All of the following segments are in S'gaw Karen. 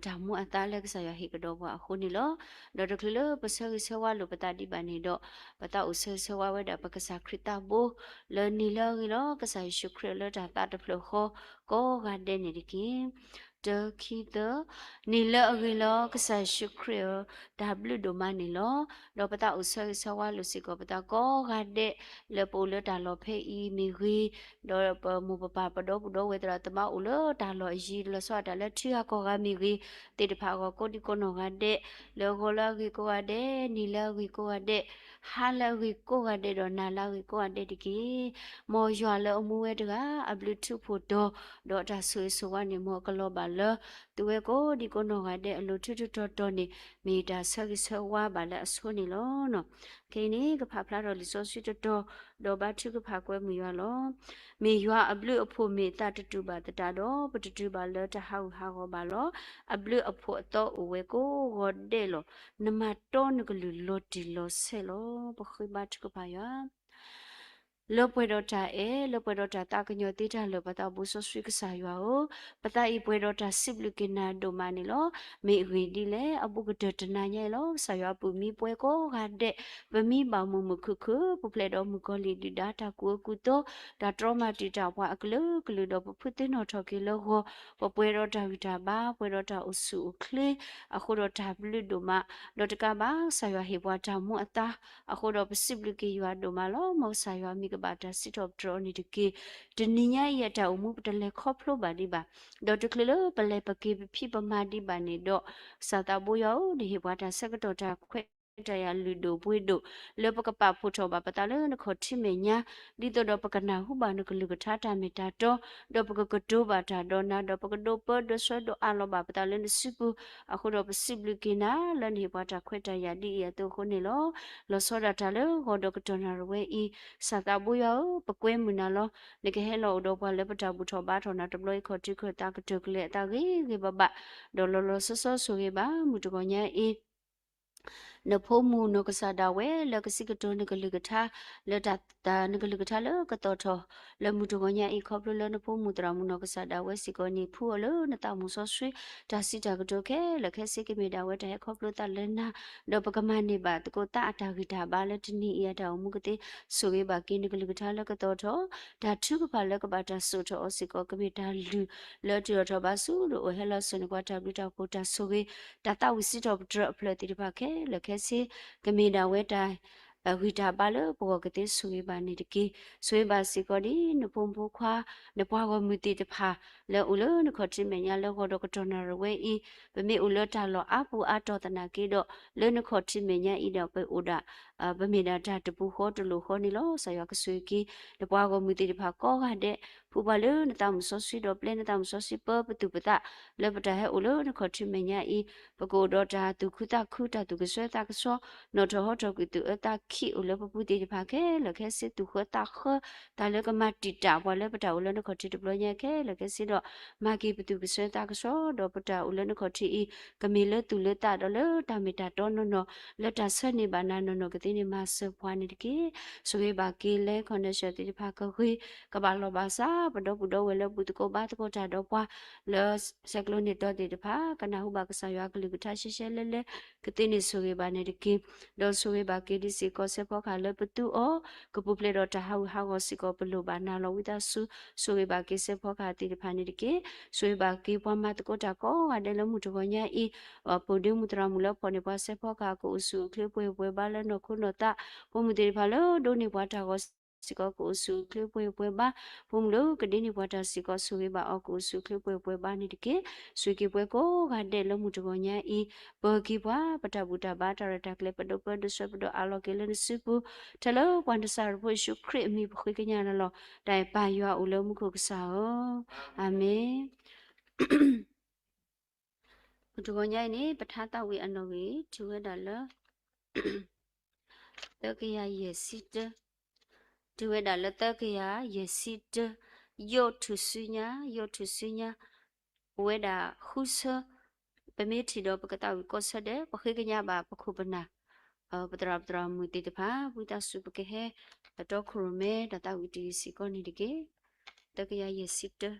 တၢ်မူအသါလၢကစၢ်ယွၤဟ့ၣ်ကဒီးပှၤအဃိန့ၣ်လီၤ. ဒီးတချုးလၢပဆၢဂ့ၤဆၢဝါလိာ်ပသးဒံးဘၣ်န့ၣ်ဒီး, ပသးအိၣ်ဆၢဂ့ၤဆၢဝါဝဲဒၣ်ပကစၢ်ခရံာ်သးဘိ, လၢနံၤလၢအဂ့ၤလီၤ. ကစၢ်ယ့ၣ်ၡူးခရံာ်လၢတၢ်သးတဖျၢၣ်ဃီ ကိးဂၤဒဲးန့ၣ်တက့ၢ်. တၢ ခံ သၢ, နံၤလၢအဂ့ၤလီၤ. ကစၢ်ယ့ၣ်ၡူးခရံာ်ဧၢ, တၢ်ဘျုးဒိၣ်မးန့ၣ်လီၤ. ဒီးပသးအိၣ်ဆၢဂ့ၤဆၢဝါလိာ်စ့ၢ်ကီး ပသးကိးဂၤဒဲး လၢပအိၣ်လၢတၢ်လီၢ်ဖဲအံၤမ့ၢ်ဂ့ၤ, ဒီးပမိၢ်ပပၢ်ပဒီပုၢ်ဒီဝဲၢ်သရၣ်သမါအိၣ်လၢတၢ်လီၢ်အယံၤ လီၤဆီဒၣ်တၢ်လၢထံဂၤကီၢ်ဂၤမ့ၢ်ဂ့ၤ, သ့ၣ်တဖၣ်အဂီၢ်ကိးဒံကိးနီၢ်ဂၤဒဲး, လၢဂီၤလၢအဂ့ၤကိးဂၤဒဲး, နံၤလၢအဂ့ၤကိးဂၤဒဲး, ဟါလၢအဂ့ၤကိးဂၤဒဲး ဒီးနၤလၢအဂ့ၤကိးဂၤဒဲးတက့ၢ်. မ်ယွၤလၢအမူဝဲတဂၤ အဘျုးထူးဖှိၣ်တီၤ, ဒီးတၢ်ဆိၣ်ဂ့ၤဆိၣ်ဝါန့ၣ် မ်အကလီၤဘၣ်လၢ သုဝဲကိးဒံကိးနီၢ်ဂၤဒဲးအလိၤ ထူးထူးတီၤတီၤန့ၣ် မ့ၢ်တၢ်ဆၢဂ့ၤဆၢဝါဘၣ်လၢအဆိန့ၣ်လီၤ. ခဲအံၤန့ၣ် ကဖးဖျါထီၣ်လံာ်စီဆှံတတီၤ, ဒီးဘါထုကဖၣ်ကွဲမုာ်ယွၤလီၤ. မ့ၢ်ယွၤအဘျုးအဖှိၣ်မ့ၢ်သးတတူာ်ဘၣ်သတးဒီး, ပတတုၤဘၣ်လၢတၢ်ဟးဂူာ်ဟးဂီၤဘၣ်လီၤ. အဘျုးအဖှိၣ်အသီအိၣ်ဝဲကိးဂီၤဒဲးလီၤ. နမၤတီနကလုၢ်လီၤတံၢ်လီၤဆဲးလီၤ. ပဃ့ဘါထုကဖၣ်ယွၤ လၢပှဲၤဒီးတၢ်အဲၣ်, လၢပှဲၤဒီးတၢ်သးကညီၤသ့တၢ်လၢာ် ပသးဘိစီဆှံကစၢ်ယွၤဧၢ, ပသးအံၤပှဲၤဒီးတၢ်စံးဘျုးက့ၤနၤဒိၣ်မးန့ၣ်လီၤ. မ့ၢ်အဂ့ၢ်ဒ်လဲၣ်, အဘူးကတၢၢ်တနၤညါအံၤလီၤ. ကစၢ်ယွၤအပူၤမံပှဲၤကိးဂၤဒဲး, ပမံဘၣ်မုာ်မုာ်ခုၣ်ခုၣ်, ပဖျဲးဒီးမုၣ်ကီၤလံၢ်ဒုၣ်ဒါတၢ်ကူၣ်အၢကူၣ်သီ, တၢ်တြီမၤတံာ်တာ်ပှၤအကလုာ်ကလုာ်ဒီး ပဖုသ့ၣ်နီၣ်ထီၣ်က့ၤလၢဂီၤ, ပပှဲၤဒီးတၢ်ဂံၢ်တၢ်ဘါ, ပှဲၤဒီးတၢ်အိၣ်ဆူၣ်အိၣ်ချ့, အဃိဒီးတၢ်ဘျုးဒိၣ်မး, ဒီးတကးဘၣ် ကစၢ်ယွၤဟ့ၣ်ပှၤတၢ်မူအသါ, အဃိဒီးပစံးဘျုးက့ၤယွၤဒိၣ်မးလီၤ. မ်ကစၢ်ယွၤမံၤကဘၣ်တၢ်စံးထီၣ်ပတြၢၤအီၤန့ၣ်တက့ၢ်. တနံၤညါအံၤအတၢ်အိၣ်မူပတလဲၤခီဖျိဘၣ်ဒံးဘၣ်, ဒီးတချုးလၢပလဲၤပက့ၤပဖံးပမၤဒံးဘၣ်န့ၣ်ဒီး, ကစၢ်သးဘိယွၤဧၢ, နဟ့ၣ်ပှၤတၢ်ဆၢကတီၢ်တၢ်ခွဲးတၢ်ယာ်လုၢ်ဒိၣ်ပှ့ၤဒိၣ်, လၢပကပာ်ဖှိၣ်ထီၣ်ဘၣ်ပသးလၢနခီၣ်ထံးမဲာ်ညါ, ဒ်သိးဒီးပကနၢ်ဟူဘၣ်နကလုၢ်ကထါတၢ်မ့ၢ်တၢ်တီ, ဒီးပကကတိၤဘၣ်တၢ်ဒီးနၤ, ဒီးပကဒိးပၢဒိးဆှၢဒိးအးလီၤဘၣ်ပသးလၢနစုပူၤ, အဃိဒီးပစံးဘျုးက့ၤနၤ လၢနဟ့ၣ်ပှၤတၢ်ခွဲးတၢ်ယာ်ဒ်အံၤအသိးအဃိန့ၣ်လီၤ. လီၤဆီဒၣ်တၢ်လၢဂီၤဒီးကတီၢ်နၣ်ရံၣ်ဝဲအံၤ, ကစၢ်သးဘိယွၤဧၢ, ပကွဲမုာ်နၤလီၤ. နကဟဲလီၤအိၣ်ဒီးပှၤလၢပတၢ်ဘူၣ်ထီၣ်ဘါထီၣ်နၤတဘျီအံၤ ခီၣ်ထံးခၢၣ်သးကတၢၢ်ကလဲာ်အသးဂ့ၤဂ့ၤဘၣ်ဘၣ်, ဒီးလီၤလီၤဆီဆီဆိၣ်ဂ့ၤဘၣ်မုၢ်တဂီၤညါအံၤ နဖိမုၣ်နီၢ်ကစၢ်ဒၣ်ဝဲလၢကစံးကတိၤနကလုၢ်ကထါ, လၢတၢ် နကလုၢ်ကထါလၢကသီၣ်ထီၣ် လၢမုၢ်တဂီၤညါအံၤ ခီဖျိလၢနဖိမုၣ်သရၣ်မုၣ်နီၢ်ကစၢ်ဒၣ်ဝဲစ့ၢ်ကီးန့ၣ် ဖှူအီၤလၢနသးမုၢ်စီဆှံ တၢ်စံးတၢ်ကတိၤခဲလၢာ်ခဲဆ့ကမ့ၢ်ဒၣ်ဝဲတၢ်ဟဲခီဖျိသးလၢနၤ, ဒီးပကမၤန့ၢ်ဘၣ်သကိးသးအတၢ်ဂံၢ်တၢ်ဘါလၢတနံၤအံၤအတၢ်အိၣ်မူကသ့, ဆိၣ်ဂ့ၤဘၣ်က့ၤနကလုၢ်ကထါလၢကသီၣ်ထီၣ်, တၢ်ထုကဖၣ်လၢကဘၣ်တၢ်စိာ်ထီၣ်အီၤစ့ၢ်ကီး ကမ့ၢ်တၢ်လုၢ်လၢအတုၤထီၣ်ထီၣ်ဘးဆူဒိၣ်အိၣ်ဟဲလီၤစၢၤန့ၢ်ပှၤတၢ်ဘျုးတၢ်ဖှိၣ်တၢ်ဆိၣ်ဂ့ၤ, တၢ်သးဝံၣ်စံးထီၣ်ပတြၢၤအဖျၢၣ်သ့ၣ်တဖၣ်ခဲလၢာ်ခဲဆ့, ကမ့ၢ်ဒၣ်ဝဲတၢ် ဂံၢ်တၢ်ဘါလၢပဂီၢ်ကသ့ဆိၣ်ဂ့ၤဘၣ်န့ၣ်တက့ၢ်. ဆိၣ်ဂ့ၤဘၣ်စ့ၢ်ကီးဒ်နဖိမုၣ်ဖိခွါ, နပှၤဂီၢ်မုၢ်သ့ၣ်တဖၣ်လၢအိၣ်လၢနခီၣ်ထံးမဲာ်ညါလၢဂီၤဒီးကတီၢ်နၣ်ရံၣ်ဝဲအံၤ, ပမ့ၢ်အိၣ်လၢတၢ်လီၢ်အါပူၤအါတီၢ်သနာ်က့ဒီး, လၢနခီၣ်ထံးမဲာ်ညါအံၤဒီးပအိၣ်ဒၣ် ပမ့ၢ်ဒၣ်တၢ်တပူၤဃီတလိာ်ဃီန့ၣ်လီၤ. ကစၢ်ယွၤကဆိၣ်ဂ့ၤက့ၤ နပှၤဂီၢ်မုၢ်သ့ၣ်တဖၣ်ကိးဂၤဒဲး, ဖှူပှၤလၢနသးမုၢ်စီဆှံဒီးပျဲနသးမုၢ်စီဆှံပၢပသူၣ်ပသး, လၢပတၢ်ဟဲအိၣ်လၢနခီၣ်ထံးမဲာ်ညါအံၤ, ပကအိၣ်ဒီးတၢ်သူၣ်ခုသးခု တၢ်သူၣ်ကဆှီသးကဆှီ, နီၣ်ထီၣ်ဟီထီၣ်ကွံာ်သူၣ်အၢသးခံးအိၣ်လၢပပူၤသ့ၣ်တဖၣ်ခဲလၢာ်ခဲဆ့ သူၣ်ဃၢသးဃၢ, တၢ်လၢကမၤတံာ်တာ်ပှၤလၢပတၢ်အိၣ်လၢနခီၣ်ထံးတဘျီညါခဲလၢာ်ခဲဆ့ဒီး, မၤက့ၤပသူၣ်ကဆှီသးကဆှီ, ဒီးပတၢ်အိၣ်လၢနခီၣ်ထံးအံၤ, ကမ့ၢ်လၢသူၣ်လၢသးဒီးလၢတၢ်မ့ၢ်တၢ်တီနီၢ်နီၢ်, လၢတၢ်ဆၢန့ၢ်ဘၣ်နၤနီၢ်နီၢ်ကသ့န့ၣ် မၤစၢၤပှၤန့ၣ်တက့ၢ်. ဆိၣ်ဂ့ၤဘၣ်က့ၤလၢ connection သ့ၣ်တဖၣ်ကဂ့ၤ, ကဘၣ်လီၤဘၣ်စး ပဒီပုၢ်ဒီဝဲၢ်လၢဘူၣ်သကိးဘါသကိးတၢ်ဒီးပှၤ, လၢဆဲးကျိးန့ၢ်သီသ့ၣ်တဖၣ် ကနၢ်ဟူဘၣ်ကစၢ်ယွၤကလုၢ်ကထါရှဲရှဲလဲလဲ, ကသ့န့ၣ်ဆိၣ်ဂ့ၤဘၣ်န့ၣ်တက့ၢ်. ဒီးဆိၣ်ဂ့ၤဘၣ်က့ၤဒံးစ့ၢ်ကီးစဲးဖီကဟၣ်လၢပသူအီၤ, ကပူၤဖျဲးဒီးတၢ်ဟးဂူာ်ဟးဂီၤစ့ၢ်ကီး ပလိၣ်ဘၣ်နၤလီၤဝံသးစူၤ, ဆိၣ်ဂ့ၤဘၣ်က့ၤစဲးဖီကဟၣ်သ့ၣ်တဖၣ်န့ၣ်တက့ၢ်. ဆိၣ်ဂ့ၤဘၣ်က့ၤပှၤမၤသကိးတၢ်ကိးဂၤဒဲးလၢမုၢ်တဂီၤညါအံၤ, ပူၤဒ့မုၢ်သရၣ်မုၣ်လၢဖီၣ်န့ၢ်ပှၤစဲးဖီကဟၣ် ကအိၣ်ဆူၣ်အိၣ်ချ့ပှဲၤပှဲၤဘါလၢနီၢ်ခိနီၢ်သး, ဖိမုၣ်သ့ၣ်တဖၣ်လၢဒိးန့ၢ်ပှၤတၢ်ဂီၤစ့ၢ်ကီး ကအိၣ်ဆူၣ်အိၣ်ချ့ပှဲၤပှဲၤဘါ, ဖိမုၣ်လၢကဒိးန့ၢ်ပှၤတၢ်စ့ၢ်ကီး ဆိၣ်ဂ့ၤဘၣ်အီၤ ကအိၣ်ဆူၣ်အိၣ်ချ့ပှဲၤပှဲၤဘါန့ၣ်တက့ၢ်. ဆိၣ်ဂ့ၤက့ၤပှၤကိးဂၤဒဲးလၢမုၢ်တဂီၤညါအံၤ, ပၢၤက့ၤပှၤ ပတၢ်ဘူၣ်တၢ်ဘါတၢ်ရဲၣ်တၢ်ကျဲၤ ပဒိးပၢဒိးဆှၢပဒိးအးလီၤက့ၤလၢနစုပူၤ, ထဲလၢပှၤနစၢ်ရဖိယ့ၣ်ၡူးခရံာ်အမံၤပဃ့ကညးနၤလီၤ. တၢ်အဲၣ်ပၢ်ယွၤအိၣ်လၢမူခိၣ်ကစၢ်ဧၢ, အၤမ့ၣ်. မုၢ်တဂီၤညါအံၤန့ၣ် ပထါသးဝံၣ်အနီၣ်ဂံၢ် တုၤဝဲဒၣ်လၢ သၢကယၤယဲၢ်ဆံတၢ, တုၤဝဲဒၣ်လၢသၢကယၤယဲၢ်ဆံတၢ, ယိးထူၣ်စုညါ, ယိးထူၣ်စုညါ, အိၣ်ဝဲဒၣ်ဃုဆၢ, ပမ့ၢ်ထံၣ်ဒီးပကသးဝံၣ်ကိးဆၢဒဲး ပဃ့ကညးဘၣ်ပခိၣ်ပနၢ်, ပသရၣ်ပသရၣ်မုၣ်သ့ၣ်တဖၣ် ဝံသးစူၤပကဟဲ တီခိၣ်ရိၣ်မဲ တၢ်သးဝံၣ်တယုၢ်စ့ၢ်ကီးန့ၣ်တက့ၢ်. သၢကယၤယဲၢ်ဆံတၢ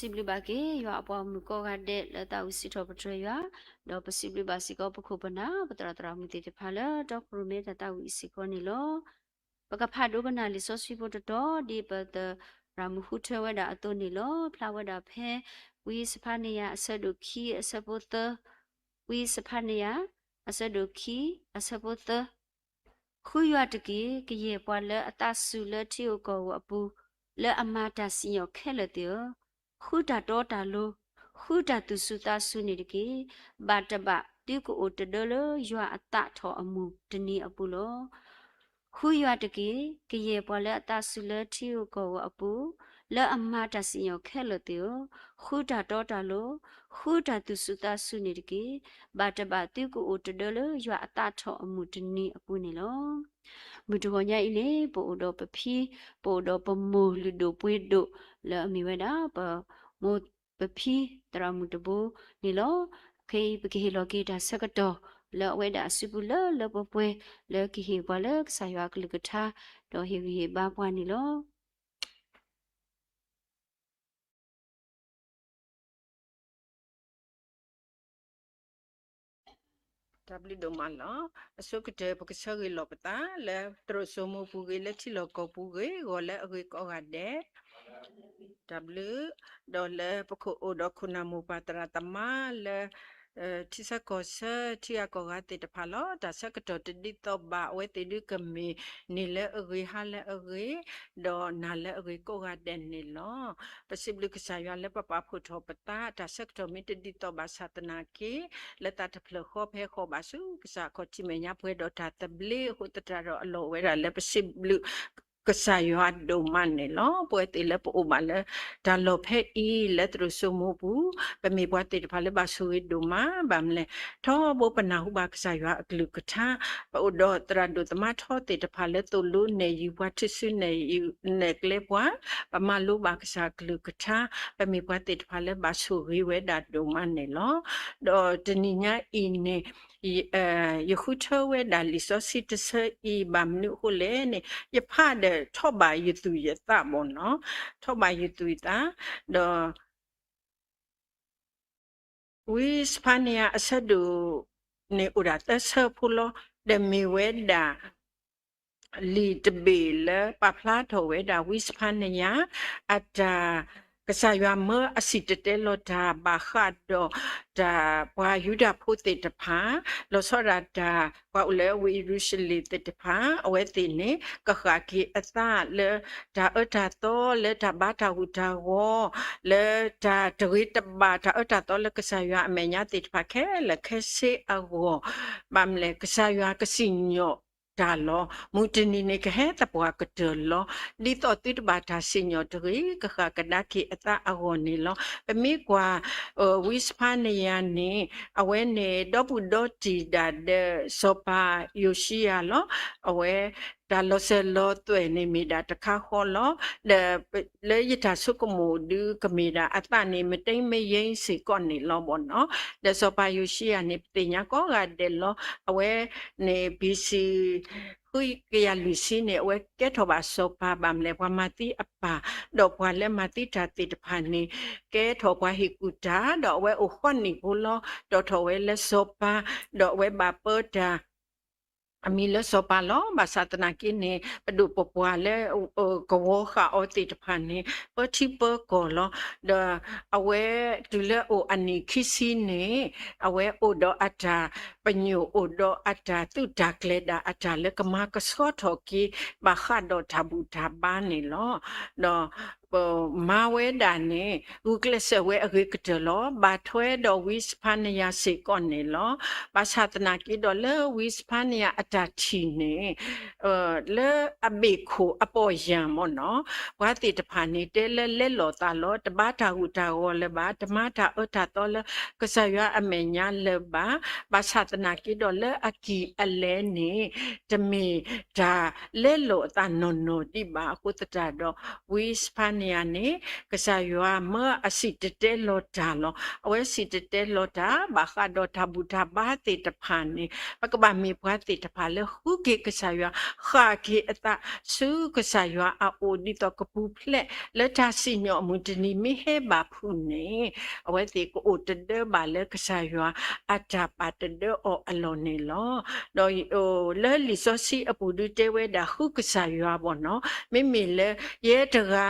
စံးဘျုးဘၣ်က့ၤ ယွၤအပှၤဂီၢ်မုၢ်ကိးဂၤဒဲးလၢသးဝံၣ်စံးထီၣ်ပတြၢၤယွၤ, ဒီးပစံးဘျုးဘၣ်စ့ၢ်ကီးပခိၣ်ပနၢ် ပသရၣ်သရၣ်မုၣ်သ့ၣ်တဖၣ်လၢတီခိၣ်ရိၣ်မဲတၢ်သးဝံၣ်အံၤစ့ၢ်ကီးန့ၣ်လီၤ. ပကဖးဒိကနၣ်လံာ်စီဆှံဖိတတီၤ ဒ်ပသရၣ်မုၣ်ဃုထၢဝဲဒၣ်အသိးန့ၣ်လီၤ. ဖျါဝဲဒၣ်ဖဲ ဝံစဖါနယၤအဆၢဒိၣ်ခံအဆၢဖိသၢ, ဝံစဖါနယၤ အဆၢဒိၣ်ခံ အဆၢဖိသၢ. ဃုယွၤတက့ၢ်, ကယဲၢ်ပှၤလၢအသးစူၤလၢထံဧိၤကီၢ်ဧိၤအပူၤ, လၢအမၤတၢ်စံၣ်ညီၣ်ခဲလၢာ်သ့ၣ်ဧၢ, ဃုတၢ်တီတၢ်လိၤ, ဃုတၢ်သူၣ်စူၤသးစူၤန့ၣ်တက့ၢ်. ဘၣ်တဘၣ်သုကအိၣ်တဒၢလၢယွၤအသးထီၣ်အမုၢ်တနံၤအပူၤလီၤ. ဃုယွၤတက့ၢ်, ကယဲၢ်ပှၤလၢအသးစူၤလၢထံဧိၤကီၢ်ဧိၤအပူၤ, လၢအမၤတၢ်စံၣ်ညီၣ်ခဲလၢာ်သ့ၣ်ဧၢ, ဃုတၢ်တီတၢ်လိၤ, ဃုတၢ်သူၣ်စူၤသးစူၤန့ၣ်တက့ၢ်. ဘၣ်တဘၣ်သုကအိၣ်တဒၢလၢယွၤအသးထီၣ်အမုၢ်တနံၤအပူၤန့ၣ်လီၤ. မုၢ်တဂီၤညါအံၤန့ၣ် ပအိၣ်ဒီးပဖံ, ပအိၣ်ဒီးပမိၢ်လုၢ်ဒိၣ်ပှ့ၤဒိၣ် လၢအမ့ၢ်ဝဲဒၣ်ပမိၢ်ပဖံသရၣ်မုၣ်တဘိန့ၣ်လီၤ. ခဲအံၤပကဟ့ၣ်လီၤက့ၤတၢ်ဆၢကတီၢ် လၢအဝဲဒၣ်အစုပူၤလၢလၢပှဲၤပှဲၤ လၢကဟ့ၣ်ပှၤလၢကစၢ်ယွၤအကလုၢ်ကထါ ဒီးဟ့ၣ်ဂံၢ်ဟ့ၣ်ဘါပှၤန့ၣ်လီၤ. တၢ်ဘျုးဒိၣ်မးလီၤ. အဆိကတၢၢ် ပကဆၢဂ့ၤလီၤပသး လၢသရိာ်စိမိၤပူၤဂ့ၤ လၢထံလီၢ်ကီၢ်ပူၤဂ့ၤ ဂီၤလၢအဂ့ၤကိးဂၤဒဲး, တၢ်ဘျုး, ဒီးလၢပခိၣ်အိၣ်ဒီးခိၣ်နၢ်မိၢ်ပၢ်သရၣ်သမါလၢ ထံဆၢကီၢ်ဆၢ ထံဂၤကီၢ်ဂၤသ့ၣ်တဖၣ်လီၤ. တၢ်ဆၢကတီၢ်တဒ်သိးဘၣ် အဝဲသ့ၣ်ဒုးကမ့ၢ် နံၤလၢအဂ့ၤ ဟါလၢအဂ့ၤ ဒီးနၤလၢအဂ့ၤကိးဂၤဒဲးန့ၣ်လီၤ. ပစံးဘျုးကစၢ်ယွၤလၢပပာ်ဖှိၣ်ထီၣ်ပသး တၢ်ဆၢကတီၢ်မ့ၢ်တဒ်သိးဘၣ်ဆၣ်သနာ်က့ လၢသးတဖျၢၣ်ဃီဖဲဃီဘၣ်ဆူကစၢ်အခီၣ်ထံးမဲာ်ညါပှဲၤဒီးတၢ်သဘျ့အဃိသတးဒီး အလီၢ်အိၣ်ဝဲဒၣ်လၢပစံးဘျုး ကစၢ်ယွၤဒိၣ်မးန့ၣ်လီၤ. ပဝဲသ့ၣ်လၢပအိၣ်ဘၣ်လၢတၢ်လီၢ်ဖဲအံၤ လၢသရိာ်စိမိၤပူၤ ပမ့ၢ်ပှၤသ့ၣ်တဖၣ်လၢဘၣ်ဆိၣ်ဂ့ၤဒိၣ်မး ဘၣ်မနုၤလဲၣ် ထီဘိပနၢ်ဟူဘၣ်ကစၢ်ယွၤအကလုၢ်ကထါ ပအိၣ်ဒီးသရၣ်ဒိၣ်သမါထီသ့ၣ်တဖၣ်လၢသိၣ်လိနဲၣ်ယုာ်ပှၤ ထုးစုနဲၣ်ယုာ်နဲၣ်ကျဲပှၤ ပမၤလိဘၣ်ကစၢ်အကလုၢ်ကထါ ပမ့ၢ်ပှၤသ့ၣ်တဖၣ်လၢဘၣ်ဆိၣ်ဂ့ၤဝဲဒၣ်ဒိၣ်မးန့ၣ်လီၤ. ဒီးတနံၤညါအံၤန့ၣ် ယဃုထၢဝဲဒၣ်လံာ်စီဆှံတဆၢအံၤ ဘၣ်မနုၤအဃိလဲၣ်န့ၣ် ယဖးဒီးထီၣ်ဘၣ်ယသူၣ်ယသးဘၣ်နီၤ, ထီၣ်ဘၣ်ယသူၣ်ယသး, ဒီး ဝံစဖါနယၤအဆၢဒိၣ်န့ၣ်အိၣ်ဒၣ်သၢဆၢဖိလီၤ. ဒီးမ့ၢ်ဝဲဒၣ် လံာ်တဘ့ၣ်လၢပာ်ဖျါထီၣ်ဝဲဒၣ်ဝံစဖါနယၤ အတၢ် ကစၢ်ယွၤမၢအစံၣ်တဲၤတဲလီၤတၢ်ဘၣ်ဃးဒီး တၢ်ပှၤယူဒၤဖိသ့ၣ်တဖၣ် လီၤဆီဒၣ်တၢ် ပှၤအိၣ်လၢဝ့ၢ်ယရူၤၡလ့ၣ်သ့ၣ်တဖၣ် အဝဲသ့ၣ်န့ၣ် ကဃၣ်က့ၤအသးလၢတၢ်အၢတၢ်သီ လၢတၢ်ဘါတၢ်ဂူာ်တၢ်ဂီၤ လၢတၢ်တဂ့ၤတဘၣ် တၢ်အၢတၢ်သီလၢကစၢ်ယွၤအမဲာ်ညါသ့ၣ်တဖၣ်ခဲလၢာ်ခဲဆ့အဂီၢ် ဘၣ်မနုၤလဲၣ် ကစၢ်ယွၤကစံၣ်ညီၣ်တၢ်လီၤ. မုၢ်တနံၤန့ၣ် ကဟဲသပှၢ်ကတၢၢ်လီၤ. ဒ်သိးသုတဘၣ်တၢ်စံၣ်ညီၣ်တဂ့ၤ ကဃၣ်ကဒါက့ၤအသးအဂီၢ်န့ၣ်လီၤ. ပမ့ၢ်ကွၢ် ဝံစဖါနယၤန့ၣ် အဝဲန့ၣ် ဒီပုၢ်ဒီတံၢ်ဒၣ်ဒီးစီၤပၤယိၤၡံယၤလီၤ. အဝဲ တၢ်လီၤစၢၤလီၤသွဲၣ်န့ၣ်မ့ၢ်ဒၣ်တခါဃီလီၤ. ဒီး လၢယတၢ်ဆိကမိၣ်ဒုးကမ့ၢ်ဒၣ်အသးန့ၣ် မတ့မယဲစ့ၢ်ကီးန့ၣ်လီၤဘၣ်နီၤ. ဒီးစီၤပၤယိၤၡံယၤန့ၣ် ပသ့ၣ်ညါကိးဂၤဒဲးလီၤ. အဝဲန့ၣ် ဘံၣ်စံၣ် ဃုကယၤလွံၢ်ဆံန့ၣ် အဝဲကဲထီၣ်ဘၣ်စီၤပၤဘၣ်မနုၤလဲၣ် ပှၤမၤသံအပၢ် ဒီးပှၤလၢမၤသံတၢ်သ့ၣ်တဖၣ်န့ၣ် ကဲထီၣ်ပှၤဟ့ၣ်ကူၣ်တၢ် ဒီးအဝဲအိၣ်ဃီနံၣ်ဖိလီၤ. တီၣ်ထီၣ်ဝဲလၢစီၤပၤ ဒီးအဝဲဘၣ်ပၢတၢ် အမံၤလၢစီၤပၤလီၤ. ဘၣ်ဆၣ်သနာ်က့န့ၣ် ပဒိၣ်ပပှၢ်လၢ ကဝီၤဃာ်အီၤသ့ၣ်တဖၣ်န့ၣ် ပၢထံပၢကီၢ်လီၤ. ဒီးအဝဲတုၤလၢအိၣ်အနံၣ်ခံဆံန့ၣ် အဝဲအိၣ်ဒီးအတၢ်ပညိၣ် အိၣ်ဒီးအတၢ်သူၣ်တၢ်ကျဲၤဒၣ်အတၢ်လၢကမၤကဆှီထီၣ်က့ၤ ဘၣ်ဃးဒီးတၢ်ဘူၣ်တၢ်ဘါန့ၣ်လီၤ. ဒီး ပမၤဝဲဒၣ်န့ၣ် ဂုာ်ကျဲးစၢးဝဲအဂ့ၤကတၢၢ်လီၤ. ဘၣ်ထွဲဒီးဝံစဖါနယၤစ့ၢ်ကီးန့ၣ်လီၤ. ဘၣ်ဆၣ်သနာ်က့ဒီးလၢဝံစဖါနယၤအတၢ်ထံၣ်န့ၣ် လၢအဘ့ၣ်ခိၣ်အပီၢ်ယၢ်မ့ၢ်နီၤ ပှၤသ့ၣ်တဖၣ်န့ၣ် တဲလၢလဲလိာ်သးလီၤ. တဘါတၢ်ဂူာ်တၢ်ဂီၤလၢၤဘၣ်, တမၤတၢ်အၢတၢ်သီလၢကစၢ်ယွၤအမဲာ်ညါလၢၤဘၣ်. ဘၣ်ဆၣ်သနာ်က့ဒီးလၢအကံၢ်အလဲန့ၣ် တမ့ၢ်တၢ်လဲလိာ်အသးနီၢ်နီၢ်ဒံးဘၣ်အဃိသတးဒီး ဝံစဖါ ယၤန့ၣ် ကစၢ်ယွၤမၢအစံၣ်တဲၤတဲလီၤတၢ်လီၤ. အဝဲစံၣ်တဲၤတဲလီၤတၢ် ဘၣ်ဃးဒီးတၢ်ဘူၣ်တၢ်ဘါသ့ၣ်တဖၣ်န့ၣ် ပကဘၣ်မ့ၢ်ပှၤသ့ၣ်တဖၣ်လၢဃုက့ၤကစၢ်ယွၤ, ဃၣ်က့ၤအသးဆူကစၢ်ယွၤအအိၣ် ဒ်သိးကပူၤဖျဲးလၢတၢ်စံၣ်ညီၣ်အမုၢ်တနံၤမ့ၢ်ဟဲဘၣ်ဖုးန့ၣ် အဝဲသ့ၣ်ကအိၣ်တဒၢဘၣ်လၢကစၢ်ယွၤအတၢ်ပာ်တဒၢအီၤအလီၢ်န့ၣ်လီၤ. ဒီး လၢလံာ်စီဆှံအပူၤဒုတဲဝဲဒၣ် ဃုကစၢ်ယွၤဘၣ်နီၤ, မ့မ့ၢ်လၢ ယဲတဂၤ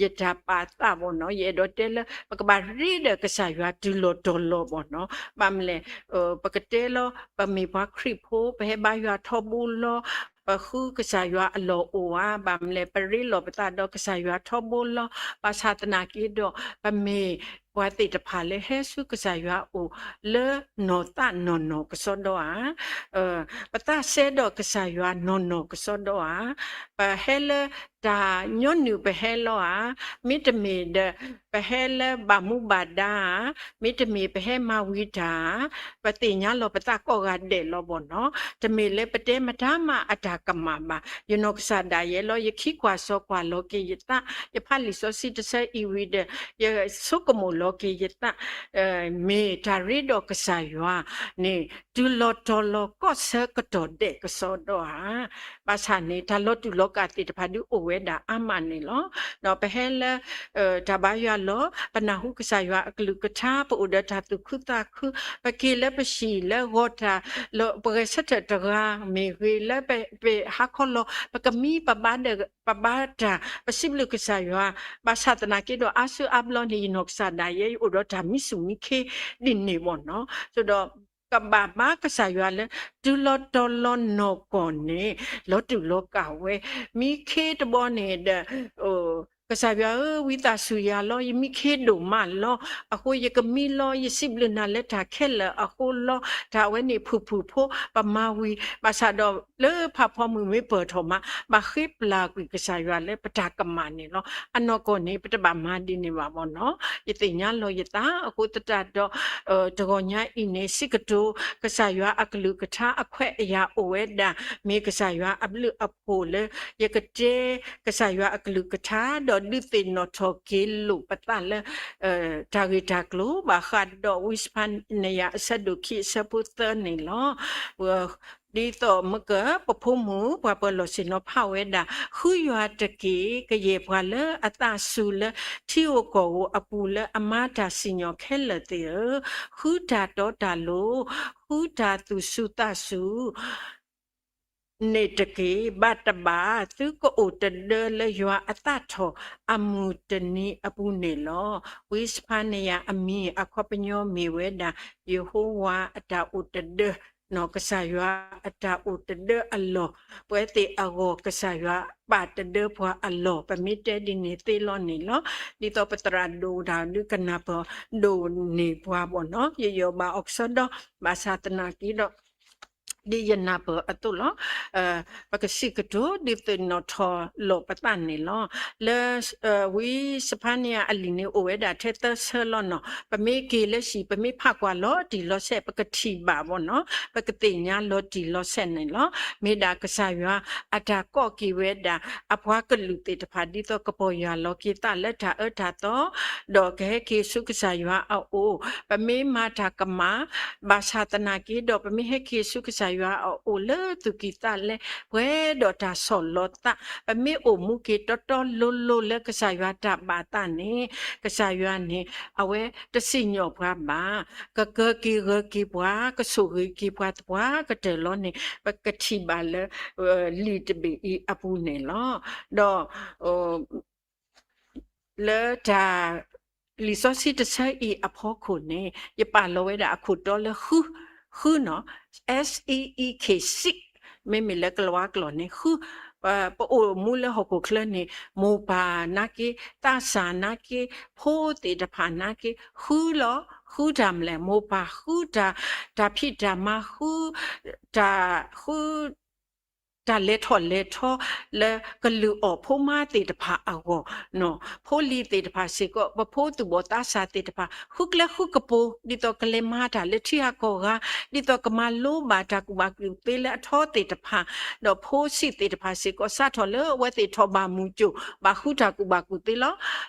ယတၢ်ပာ်သးဘၣ်နီၤ, ယအဲၣ်ဒိးတဲလၢ ပကဘၣ်ရ့ဒီးကစၢ်ယွၤတုၤလီၤတီၤလီၤဘၣ်နီၤ. ဘၣ်မနုၤလဲၣ် ပကတဲလီၤ ပမ့ၢ်ပှၤခရံာ်ဖိ ပဟဲဘါယွၤထီဘိလီၤ, ပဃုကစၢ်ယွၤအလီၢ်အိၣ်ဧါ, ဘၣ်မနုၤလဲၣ် ပရ့လိာ်ပသးဒီးကစၢ်ယွၤထီဘိလီၤ. ဘၣ်ဆၣ်သနာ်က့ဒီး ပမ့ၢ်ပှၤသ့ၣ်တဖၣ်လၢဟဲဆူကစၢ်ယွၤအအိၣ် လၢနီၢ်သးနီၢ်နီၢ်ကစီဒီဧါ, ပသးစဲဒီးကစၢ်ယွၤနီၢ်နီၢ်ကစီဒီဧါ, ပဟဲလၢတၢ်ညီနုၢ်ပဟဲလီၤဧါ, မ့တမ့ၢ်ဒီး ပဟဲလၢဘၣ်မူဘၣ်ဒါဧါ, မ့တမ့ၢ်ပဟဲမၤဝံၤတၢ်ဧါ, ပသ့ၣ်ညါလီၤပသးကိးဂၤဒဲးလီၤဘၣ်နီၤ. တမ့ၢ်လၢပတဲမတၤမးအတၢ်ကမၣ်ဘၣ်. ယနီၢ်ကစၢ်ဒၣ်ယဲလီၤ ယခံကွၢ်စီကွၢ်လီၤက့ၤယသး, ယဖးလံာ်စီဆှံတဆၢအံၤဝံၤဒီး ယဆိကမိၣ်လီၤက့ၤယသး မ့ၢ်တၢ်ရ့ဒီးကစၢ်ယွၤန့ၣ် တုၤလီၤတီၤလီၤကီၢ်ဆၢကတီၢ်ဒဲးကစီဒီဧါ. ဘၣ်ဆၣ်န့ၣ် တၢ်လီၤတူာ်လီၤကာ်သ့ၣ်တဖၣ်ဒုးအိၣ်ဝဲဒၣ်အါမးန့ၣ်လီၤ. ဒီးပဟဲလၢ တၢ်ဘါယွၤလီၤ, ပနၢ်ဟူကစၢ်ယွၤအကလုၢ်ကထါ, ပအိၣ်ဒီးတၢ်သူၣ်ခုသးခု, ပက့ၤလၢပဟံၣ်လၢဂီၤတၢ်လၢ ပဂဲၤဆၢထၢၣ်တဂၤမ့ၢ်ဂ့ၤ, လၢပဟါခီလီၤ ပကမံပဘါဒီး ပဘါတၢ် ပစံးဘျုးကစၢ်ယွၤ, ဘၣ်ဆၣ်သနာ်က့ဒီး အါစုအါဘျီန့ၣ် ယနီၢ်ကစၢ်ဒၣ်ယဲ ယအိၣ်ဒီးတၢ်မံဆူၣ်မံခ့ဒ်န့ၣ်ဘၣ်နီၤ. ဆိုတော့ ကဘၣ်ဘါကစၢ်ယွၤလၢ တုၤလီၤတီၤလီၤနီၢ်ကီၢ်န့ၣ် လီၤတူာ်လီၤကာ်ဝဲ, မံခ့တဘီန့ၣ်ဒီး ကစၢ်ယွၤဧၢ, ဝံသးစူၤယၤလီၤ, ယမံခ့ဒိၣ်မးလီၤ, အဃိယကမံလီၤ, ယစံးဘျုးနၤလၢတၢ်ခဲလၢာ်အဃိလီၤ, တၢ်အဝဲန့ၣ်ဖုၣ်ဖုၣ်ဖိ ပမၤဝံၤ, ဘၣ်ဆၣ်ဒီးလၢဖးဖီမုၢ်မ့ၢ်ပၢၢ်ထီၣ်မး ဘၣ်ဃ့ပျၢ်ကွံာ်ကစၢ်ယွၤလၢပတၢ်ကမၣ်န့ၣ်လီၤ. အနီၢ်ကီၢ်န့ၣ် ပတဘၣ်မၤဒ်န့ၣ်ဘၣ်ဘၣ်နီၤ. ယသ့ၣ်ညါလီၤယသးအဃိသတးဒီး တဂီၤညါအံၤန့ၣ် စံးကတိၤ ကစၢ်ယွၤအကလုၢ်ကထါအခွဲးအယာ်အိၣ်ဝဲဒၣ် မ့ၢ်ကစၢ်ယွၤအဘျုးအဖှိၣ်လၢ ယကတဲ ကစၢ်ယွၤအကလုၢ်ကထါ ဒီးဒုးသ့ၣ်နီၣ်ထီၣ်က့ၤလိာ်ပသးလၢ တၢ်ဂ့ၢ်တၢ်ကျိၤ ဘၣ်ဃးဒီးဝံစဖါနယၤအဆၢဒိၣ်ခံအဆၢဖိသၢန့ၣ်လီၤ. ဒ်သိးမ့ၢ်က ပဖိမုၣ် ပှၤပၢၤလီၢ်ဆ့ၣ်နီၤဖးဝဲဒၣ်, ဃုယွၤတက့ၢ်, ကယဲၢ်ပှၤလၢအသးစူၤလၢ ထံဧိၤကီၢ်ဧိၤအပူၤလၢအမၤတၢ်စံၣ်ညီၣ်ခဲလၢာ်သ့ၣ်ဧၢ, ဃုတၢ်တီတၢ်လိၤ, ဃုတၢ်သူၣ်စူၤသးစူၤ န့ၣ်တက့ၢ်. ဘၣ်တဘၣ် သုကအိၣ်တဒၢလၢယွၤအသးထီၣ်အမုၢ်တနံၤအပူၤန့ၣ်လီၤ. ဝံစဖါနယၤအမံၤအခီပညီမ့ၢ်ဝဲဒၣ် ယဟိဝၤအတၢ်အိၣ်တဒၢ, ကစၢ်ယွၤအတၢ်အိၣ်တဒၢအလီၢ်, ပဝဲသ့ၣ်အဂီၢ် ကစၢ်ယွၤပာ်တဒၢပှၤအလီၢ်, ပမ့ၢ်တဲဒ်န့ၣ်သ့လီၤန့ၣ်လီၤ. ဒ်သိးပသရၣ်ဒိၣ်တၢ်ဒုးကနၢ်ပၢၢ်ဒိၣ်န့ၢ်ပှၤဘၣ်နီၤ, ယယီၣ်ဘၣ်အီၤကစီဒီ, ဘၣ်ဆၣ်သနာ်က့ဒီး ဒ်ယနၢ်ပၢၢ်အသိးလီၤ. ပကစံးကတိၤဒုးသ့ၣ်နီၣ်ထီၣ်လိာ်ပသးန့ၣ်လီၤ. လၢ ဝံစဖါနယၤအလံာ်န့ၣ် အိၣ်ဝဲဒၣ်ထဲသၢဆၢလီၤနီၤ. ပမ့ၢ်က့ၤလၢဟံၣ် ပမ့ၢ်ဖးကွၢ်လီၤတံၢ်လီၤဆဲး ပကထံၣ်ဘၣ်ဘၣ်နီၤ, ပကသ့ၣ်ညါလီၤတံၢ်လီၤဆဲးန့ၣ်လီၤ. မ့ၢ်ဒၣ်ကစၢ်ယွၤအတၢ်ကိးက့ၤဝဲဒၣ် အပှၤကလုာ်သ့ၣ်တဖၣ် ဒ်သိးကပီၢ်ယၢ်လီၤက့ၤသးလၢတၢ်အၢတၢ်သီ ဒီးကဟဲက့ၤဆူကစၢ်ယွၤအအိၣ်, ပမ့ၢ်မၤတၢ်ကမၣ်, ဘၣ်ဆၣ်သနာ်က့ဒီး ပမ့ၢ်ဟဲက့ၤဆူကစၢ်ယွၤအအိၣ်လၢသူၣ်ကံၢ်သးလဲ ပှဲၤဒီးတၢ်ဆီၣ်လီၤသး, ပမ့ၢ်အိၣ်မူက့ၤတီတီလိၤလိၤလၢကစၢ်ယွၤတၢ်ဘၣ်သးန့ၣ်, ကစၢ်ယွၤန့ၣ် အဝဲတစံၣ်ညီၣ်ပှၤဘၣ်, ကကၢက့ၤဂၢၤက့ၤပှၤ, ကဆိၣ်ဂ့ၤက့ၤပှၤသပှၢ်ကတၢၢ်လီၤန့ၣ် ပကထံၣ်ဘၣ်လၢ လံာ်တဘ့ၣ်အံၤအပူၤန့ၣ်လီၤ. ဒီး လၢတၢ် လံာ်စီဆှံတဆၢအံၤအဖီခိၣ်န့ၣ် ယပာ်လီၤဝဲဒၣ်အခိၣ်တီလၢ ဃု, ဃုနီၤ, S E E K, seek, မ့မ့ၢ်လၢကလၤဝါကျိာ်န့ၣ် ဃု, ပအိၣ်မူလၢဟီၣ်ခိၣ်ချၢန့ၣ် မိၢ်ပၢ်နာ်က့, သးစၢ်နာ်က့, ဖိသ့ၣ်တဖၣ်နာ်က့, ဃုလီၤ, ဃုတၢ်မနုၤလဲၣ်, မိၢ်ပၢ်ဃုတၢ်, တၢ်ဖံးတၢ်မၤဃု, တၢ်ဃု တၢ် တၢ်လဲၤထီၣ်လဲၤထီလၢကလုၢ်အီၣ်ဖိမါသ့ၣ်တဖၣ်အဂီၢ်, ဖိလံၤသ့ၣ်တဖၣ်စ့ၢ်ကီး ပဖိသူၣ်ဘီၣ်သးစၢ်သ့ၣ်တဖၣ် ဃုကျဲဃုကပူၤ ဒ်သိးကလဲၤမၤတၢ်လၢထံဂၤကီၢ်ဂၤ, ဒ်သိးကမၤလိဘၣ်တၢ်ကူၣ်ဘၣ်ကူၣ်သ့လၢအထီသ့ၣ်တဖၣ်, ဒီးဖိဆံးသ့ၣ်တဖၣ်စ့ၢ်ကီး စးထီၣ်လၢအဝဲသ့ၣ်ထီၣ်ဘၣ်မုၢ်ကၠိၣ် ဘၣ်ဃုတၢ်ကူၣ်ဘၣ်ကူၣ်သ့လီၤ.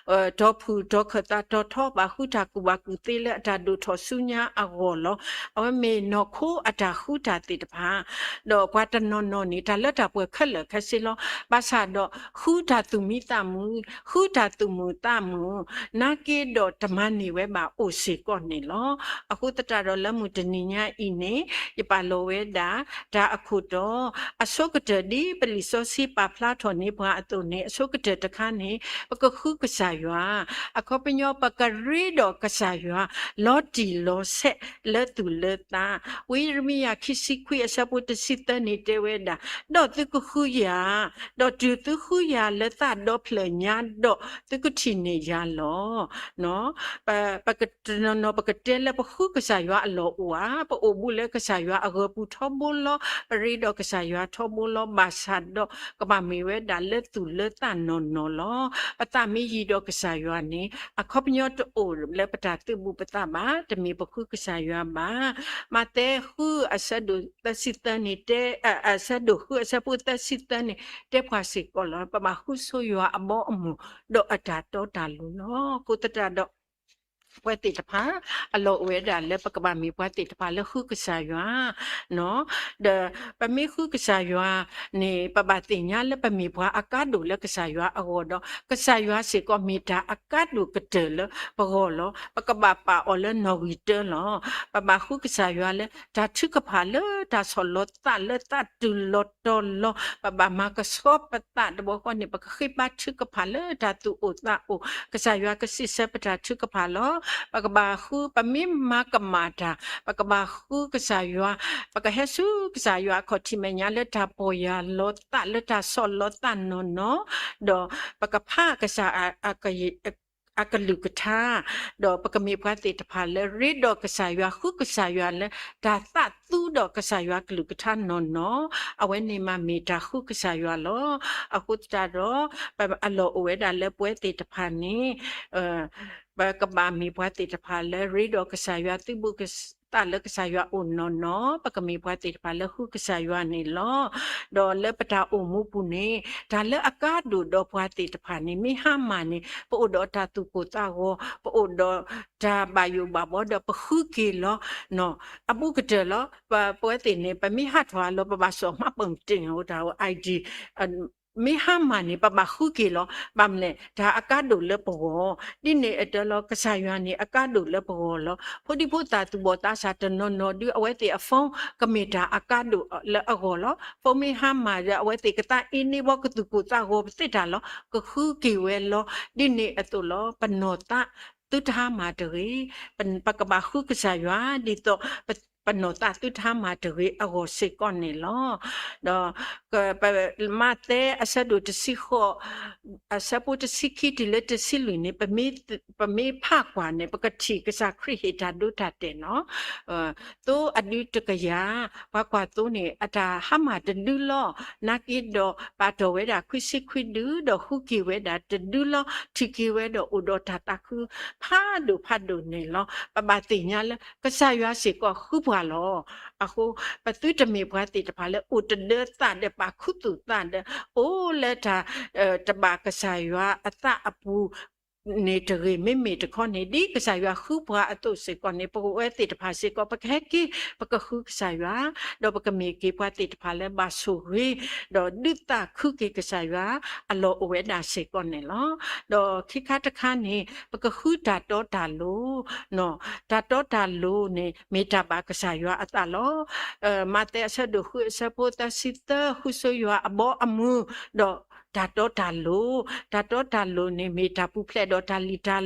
တီၤဖုၣ်တီၤခၢၣ်သးတီၤထီ ဘၣ်ဃုတၢ်ကူၣ်ဘၣ်ကူၣ်သ့လၢအတၢ်ဒိၣ်ထီၣ်ဆူညါအဂီၢ်လီၤ. အဝဲမ့ၢ်နီၢ်ခိအတၢ်ဃုတၢ်သ့ၣ်တဖၣ်, ဒီးပှၤတနီၤနီၤန့ၣ် တၢ်လၢတၢ်ပှဲၤခဲလၢာ်ခဲဆ့လီၤ. ဘၣ်ဆၣ်ဒီးဃုတၢ်သူၣ်မံသးမုာ်, ဃုတၢ်သူၣ်မုာ်သးမုာ်, နာ်က့ဒီးတမၤန့ၢ်ဝဲဘၣ်အိၣ်စ့ၢ်ကီးန့ၣ်လီၤ. အဃိသတးဒီးလၢမုၢ်တနံၤညါအံၤန့ၣ် ယပာ်လီၤဝဲဒၣ် တၢ်အခိၣ်တီ, အဆိကတၢၢ်ဒ်ပလံာ်စီဆှံပာ်ဖျါထီၣ်န့ၢ်ပှၤအသိးန့ၣ် အဆိကတၢၢ်တခါန့ၣ် ပကဃုကစၢ်ယွၤ, အခီပညီ ပကရ့ဒီးကစၢ်ယွၤ လီၤတံၢ်လီၤဆဲးလၢသူၣ်လၢသး. ဝံယံးရမံယၤခံဆံခွံအဆၢဖိတဆံသၢန့ၣ်တဲဝဲဒၣ်, ဒီးသုကဃုယၤ, ဒီးတုၤသုဃုယၤလၢသးဒီဖျၢၣ်ညါဒီး သုကထံၣ်န့ၢ်ယၤလီၤ. ပကတနီၤနီၤ ပကတဲလၢပဃုကစၢ်ယွၤအလီၢ်အိၣ်ဧါ, ပအိၣ်ဘူးလၢကစၢ်ယွၤအဂၢၤပူၤထီဘိလီၤ, ပရ့ဒီးကစၢ်ယွၤထီဘိလီၤ, ဘၣ်ဆၣ်ဒီးကဘၣ်မ့ၢ်ဝဲဒၣ်လၢသူၣ်လၢသးနီၢ်နီၢ်လီၤ. ပသးမ့ၢ်ယံၤဒီးကစၢ်ယွၤန့ၣ် အခီပညီတအိၣ်လၢပတၢ်သူၣ်ဘူးပသးဘၣ်, တမ့ၢ်ပဃုကစၢ်ယွၤဘၣ်. မးသဲဃုအဆၢဒိၣ်သၢဆံသၢန့ၣ်တဲ, အဆၢဒိၣ်ဃုအဆၢဖိသၢဆံသၢန့ၣ် တဲပှၤစ့ၢ်ကီးလီၤ, ပဘၣ်ဃုဆိယွၤအဘီအမုၢ် ဒီးအတၢ်တီတၢ်လိၤလီၤ. အဃိသတးဒီး ပဝဲသ့ၣ်တဖၣ် အလီၢ်အိၣ်ဝဲဒၣ်လၢပကဘၣ်မ့ၢ်ပှၤသ့ၣ်တဖၣ်လၢဃုကစၢ်ယွၤ, ဒီးပမ့ၢ်ဃုကစၢ်ယွၤန့ၣ် ပဘၣ်သ့ၣ်ညါလၢပမ့ၢ်ပှၤအကါဒိၣ်လၢကစၢ်ယွၤအဂီၢ်ဒီး ကစၢ်ယွၤစ့ၢ်ကီးမ့ၢ်တၢ်အကါဒိၣ်ကတၢၢ်လၢပဂီၢ်လီၤ. ပကဘၣ်ပာ်အီၤလၢနီၣ်ဂံၢ်တၢလီၤ. ပဘၣ်ဃုကစၢ်ယွၤလၢတၢ်ထုကဖၣ်လၢတၢ်ဆီၣ်လီၤသး လၢသးတုၤလီၤတီၤလီၤ. ပဘၣ်မၤကဆှီပသးတဘျီဃီန့ၣ် ပကဃ့ဘါထုကဖၣ်လၢတၢ်သူၣ်အိၣ်သးအိၣ်, ကစၢ်ယွၤကစံးဆၢပတၢ်ထုကဖၣ်လီၤ. ပကဘၣ်ဃု ပမ့ၢ်မၤကမၣ်တၢ် ပကဘၣ်ဃုကစၢ်ယွၤ, ပကဟဲဆူကစၢ်ယွၤအခီၣ်ထံးမဲာ်ညါလၢတၢ်ပီၢ်ယၢ်လီၤသး လၢတၢ်ဆီၣ်လီၤသးနီၢ်နီၢ်, ဒီးပကဖးကစၢ် အကလုၢ်ကထါ, ဒီးပကမ့ၢ်ပှၤသ့ၣ်တဖၣ်လၢရ့ဒီးကစၢ်ယွၤ ဃုကစၢ်ယွၤလၢတၢ်သးသူဒီးကစၢ်ယွၤကလုၢ်ကထါနီၢ်နီၢ်, အဝဲန့ၣ်မးမ့ၢ်တၢ်ဃုကစၢ်ယွၤလီၤ. အဃိသတးဒီး ပအလီၢ်အိၣ်ဝဲဒၣ်လၢပဝဲသ့ၣ်တဖၣ်န့ၣ် ပကဘၣ်မ့ၢ်ပှၤသ့ၣ်တဖၣ်လၢရ့ဒီးကစၢ်ယွၤ သူၣ်ဘူးကသးလၢကစၢ်ယွၤအိၣ်နီၢ်နီၢ်, ပကမ့ၢ်ပှၤသ့ၣ်တဖၣ်လၢဃုကစၢ်ယွၤန့ၣ်လီၤ. ဒီးလၢပတၢ်အိၣ်မူပူၤန့ၣ် တၢ်လၢအကါဒိၣ်ဒီးပှၤသ့ၣ်တဖၣ်န့ၣ် မ့ၢ်ဟါမၢ်န့ၣ် ပအိၣ်ဒီးတၢ်သူၣ်ကိၢ်သးဂီၤ, ပအိၣ်ဒီးတၢ်ဘၣ်ယိၣ်ဘၣ်ဘီဒီးပဃုက့ၤလီၤ. အဘူးကတၢၢ်လီၤ. ပဝဲသ့ၣ်န့ၣ် ပမ့ၢ်ဟးထီၣ်အလီၢ် ပဘၣ်စိာ်မၤပၢၢ်တ့ၢ် အိၣ်တၢ် ID မ့ၢ်ဟါမၢ်န့ၣ် ပဘၣ်ဃုက့ၤလီၤ. ဘၣ်မနုၤလဲၣ် တၢ်အကါဒိၣ်လၢပဂီၢ်, ဒ်န့ၣ်အသိးလီၤ ကစၢ်ယွၤန့ၣ် အကါဒိၣ်လၢပဂီၢ်လီၤ. ဖိဒံဖိသၣ်သူၣ်ဘီၣ်သးစၢ်တနီၤနီၤဒု အဝဲသ့ၣ်အ phone ကမ့ၢ်တၢ်အကါဒိၣ်လၢအဂီၢ်လီၤ. phone မ့ၢ်ဟါမၢ်ဒီး အဝဲသ့ၣ်ကသးအ့န့ၢ်ဘီ ကသူၣ်ကိၢ်သးဂီၤပသ့ၣ်တၢ်လီၤ. ကဃုက့ၤဝဲလီၤ. ဒ်န့ၣ်အသိးလီၤ ပနီၢ်သးသုတဟါမၢ်တဂ့ၤ. ပကဘၣ်ဃုကစၢ်ယွၤ ဒ်သိး ပနီၢ်သးသုတဟါမၢ်တဂ့ၤအဂီၢ်စ့ၢ်ကီးန့ၣ်လီၤ. ဒီး မးသဲအဆၢဒိၣ်တဆံဃိး အဆၢဖိတဆံခံတုၤလၢတဆံလွံၢ်န့ၣ် ပမ့ၢ်ဖးကွၢ်န့ၣ် ပကထံၣ်ကစၢ်ခရံာ်ဟ့ၣ်တၢ်ဒိတၢ်တဲာ်နီၤ. သိအဒုတကယၤ, ပှၤကွၢ်သိန့ၣ် အတၢ်ဟါမၢ်တဒုလီၤ. နာ်က့ဒီး ပာ်တ့ၢ်ဝဲဒၣ်ခွံဆံခွံဒု ဒီးဃုက့ၤဝဲဒၣ်တဒုလီၤ. ထံၣ်က့ၤဝဲဒီးအိၣ်ဒီးတၢ်သးခုဖးဒိၣ်ဖးဒိၣ်န့ၣ်လီၤ. ပဘၣ်သ့ၣ်ညါလၢ ကစၢ်ယွၤစ့ၢ်ကီးဃုပှၤလီၤ. အဃိ ပသုတမ့ၢ်ပှၤသ့ၣ်တဖၣ်လၢအိၣ်တဒၢသးဒီးပာ်ခူသူၣ်သးဒီး အိၣ်လၢတၢ် တဘၣ်ကစၢ်ယွၤအသးအပူၤ န့ၣ်တဂ့ၤ. မ့မ့ၢ်တခီန့ၣ် ဒ်ကစၢ်ယွၤဃုပှၤအသိးစ့ၢ်ကီးန့ၣ် ပဝဲသ့ၣ်တဖၣ်စ့ၢ်ကီး ပကဟဲက့ၤ ပကဃုကစၢ်ယွၤ, ဒီးပကမ့ၢ်က့ၤပှၤသ့ၣ်တဖၣ်လၢဘၣ်ဆိၣ်ဂ့ၤ ဒီးဒုးသးခုက့ၤကစၢ်ယွၤ အလီၢ်အိၣ်ဝဲဒၣ်စ့ၢ်ကီးန့ၣ်လီၤ. ဒီးခံခါတခါန့ၣ် ပကဃုတၢ်တီတၢ်လိၤ, တၢ်တီတၢ်လိၤန့ၣ် မ့ၢ်တၢ်ဘၣ်ကစၢ်ယွၤအသးလီၤ. မးသဲအဆၢဒိၣ်ဃုအဆၢဖိသၢဆံသၢ ဃုဆိယွၤအဘီအမုၢ်, ဒီး တၢ်တီတၢ်လိၤ, တၢ်တီတၢ်လိၤန့ၣ် မ့ၢ်တၢ်ပူၤဖျဲးဒီးတၢ်လံၣ်တၢ်လီ, တၢ်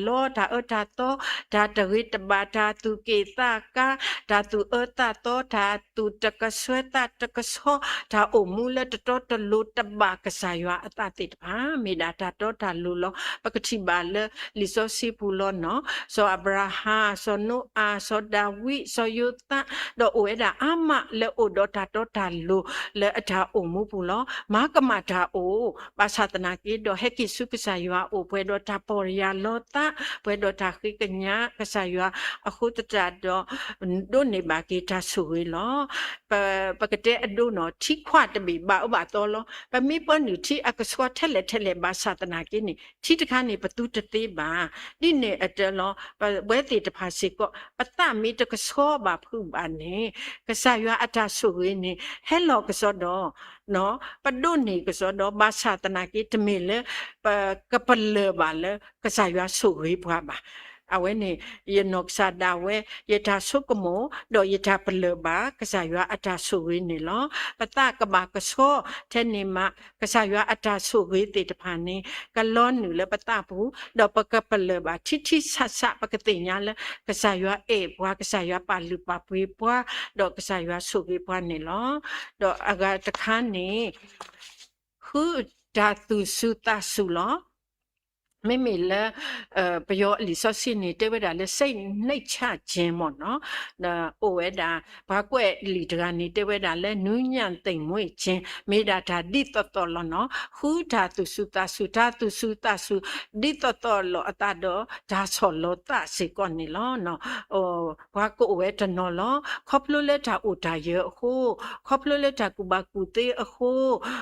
အၢတၢ်သီ, တၢ်တဂ့ၤတဘၣ်, တၢ်သူၣ်က့ၣ်သးကါ, တၢ်သူၣ်အၢသးသီ, တၢ်သူၣ်တကဆှဲသးတကဆှီ, တၢ်အိၣ်မူလၢတတီတလိၤတဘၣ်ကစၢ်ယွၤအသးသ့ၣ်တဖၣ် မ့ၢ်ဒၣ်တၢ်တီတၢ်လိၤလီၤ. ပကထံၣ်ဘၣ်လၢလံာ်စီဆှံပူၤလီၤနီၤ, စီၤအၤဘြၤဟၣ်, စီၤနိအၤ, စီၤဒၤဝံး, စီၤယိၤသး, ဒီးအိၣ်ဝဲဒၣ်အါမးလၢအိၣ်ဒီးတၢ်တီတၢ်လိၤလၢအတၢ်အိၣ်မူပူၤလီၤ. မၤကမၣ်တၢ်အိၣ်, ဘၣ်ဆၣ်သနာ်က့ဒီး ဟဲက့ၤဆူကစၢ်ယွၤအအိၣ် ပှဲၤဒီးတၢ်ပီၢ်ယၢ်လီၤသး, ပှဲၤဒီးတၢ်ဃ့ကညးကစၢ်ယွၤအဃိသတးဒီး ဒိးန့ၢ်ဘၣ်က့ၤတၢ်ဆိၣ်ဂ့ၤလီၤ. ပ ပကတဲအဒိနီၤ, ထံခွးတဘ့ၣ်ဘၣ်အၢဘၣ်သီလီၤ. ပမ့ၢ်ပၢနုာ်ထံအကဆှီထဲလဲၣ်ထဲလဲၣ်ဘၣ်ဆၣ်သနာ်က့န့ၣ် ထံတခါန့ၣ် ပသူတသ့ဘၣ်. ဒ်န့ၣ်အတၢ်လီၤ, ပဝဲသ့ၣ်တဖၣ်စ့ၢ်ကီး ပသးမ့ၢ်တကဆှီဘၣ်ဖုးဘၣ်န့ၣ် ကစၢ်ယွၤအတၢ်ဆိၣ်ဂ့ၤန့ၣ် ဟဲလီၤကစီဒီ ပဒိးန့ၢ်ကစီဒီ ဘၣ်ဆၣ်သနာ်က့ တမ့ၢ်လၢ ပကပလၢၢ်ဘၣ်လၢကစၢ်ယွၤဆိၣ်ဂ့ၤပှၤဘၣ်. အဝဲန့ၣ် ယနီၢ်ကစၢ်ဒၣ်ဝဲ ယတၢ်ဆိကမိၣ် ဒီးယတၢ်ပလၢၢ်ဘၣ် ကစၢ်ယွၤအတၢ်ဆိၣ်ဂ့ၤန့ၣ်လီၤ. ပသးကဘၣ်ကဆှီထဲန့ၣ်မး ကစၢ်ယွၤအတၢ်ဆိၣ်ဂ့ၤသ့ၣ်တဖၣ်န့ၣ် ကလီၤနုာ်လၢပသးပူၤ ဒီးပကပလၢၢ်ဘၣ်ထံထံဆးဆး ပကသ့ၣ်ညါလၢ ကစၢ်ယွၤအဲၣ်ပှၤ ကစၢ်ယွၤပာ်လုၢ်ပာ်ပှ့ၤပှၤ ဒီးကစၢ်ယွၤဆိၣ်ဂ့ၤပှၤန့ၣ်လီၤ. ဒီးအဂၤတခါန့ၣ် ဃုတၢ်သူၣ်စူၤသးစူၤလီၤ. မ့မ့ၢ်လၢ ပယီၤအလံာ်စီဆှံန့ၣ် တဲဝဲဒၣ်လၢ စိတ်နှိမ့်ချခြင်း မ့ၢ်နီၤ, အိၣ်ဝဲဒၣ် ပှၤကွဲးလံာ်တဂၤန့ၣ် တဲဝဲဒၣ်လၢ နူးညံ့သိမ်မွေ့ခြင်း မ့ၢ်ဒၣ်တၢ်ဒ်သိးသိးလီၤနီၤ. ဃုတၢ်သူၣ်စူၤသးစူၤ, တၢ်သူၣ်စူၤသးစူၤ ဒ်သိးသိးလိာ်အသးဒီး တၢ်ဆီၣ်လီၤသးစ့ၢ်ကီးန့ၣ်လီၤ. ပှၤကအိၣ်ဝဲတနီၤလီၤ. ခီဖျိလၢတၢ်အိၣ်တၢ်ယၢၤအဃိ, ခီဖျိလၢတၢ်ကူၣ်ဘၣ်ကူၣ်သ့အဃိ,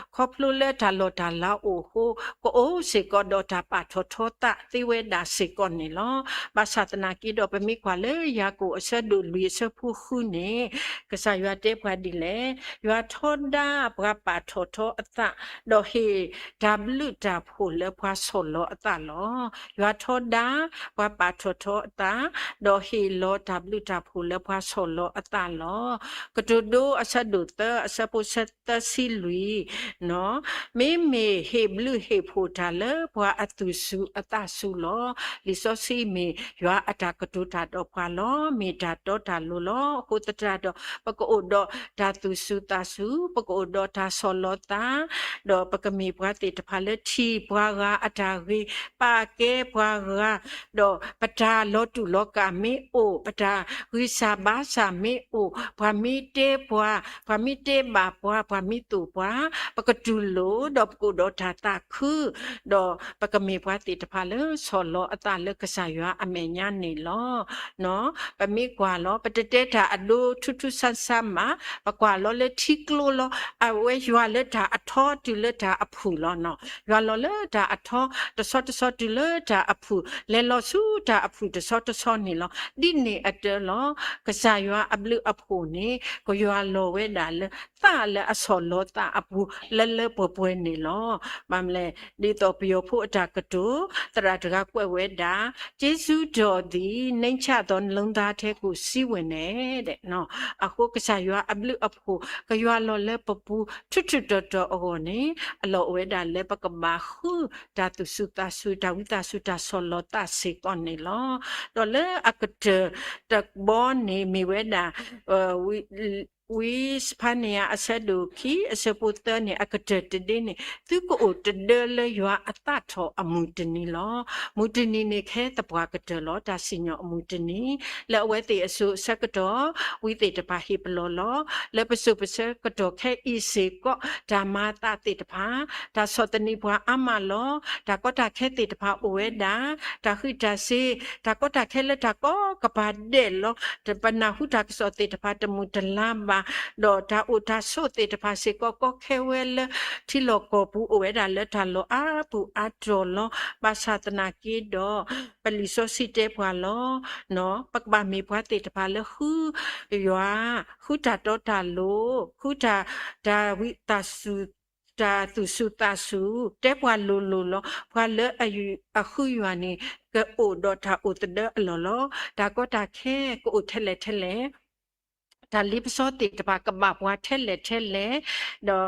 ခီဖျိလၢတၢ်လီၢ်တၢ်လၤအိၣ်အဃိ, ကအိၣ်စ့ၢ်ကီးဒီးတၢ်ပာ်ထီၣ်ထီသးသ့ဝဲဒၣ်စ့ၢ်ကီးန့ၣ်လီၤ. ဘၣ်ဆၣ်သနာ်က့ဒီး ပမ့ၢ်ကွၢ်လၢယၤကိာ်အဆၢဒိၣ်လွံၢ်အဆၢဖိဃုန့ၣ်, ကစၢ်ယွၤတဲပှၤဒ်လဲၣ်, ယွၤထီဒါပှၤပာ်ထီၣ်ထီအသး, ဒီးဟ့ၣ်တၢ်ဘျုးတၢ်ဖှိၣ်လၢပှၤဆီၣ်လီၤအသးလီၤ. ယွၤထီဒါ ပှၤပာ်ထီၣ်ထီအသး, ဒီးဟ့ၣ်လီၤတၢ်ဘျုးတၢ်ဖှိၣ်လၢပှၤဆီၣ်လီၤအသးလီၤ. ကတိၤဒိအဆၢဒိၣ်သၢအဆၢဖိသၢဆံလွံၢ်, မ့မ့ၢ်ဟ့ၣ်ဘျုးဟ့ၣ်ဖှိၣ်တၢ်လၢပှၤအသူၣ်စူၤအသးစူၤလီၤ. လံာ်စီဆှံမ့ၢ်ယွၤအတၢ်ကတိၤတၢ်ဒီးပှၤလီၤ. မ့ၢ်တၢ်တီတၢ်လိၤလီၤ. အဃိသတးဒီး ပကအိၣ်ဒီးတၢ်သူၣ်စူၤသးစူၤ, ပကအိၣ်ဒီးတၢ်ဆီၣ်လီၤသး, ဒီးပကမ့ၢ်ပှၤသ့ၣ်တဖၣ်လၢထံၣ်ပှၤဂၤအတၢ်ဂ့ၤ, ပာ်ကဲပှၤဂၤ, ဒီးပတၢ်လီၤတူာ်လီၤကာ်မ့ၢ်အိၣ်, ပတၢ်ဂံၢ်စၢ်ဘါစၢ်မ့ၢ်အိၣ်, ပှၤမ့ၢ်တဲပှၤ, ပှၤမ့ၢ်တဲဘၣ်ပှၤ, ပှၤမ့ၢ်သိၣ်ပှၤ, ပကတူၢ်လိာ်, ဒီးပကအိၣ်ဒီးတၢ်သးခု, ဒီးပကမ့ၢ်ပှၤသ့ၣ်တဖၣ်လၢဆီၣ်လီၤအသးလၢကစၢ်ယွၤအမဲာ်ညါန့ၣ်လီၤ. ပမ့ၢ်ကွၢ်လီၤ, ပတတဲတၢ်အဒိထူထူဆါဆါမး, ပကွၢ်လီၤလၢထံကျိလီၤ. အဝဲယွၤလၢတၢ်အထီတုၤလၢတၢ်အဖုၣ်လီၤနီၤ. ယွၤလီၤလၢတၢ်အထီတဆီတဆီတုၤလၢတၢ်အဖုၣ်, လဲၤလီၤဆူတၢ်အဖုၣ်တဆီတဆီန့ၣ်လီၤ. ဒ်န့ၣ်အတၢ်လီၤ, ကစၢ်ယွၤအဘျုးအဖှိၣ်န့ၣ် ကယွၤလီၤဝဲဒၣ်လၢ သးလၢအဆီၣ်လီၤသးအပူၤလၢလၢပှဲၤပှဲၤန့ၣ်လီၤ. ဘၣ်မနုၤလဲၣ်, ဒ်သိးပယီၤဖိအတၢ်ကတိၤ, သရၣ်တဂၤကွဲးဝဲဒၣ်, ကျေးဇူးတော်သည် နှိမ့်ချသော လူမ်းသားထဲကို စီးဝင်တယ် အဃိ ကစၢ်ယွၤအဘျုးအဖှိၣ် ကယွၤလီၤလၢပပူၤ ထူးထူးတီၤတီၤအဂီၢ်န့ၣ် အလီၢ်အိၣ်ဝဲဒၣ်လၢပကဘၣ်ဃုတၢ်သူၣ်စူၤသးစူၤ တၢ်ဝံသးစူၤ တၢ်ဆီၣ်လီၤသးစ့ၢ်ကီးန့ၣ်လီၤ. ဒီးလၢအကတၢၢ်တဘီန့ၣ်မ့ၢ်ဝဲဒၣ် ဝံစဖါနယၤအဆၢဒိၣ်ခံ အဆၢဖိသၢန့ၣ် အကတၢၢ်တဒ့န့ၣ် သုကအိၣ်တဒၢလၢယွၤအသးထီၣ်အမုၢ်တနံၤလီၤ. မုၢ်တနံၤန့ၣ်ခဲသပှၢ်ကတၢၢ်လီၤ. တၢ်စံၣ်ညီၣ်အမုၢ်တနံၤ လၢအဝဲသ့ၣ်အစိၤအဆၢကတီၢ် ဝံသ့ၣ်တဖၣ်ဟ့ၣ်ပလီၢ်လီၤ. လၢပစိၤပဆၢကတီၢ်ခဲအံၤစ့ၢ်ကီး တၢ်မၤသးသ့ၣ်တဖၣ် တၢ်ဆီၣ်သနံးပှၤအါမးလီၤ. တၢ်ကီတၢ်ခဲသ့ၣ်တဖၣ်အိၣ်ဝဲဒၣ် တၢ်ဃံးတၢ်စ့ၤ တၢ်ကီတၢ်ခဲလၢတၢ်ကီကပၤဒဲးလီၤ. ပနၢ်ဟူတၢ်ကစီၣ်သ့ၣ်တဖၣ်တမုာ်တလၤဘၣ်, ဒီးတၢ်အိၣ်တၢ်ဆိးသ့ၣ်တဖၣ်စ့ၢ်ကီး ကီခဲဝဲလၢ ထံလီၢ်ကီၢ်ပူၤအိၣ်ဝဲဒၣ်လၢတၢ်လီၢ်အါပူၤအါတီၤလီၤ. ဘၣ်ဆၣ်သနာ်က့ဒီး ပလံာ်စီဆှံတဲပှၤလီၤ. ပကဘၣ်မ့ၢ်ပှၤသ့ၣ်တဖၣ်လၢဃုယွၤ, ဃုတၢ်တီတၢ်လိၤ, ဃုတၢ် တၢ်ဝံသးစူၤ တၢ်သူၣ်စူၤသးစူၤ, တဲပှၤလိၤလိၤလီၤ. ပှၤလၢအဃုယွၤန့ၣ် ကအိၣ်ဒီးတၢ်အိၣ်သဒၢအလီၢ်လီၤ. တၢ်ကီတၢ်ခဲကအိၣ်ထဲလဲၣ်ထဲလဲၣ် တၢ်လ့ပစီသ့ၣ်တဖၣ်ကဘၣ်ပှၤထဲလဲၣ်ထဲလဲၣ်, ဒီး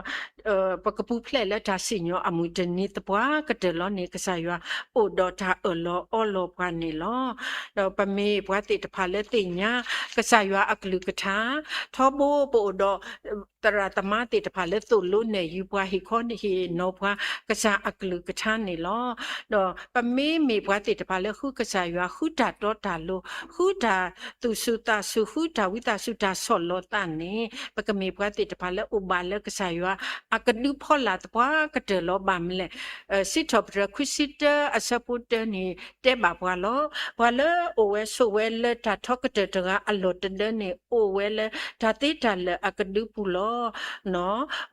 ပကပူၤဖျဲးလၢတၢ်စံၣ်ညီၣ်အမုၢ်တနံၤသပှၢ်ကတၢၢ်လီၤန့ၣ် ကစၢ်ယွၤအိၣ်ဒီးတၢ်အၢၣ်လီၤအီလီၤပှၤန့ၣ်လီၤ. ဒီးပမ့ၢ်ပှၤသ့ၣ်တဖၣ်လၢသ့ၣ်ညါ ကစၢ်ယွၤအကလုၢ်ကထါ, ထီဘိပအိၣ်ဒီး သရၣ်သမါသ့ၣ်တဖၣ်လၢသိၣ်လိနဲၣ်ယုၤပှၤ ဟ့ၣ်ခီဟ့ၣ်နီၤပှၤ ကစၢ်အကလုၢ်ကထါန့ၣ်လီၤ. ဒီးပမ့မ့ၢ်ပှၤသ့ၣ်တဖၣ်လၢဃုကစၢ်ယွၤ ဃုတၢ်တီတၢ်လိၤ, ဃုတၢ်သူၣ်စူၤသးစူၤ, ဃုတၢ်ဝံသးစူၤတၢ်ဆီၣ်လီၤသးန့ၣ် ပကမ့ၢ်ပှၤသ့ၣ်တဖၣ်လၢအိၣ်ဘၣ်လၢကစၢ်ယွၤအကဒုဖီလာ်သပှၢ်ကတၢၢ်လီၤ. ဘၣ်မနုၤလဲၣ်, စံးထီၣ်ပတြၢၤခွံဆံတၢအဆၢဖိတၢန့ၣ် တဲဘၣ်ပှၤလီၤ. ပှၤလၢအိၣ်ဝဲဆိးဝဲလၢတၢ်ထီကတၢၢ်တဂၤအလီၢ်တဒၢန့ၣ် အိၣ်ဝဲလၢတၢ်သ့တၢ်လၢာ်အကဒုပူၤလီၤ.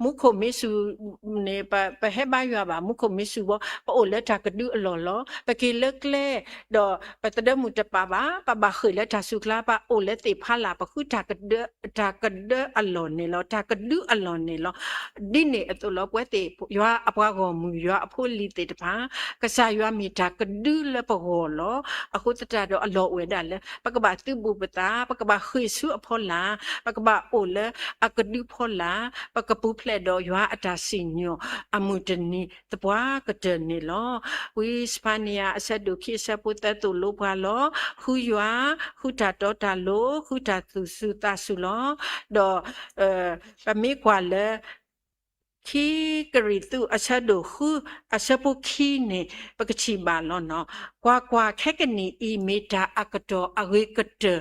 မူခိၣ်မ့ၢ်စူၤန့ၣ် ပဟဲဘါယွၤဘၣ်, မူခိၣ်မ့ၢ်စူၤဘၣ် ပအိၣ်လၢတၢ်ကဒုအလီၢ်လီၤ. ပက့ၤလၢကျဲ ဒီးပသဒၢမုၢ်တပာ်ဘၣ်, ပဘၣ်ဃ့ၢ်လၢတၢ်စူၤကျါ, ပအိၣ်လၢသ့ၣ်ဖးလာ်, ပဃုတၢ်ကဒၢအလီၢ်န့ၣ်လီၤ, တၢ်ကဒုအလီၢ်န့ၣ်လီၤ. ဒ်န့ၣ်အသိးလီၤ ပဝဲသ့ၣ်ယွၤအပှၤဂီၢ်မုၢ် ယွၤအဖိအလံၤသ့ၣ်တဖၣ်, ကစၢ်ယွၤမ့ၢ်တၢ်ကဒုလၢပဂီၢ်လီၤ. အဃိသတးဒီးအလီၢ်အိၣ်ဝဲဒၣ်လၢ ပကဘၣ်သုးဘူးပသး, ပကဘၣ်ဃ့ၢ်ဆူအဖီလာ်, ပကဘၣ်အိၣ်လၢအကဒုဖီလာ်, ပကပူၤဖျဲးဒီးယွၤအတၢ်စံၣ်ညီၣ်အမုၢ်တနံၤသပှၢ်ကတၢၢ်န့ၣ်လီၤ. ဝံစဖါနယၤအဆၢဒိၣ်ခံအဆၢဖိသၢသိၣ်လိပှၤလီၤ. ဃုယွၤ, ဃုတၢ်တီတၢ်လိၤ, ဃုတၢ်သူၣ်စူၤသးစူၤလီၤ. ဒီး ပမ့ၢ်ကွၢ်လၢ ခံကရံၣ်သူးအဆၢဒိၣ်ဃု အဆၢဖိခံန့ၣ် ပကထံၣ်ဘၣ်လီၤနီၤ. ကွၢ်ကွၢ်, ခဲကနံၣ်အံၤမ့ၢ်တၢ်အကတီၢ်အဂ့ၤကတၢၢ်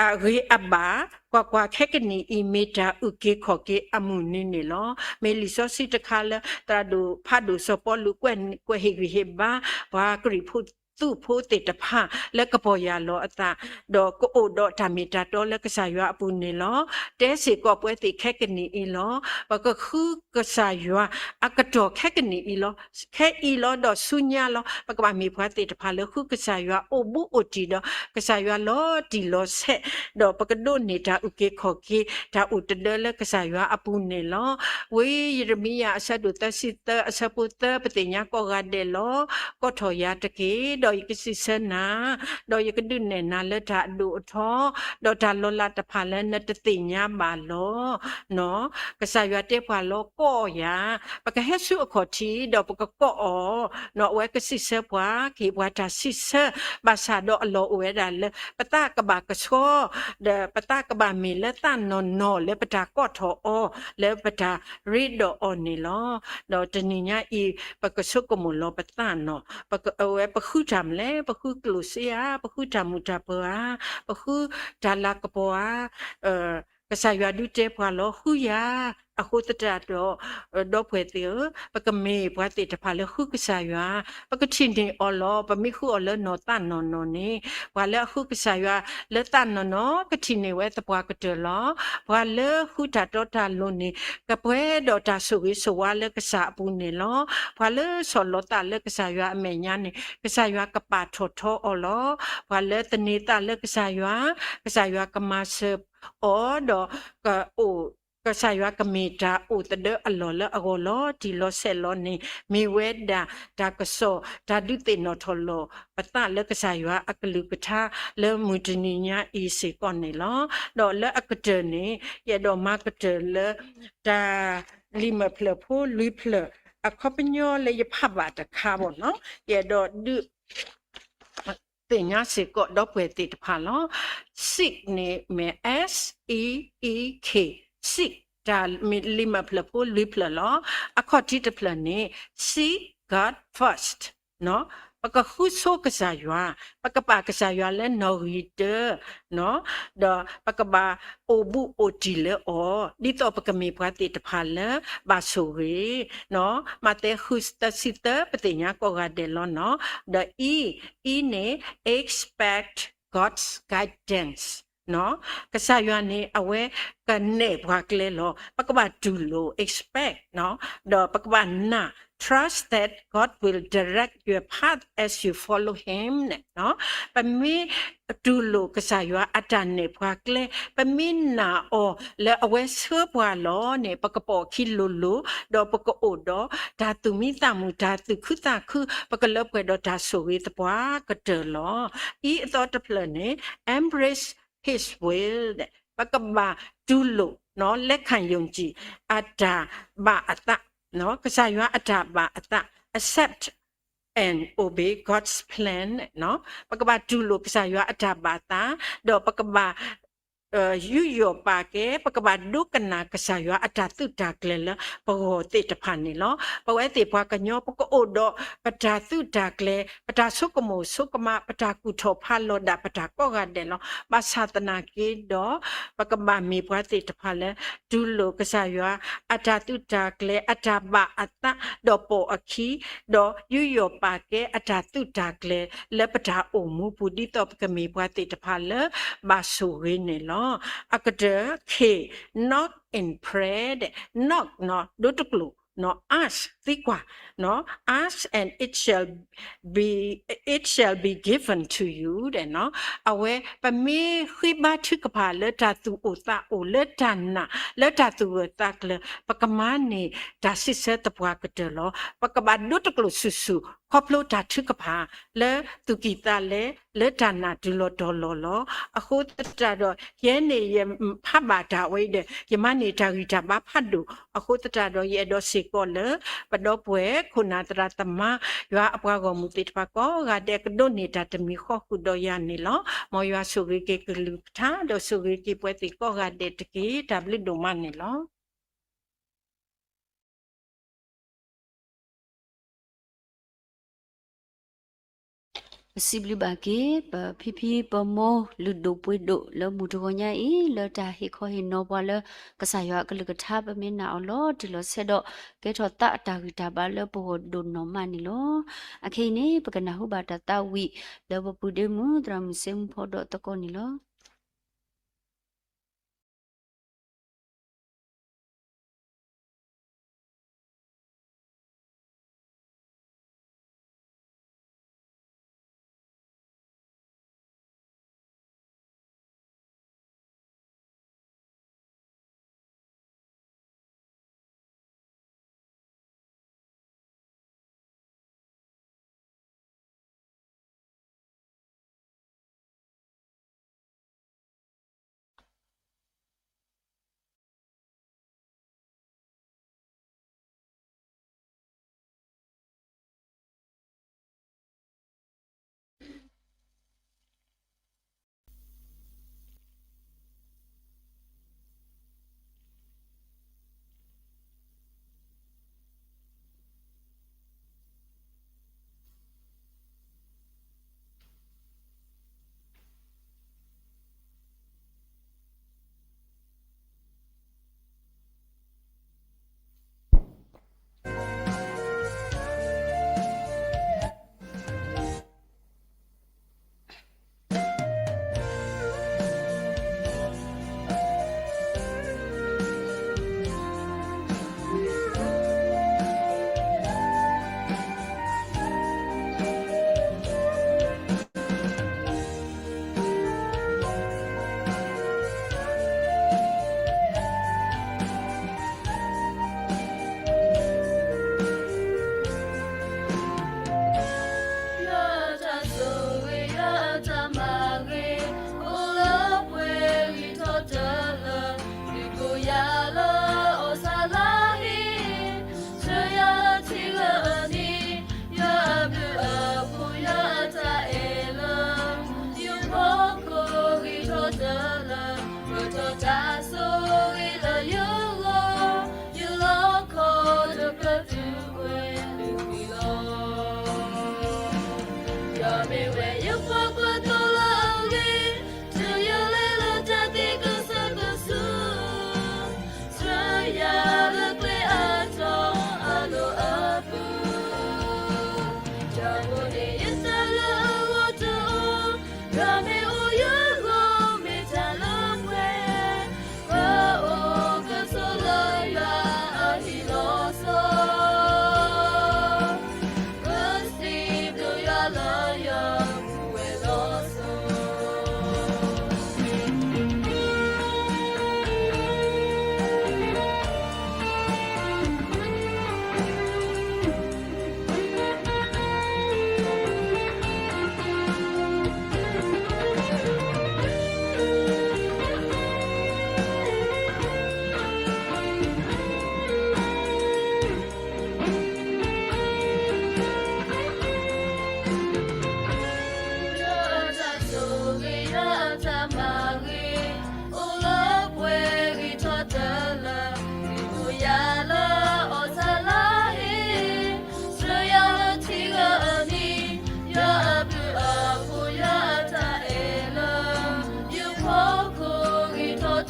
အဂ့ၤအဘၣ်, ကွၢ်ကွၢ်, ခဲကနံၣ်အံၤမ့ၢ်တၢ်အုၣ်က့ၤခီၣ်က့ၤအမုၢ်နံၤန့ၣ်လီၤ. မ့ၢ်လံာ်စီဆှံတခါလၢ သရၣ်ဒိၣ်ဖးဒိၣ်စီၤပီလူး ကွဲးဟ့ၣ်ဂံၢ်ဟ့ၣ်ဘါ ပှၤကရံၣ်ဖိသူးဖိသ့ၣ်တဖၣ် လၢကပီၢ်ယၢ်လီၤအသး, ဒီးကအိၣ်ဒီးတၢ်မ့ၢ်တၢ်တီလၢကစၢ်ယွၤအပူၤန့ၣ်လီၤ. တဲစ့ၢ်ကီးပဝဲသ့ၣ်ခဲကနံၣ်အံၤလီၤ. ပကဃုကစၢ်ယွၤအကတီၢ်ခဲကနံၣ်အံၤလီၤ. ခဲအံၤလီၤဒီးဆူညါလီၤ. ပကဘၣ်မ့ၢ်ပှၤသ့ၣ်တဖၣ်လၢဃုကစၢ်ယွၤအိၣ်ဘူးအိၣ်တံၢ်ဒီး ကစၢ်ယွၤလီၤတံၢ်လီၤဆဲး, ဒီးပကဒိးန့ၢ်တၢ်အုၣ်က့ၤခီၣ်က့ၤ တၢ်အိၣ်တဒၢလၢကစၢ်ယွၤအပူၤန့ၣ်လီၤ. ဝံယံးရမံယၤအဆၢဒိၣ်သၢဆံသၢအဆၢဖိသၢ ပသ့ၣ်ညါကိးဂၤဒဲးလီၤ. ကိးထီၣ်ယၤတက့ၢ်, ဒီးယကစံးဆၢနၤ, ဒီးယကဒုးနဲၣ်နၤလၢတၢ်အဒိၣ်အထီ, ဒီးတၢ်လီၤလးတဖၣ်လၢနတသ့ၣ်ညါဘၣ်လီၤ. ကစၢ်ယွၤတဲပှၤလီၤ ကိးယၤ, ပကဟဲဆူအခီၣ်ထံး ဒီးပကကိးအီၤ, အဝဲကစံးဆၢပှၤ, ကဟ့ၣ်ပှၤတၢ်စံးဆၢ, ဘၣ်ဆၣ်ဒီးအလီၢ်အိၣ်ဝဲဒၣ်လၢ ပသးကဘၣ်ကဆှီ, ဒီးပသးကဘၣ်မ့ၢ်လၢသးနီၢ်နီၢ်လၢပတၢ်ကိးထီၣ်အီၤ, လၢပတၢ်ရ့ဒီးအီၤန့ၣ်လီၤ. ဒီးတနံၤညါအံၤ ပကဆိကမိၣ်လီၤပသးနီၢ်, အဝဲပဃုတၢ်မနုၤလဲၣ်, ပဃုကျိၣ်စ့ဧါ, ပဃုတၢ်မုာ်တၢ်ပၢၤဧါ, ပဃုတၢ်လၤကပီၤဧါ, ကစၢ်ယွၤဒုးတဲပှၤလီၤ ဃုယၤ. အဃိသတးဒီး ဒီပုၢ်ဝဲၢ်သ့ၣ်ဧၢ, ပကမ့ၢ်ပှၤသ့ၣ်တဖၣ်လၢဃုကစၢ်ယွၤ, ပကထံၣ်န့ၢ်အီၤလီၤ. ပမ့ၢ်ဃုအီၤလၢနီၢ်သးနီၢ်နီၢ်န့ၣ်, ပှၤလၢအဃုကစၢ်ယွၤလၢသးနီၢ်နီၢ် ကထံၣ်န့ၢ်ဝဲသပှၢ်ကတၢၢ်လီၤ. ပှၤလၢဃုတၢ်တီတၢ်လိၤန့ၣ် ကပှဲၤဒီးတၢ်ဆိၣ်ဂ့ၤဆိၣ်ဝါလၢကစၢ်အပူၤန့ၣ်လီၤ. ပှၤလၢဆီၣ်လီၤသးလၢကစၢ်ယွၤအမဲာ်ညါန့ၣ် ကစၢ်ယွၤကပာ်ထီၣ်ထီအီၤလီၤ. ပှၤလၢသန့ၤသးလၢကစၢ်ယွၤ, ကစၢ်ယွၤကမၤစၢၤအီၤ, ဒီးကအိၣ်, ကစၢ်ယွၤကမ့ၢ်တၢ်အိၣ်သဒၢအလီၢ်လၢအဂီၢ်လီၤတံၢ်လီၤဆဲးလီၤန့ၣ် မ့ၢ်ဝဲဒၣ်တၢ်ကစီၣ် တၢ်ဒုးသ့ၣ်နီၣ်ထီၣ်လီၤပသးလၢကစၢ်ယွၤအကလုၢ်ကထါလၢမုၢ်တနံၤညါအံၤစ့ၢ်ကီးန့ၣ်လီၤ. ဒီးလၢအကတၢၢ်န့ၣ် ယအဲၣ်ဒိးမၤကတၢၢ်လၢ တၢ်လံာ်မဲာ်ဖျၢၣ်ဖိလွံၢ်ဖျၢၣ် အခီပညီလၢယဖးဘၣ်တခါဘၣ်နီၤ, ယအဲၣ်ဒိးဒုး သ့ၣ်ညါစ့ၢ်ကီးဒီပုၢ်ဝဲၢ်သ့ၣ်တဖၣ်လီၤ. Seek န့ၣ်မ့ၢ် S E E K, seek, တၢ်လံာ်မဲာ်ဖျၢၣ်ဖိလွံၢ်ဖျၢၣ်လီၤ. အခီၣ်ထံးတဖျၢၣ်န့ၣ် seek God first, ပကဃုဆိကစၢ်ယွၤ, ပကပာ်ကစၢ်ယွၤလၢနီၣ်ဂံၢ်တၢ, ဒီးပကဘၣ်အိၣ်ဘူးအိၣ်တံၢ်လၢအီၤ, ဒ်သိးပကမ့ၢ်ပှၤသ့ၣ်တဖၣ်လၢဘၣ်ဆိၣ်ဂ့ၤ, မးသဲဃုသၢဆံသၢ ပသ့ၣ်ညါကိးဂၤဒဲးလီၤနီၤ. ဒီး E, E န့ၣ် expect God's guidance, ကစၢ်ယွၤန့ၣ် အဝဲကနဲၣ်ပှၤကျဲလီၤ. ပကဘၣ်တူၢ်လိာ် expect, ဒီးပကဘၣ်နာ် trust that God will direct your path as you follow him န့ၣ်, ပမ့ၢ်တူၢ်လိာ်ကစၢ်ယွၤအတၢ်နဲၣ်ပှၤကျဲ, ပမ့ၢ်နာ်အီၤလၢအဝဲဆှၢပှၤလီၤန့ၣ် ပကပိာ်ခံလိၤလိၤ, ဒီးပကအိၣ်ဒီးတၢ်သူၣ်မံသးမုာ် တၢ်သူၣ်ခုသးခု, ပကလၢပှဲၤဒီးတၢ်ဆိၣ်ဂ့ၤသပှၢ်ကတၢၢ်လီၤ. E အသီတဖျၢၣ်န့ၣ် embrace his will, ပကဘၣ်တူၢ်လိာ် လက်ခံယုံကြည် အတၢ်ဘၣ်အသး, ကစၢ်ယွၤအတၢ်ဘၣ်အသး, accept and obey God's plan. ပကဘၣ်တူၢ်လိာ်ကစၢ်ယွၤအတၢ်ဘၣ်သး, ဒီးပကဘၣ် ယူးယီၣ်ပာ်ကဲ, ပကဘၣ်ဒိကနၣ်ကစၢ်ယွၤအတၢ်သုးတၢ်ကျဲၤလၢပဂီၢ်သ့ၣ်တဖၣ်န့ၣ်လီၤ. ပဝဲသ့ၣ်ပှၤကညီ ပကအိၣ်ဒီးပတၢ်သုးတၢ်ကျဲၤ, ပတၢ်ဆိကမိၣ်ဆိကမး, ပတၢ်ကူၣ်ထီၣ်ဖးလီၤဒၣ်ပတၢ်ကိးဂၤဒဲးလီၤ. ဘၣ်ဆၣ်သနာ်က့ဒီး ပကဘၣ်မ့ၢ်ပှၤသ့ၣ်တဖၣ်လၢ တူၢ်လိာ်ကစၢ်ယွၤအတၢ်သုးတၢ်ကျဲၤ အတၢ်ဘၣ်အသး ဒီးပိာ်အခံ, ဒီးယူးယီၣ်ပာ်ကဲအတၢ်သုးတၢ်ကျဲၤလၢပတၢ်အိၣ်မူပူၤ ဒ်သိးပကမ့ၢ်ပှၤသ့ၣ်တဖၣ်လၢဘၣ်ဆိၣ်ဂ့ၤန့ၣ်လီၤ. အကတၢၢ် K, knock in prayer, knock ဒီတကျိာ်, ask သံကွၢ်, ask and it shall be, it shall be given to you အဝဲ ပမ့ၢ်ဃ့ဘါထုကဖၣ်လၢတၢ်သူၣ်အိၣ်သးအိၣ် လၢတၢ်နာ် လၢတၢ်သူၣ်ဂၢၢ်သးကျၢၤ ပကမၤန့ၢ်တၢ်စံးဆၢသပှၢ်ကတၢၢ်လီၤ. ပကဘၣ်ဒိတကျိာ်ဆူၣ်ဆူၣ် ခီဖျိတၢ်ထုကဖၣ် လၢသူၣ်ကံၢ်သးလဲ လၢတၢ်နာ်တုၤလီၤတီၤလီၤလီၤ. အဃိသတးဒီး ယဲန့ၣ်ယဖးဘၣ်တၢ်ဝဲအံၤဒီး ယမၤန့ၢ်တၢ်ဂံၢ်တၢ်ဘါဖးဒိၣ်, အဃိသတးဒီး ယအဲၣ်ဒိးစ့ၢ်ကီးလၢ ပဒီပုၢ်ဝဲၢ်ခိၣ်နၢ်သရၣ်သမါ ယွၤအပှၤဂီၢ်မုၢ်သ့ၣ်တဖၣ်ကိးဂၤဒဲး ကဒိးန့ၢ်တၢ်တမံၤဃီဃုာ်ဒီးယၤန့ၣ်လီၤ. မ်ယွၤဆိၣ်ဂ့ၤက့ၤကလုၢ်ကထါ ဒီးဆိၣ်ဂ့ၤက့ၤပှၤသ့ၣ်ကိးဂၤဒဲးတက့ၢ်. တၢ်ဘျုးဒိၣ်မးန့ၣ်လီၤ. ပစံးဘျုးဘၣ်က့ၤ ပဖံဖံပမိၢ်လုၢ်ဒိၣ်ပှ့ၤဒိၣ်လၢမုၢ်တဂီၤညါအံၤ လၢတၢ်ဟ့ၣ်ခီဟ့ၣ်နီၤပှၤလၢ ကစၢ်ယွၤအကလုၢ်ကထါ ပမ့ၢ်နာ်အီၤလီၤတံၢ်လီၤဆဲးဒီး ကဲထီၣ်သးအတၢ်ဂံၢ်တၢ်ဘါလၢပဂီၢ်ဒိၣ်နီၢ်မးန့ၣ်လီၤ. အခဲအံၤန့ၣ် ပကနၢ်ဟူဘၣ်တၢ်သးဝံၣ်လၢပပုၢ်ဒ့မုၣ် သရၣ်မုၣ်စ့မူဖီဒီးသကိးန့ၣ်လီၤ.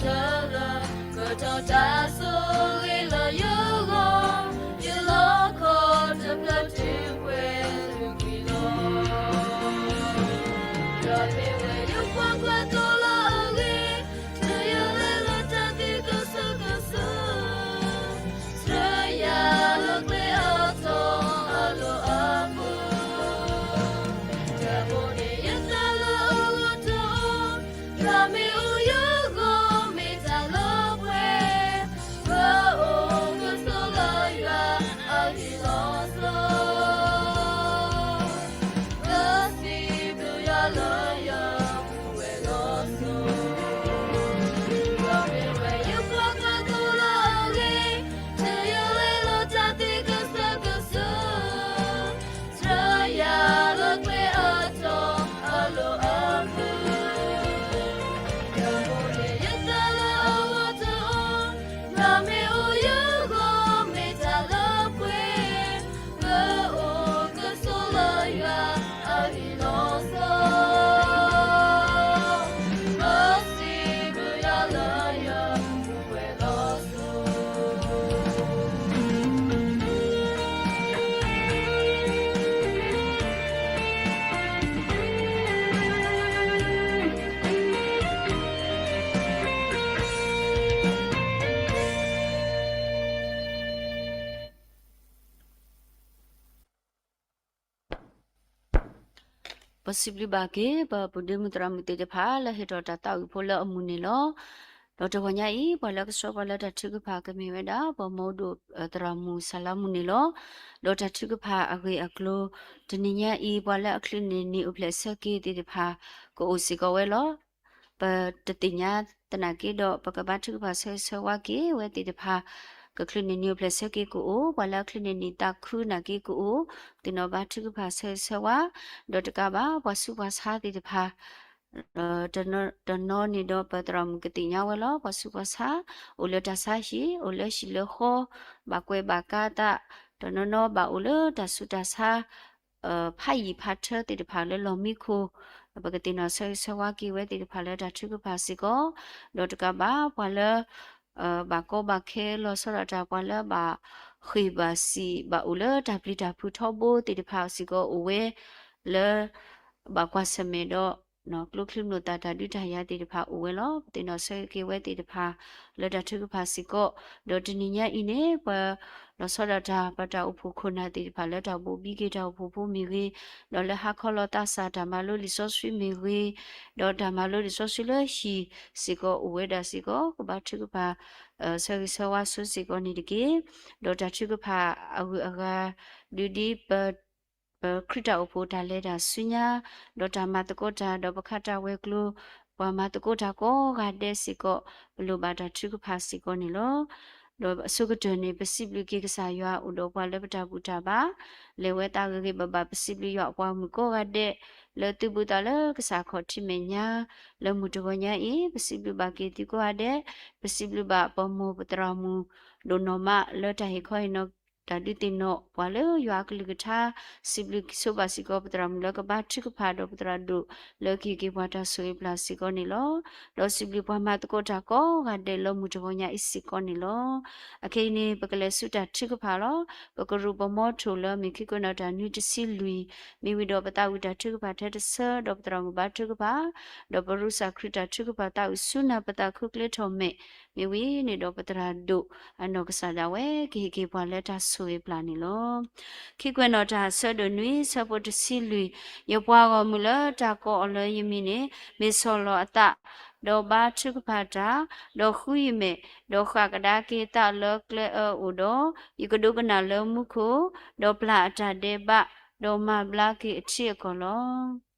တၢ်လၢကတီၤတၢ်ဆိၣ်ဂ့ၤလၢယဂီၢ်, ယလီၢ်ခီတဖျၢၣ်ထူၣ်ပှဲၤသုးကွံာ်လီၤ. ဒီးမ့ၢ်ဝဲယကွၢ်ကွၢ်သိလၢအဂ့ၤ, တုၤယလဲၤလၢတၢ်သံကစၢၢ်ကစၢၢ်, ဆှၢယၤလၢကျဲအတီအလိၤအပူၤ, တၢ်ဘိးန့ၢ်ယသးလၢအဂီၢ်တအိၣ်, တၢ်မ့ၢ်အိၣ်ယဂီၢ်မ့ၢ်တၢ်လၢပှဲၤ, ပအိၣ်ကဆိးလၢယွၤအဟံၣ်လီၤဆီ, ပစံးဘျုးယွၤလၢယပူၤဝဲလီၤဆီ, ဒီးမ့ၢ်ဝဲယကွၢ်ကွၢ်သိလၢအဂ့ၤ, တုၤယလဲၤလၢတၢ်သံကစၢၢ်ကစၢၢ်, ဆှၢယၤလၢကျဲအတီအလိၤအပူၤ, တၢ်ဘိးန့ၢ်ယသးလၢအဂီၢ်တအိၣ်, တၢ်မ့ၢ်အိၣ်ယဂီၢ်မ့ၢ်တၢ်လၢပှဲၤ, ပအိၣ်ကဆိးလၢယွၤအဟံၣ်လီၤဆီ, ပစံးဘျုးယွၤလၢယပူၤဝဲလီၤဆီ. ပစံးဘျုးဘၣ်က့ၤ ပပူၤဒ့မုၣ်သရၣ်မုၣ်သ့ၣ်တဖၣ် လၢဟ့ၣ်ထီၣ်တၢ်သးဝံၣ်ဖိလၢအမုၢ်န့ၣ်လီၤ. ဒီးတဂီၤညါအံၤ ပှၤလၢကဆှၢပှၤလၢတၢ်ထုကဖၣ်ကမ့ၢ်ဝဲဒၣ် ပှၤမၢအိၣ်ဒိၣ်သရၣ်မုၣ်စၢ်လါမုၢ်န့ၣ်လီၤ. ဒီးတၢ်ထုကဖၣ်အဂ့ၢ်အကျိၤ တနံၤညါအံၤ ပှၤလၢအချုးန့ၢ်နံၣ်အိၣ်ဖျဲၣ်ဆၢက့ၤသ့ၣ်တဖၣ် ကအိၣ်စ့ၢ်ကီးဝဲလီၤ. ပတသ့ၣ်ညါသနာ်က့ဒီး ပကဘါထုကဖၣ်ဆၢဂ့ၤဆၢဝါက့ၤဝဲသ့ၣ်တဖၣ်, ကချုးန့ၢ်နံၣ်အိၣ်ဖျဲၣ်ဆၢက့ၤကအိၣ်, ပှၤလၢအချုးန့ၢ်နံၣ်သးခုနာ်က့ကအိၣ်, သ့ၣ်နီၣ်ဘါထုကဖၣ်ဆၢဂ့ၤဆၢဝါ, ဒီးတကးဘၣ် ပှၤဆူးပှၤဆါသ့ၣ်တဖၣ် တနီၤန့ၣ်ဒီးပသရၣ်မုၣ်ကသ့ၣ်ညါဝဲလီၤ. ပှၤဆူးပှၤဆါ အိၣ်လၢတၢ်ဆါဟံၣ်, အိၣ်လၢဟံၣ်လၢဃီ, ဘၣ်ကွဲးဘၣ်ကါသး, တနီၤနီၤဘၣ်အိၣ်လၢတၢ်ဆူးတၢ်ဆါ ဖးယံာ်ဖးထၢသ့ၣ်တဖၣ်လၢလီၢ်မံခိၣ်, ပကသ့ၣ်နီၣ်ဆၢဂ့ၤဆၢဝါက့ၤဝဲသ့ၣ်တဖၣ်လၢတၢ်ထုကဖၣ်စ့ၢ်ကီး, ဒီးတကးဘၣ်ပှၤလၢ ဘၣ်ကီဘၣ်ခဲလီၤဆီဒၣ်တၢ် ပှၤလၢဘၣ်ဃ့ၢ်ဘၣ်စံး ဘၣ်အိၣ်လၢတၢ်ပျံၤတၢ်ဖုးထီဘိသ့ၣ်တဖၣ်စ့ၢ်ကီးအိၣ်ဝဲ လၢ ဘၣ်ကွၢ်ဆၢၣ်မဲာ်ဒီး ကျိချံမျိာ်သၣ်တၢ်ဒုးတၢ်ယၤသ့ၣ်တဖၣ်အိၣ်ဝဲလီၤ. ပသ့ၣ်နီၣ်ဆၢဂ့ၤက့ၤဝဲသ့ၣ်တဖၣ် လၢတၢ်ထုကဖၣ်စ့ၢ်ကီး, ဒီးတနံၤညါအံၤန့ၣ် ပလီၤဆီဒၣ်တၢ် ပတၢ်အိၣ်ဖှိၣ်ခိၣ်နၢ်သ့ၣ်တဖၣ်လၢတၢ်ဘိးဘံက့ၤတၢ်အိၣ်ဖှိၣ်ဖိမ့ၢ်ဂ့ၤ, ဒီးလၢဟါခီလီၤသးစၢ်တၢ်မၤလိလံာ်စီဆှံမ့ၢ်ဂ့ၤ, ဒီးတၢ်မၤလိလံာ်စီဆှံလၢဟံၣ်စ့ၢ်ကီးအိၣ်ဝဲဒၣ်စ့ၢ်ကီး ကဘါထုကဖၣ် ဆၢဂ့ၤဆၢဝါဆိစ့ၢ်ကီးန့ၣ်တက့ၢ်. ဒီးတၢ်ထုကဖၣ်အဂုၤအဂၤ ဒုးဒ်ပ ပခရံာ်တၢ်အိၣ်ဖှိၣ်တၢ်လဲၤတၢ်ဆူညါ, ဒီးတၢ်မၤသကိးတၢ် ဒီးပခးတၢ်ဝဲၤကျိၤ, ပှၤမၤသကိးတၢ်ကိးဂၤဒဲးစ့ၢ်ကီး ပလိၣ်ဘၣ်တၢ်ထုကဖၣ်စ့ၢ်ကီးန့ၣ်လီၤ. ဒီးအဆိကတၢၢ်န့ၣ် ပစံးဘျုးက့ၤကစၢ်ယွၤအိၣ်ဒီးပှၤလၢပတၢ်ဘူၣ်တၢ်ဘါ, လဲၤဝဲသးဂ့ၤဂ့ၤဘၣ်ဘၣ် ပစံးဘျုးယွၤအပှၤမုၣ်ကိးဂၤဒဲး လၢသုဘူးသးလၢကစၢ်ခီၣ်ထံးမဲာ်ညါ, လၢမုၢ်တဂီၤညါအံၤ ပစံးဘျုးဘၣ်က့ၤသုကိးဂၤဒဲး, ပစံးဘျုးဘၣ်ပမိၢ်ပသရၣ်မုၣ် ဒိၣ်နီၢ်မးလၢတၢ်ဟ့ၣ်ခီဟ့ၣ်နီၤ တၢ်ဒုးသ့ၣ်နီၣ်ပှၤလၢယွၤအကလုၢ်ကထါ, စံးဘျုးဆိဘၣ်စ့ၢ်ကီးပသရၣ်မုၣ်လၢကဘါထုကဖၣ်ဒီးပသရၣ်ဒိၣ်လၢကဟ့ၣ်က့ၤပှၤတၢ်ဆိၣ်ဂ့ၤပျၢ်စ့ၢ်ကီးန့ၣ်လီၤ. ဒီးစံးဘျုးပှၤမၤသကိးတၢ်ကိးဂၤဒဲးလၢမုၢ်တဂီၤညါအံၤစ့ၢ်ကီးန့ၣ်လီၤ. အခဲအံၤန့ၣ် ပကလဲၤဆူတၢ်ထုကဖၣ်လီၤ. ပကရူၢ်ပမီထိၣ်လၢမ့ၢ်ခံကွဲးနီၣ်တၢ်နွံတဆံလွံၢ်, မ့ၢ်ဝံၤဒီးပသးဝံၣ်တၢ်ထုကဖၣ်ထဲတဆၢ ဒီးပသရၣ်မုၣ်ဘါထုကဖၣ်, ဒီးပရူးစၢ်ခရံာ်တၢ်ထုကဖၣ်သးဝံၣ်ဆူနၢ်ပသးခုကျဲထီၣ်မဲာ်, မ့ၢ်ဝံၤန့ၣ်ဒီးပသရၣ်ဒိၣ်အနီၢ်ကစၢ်ဒၣ်ဝဲ ကဟ့ၣ်က့ၤပှၤလၢတၢ်ဆိၣ်ဂ့ၤပျၢ်န့ၣ်လီၤ. ခံကွဲးနီၣ်တၢ်ဆၢဒိၣ်နွံဆၢဖိတဆံလွံၢ်, ယပှၤဂီၢ်မုၢ်လၢတၢ်ကိးအီၤလၢယမံၤန့ၣ် မ့ၢ်ဆီၣ်လီၤအသး, ဒီးဘါထုကဖၣ်တၢ်, ဒီးဃုယမဲာ်, ဒီးဃၣ်ကဒါက့ၤသးလၢကျဲအၢအိၣ်ဒီး, ယကဒိကနၣ်လၢမူခိၣ်, ဒီးပျၢ်အတၢ်ဒဲးဘး, ဒီးမၤဘျါက့ၤအထံအကီၢ်လီၤ.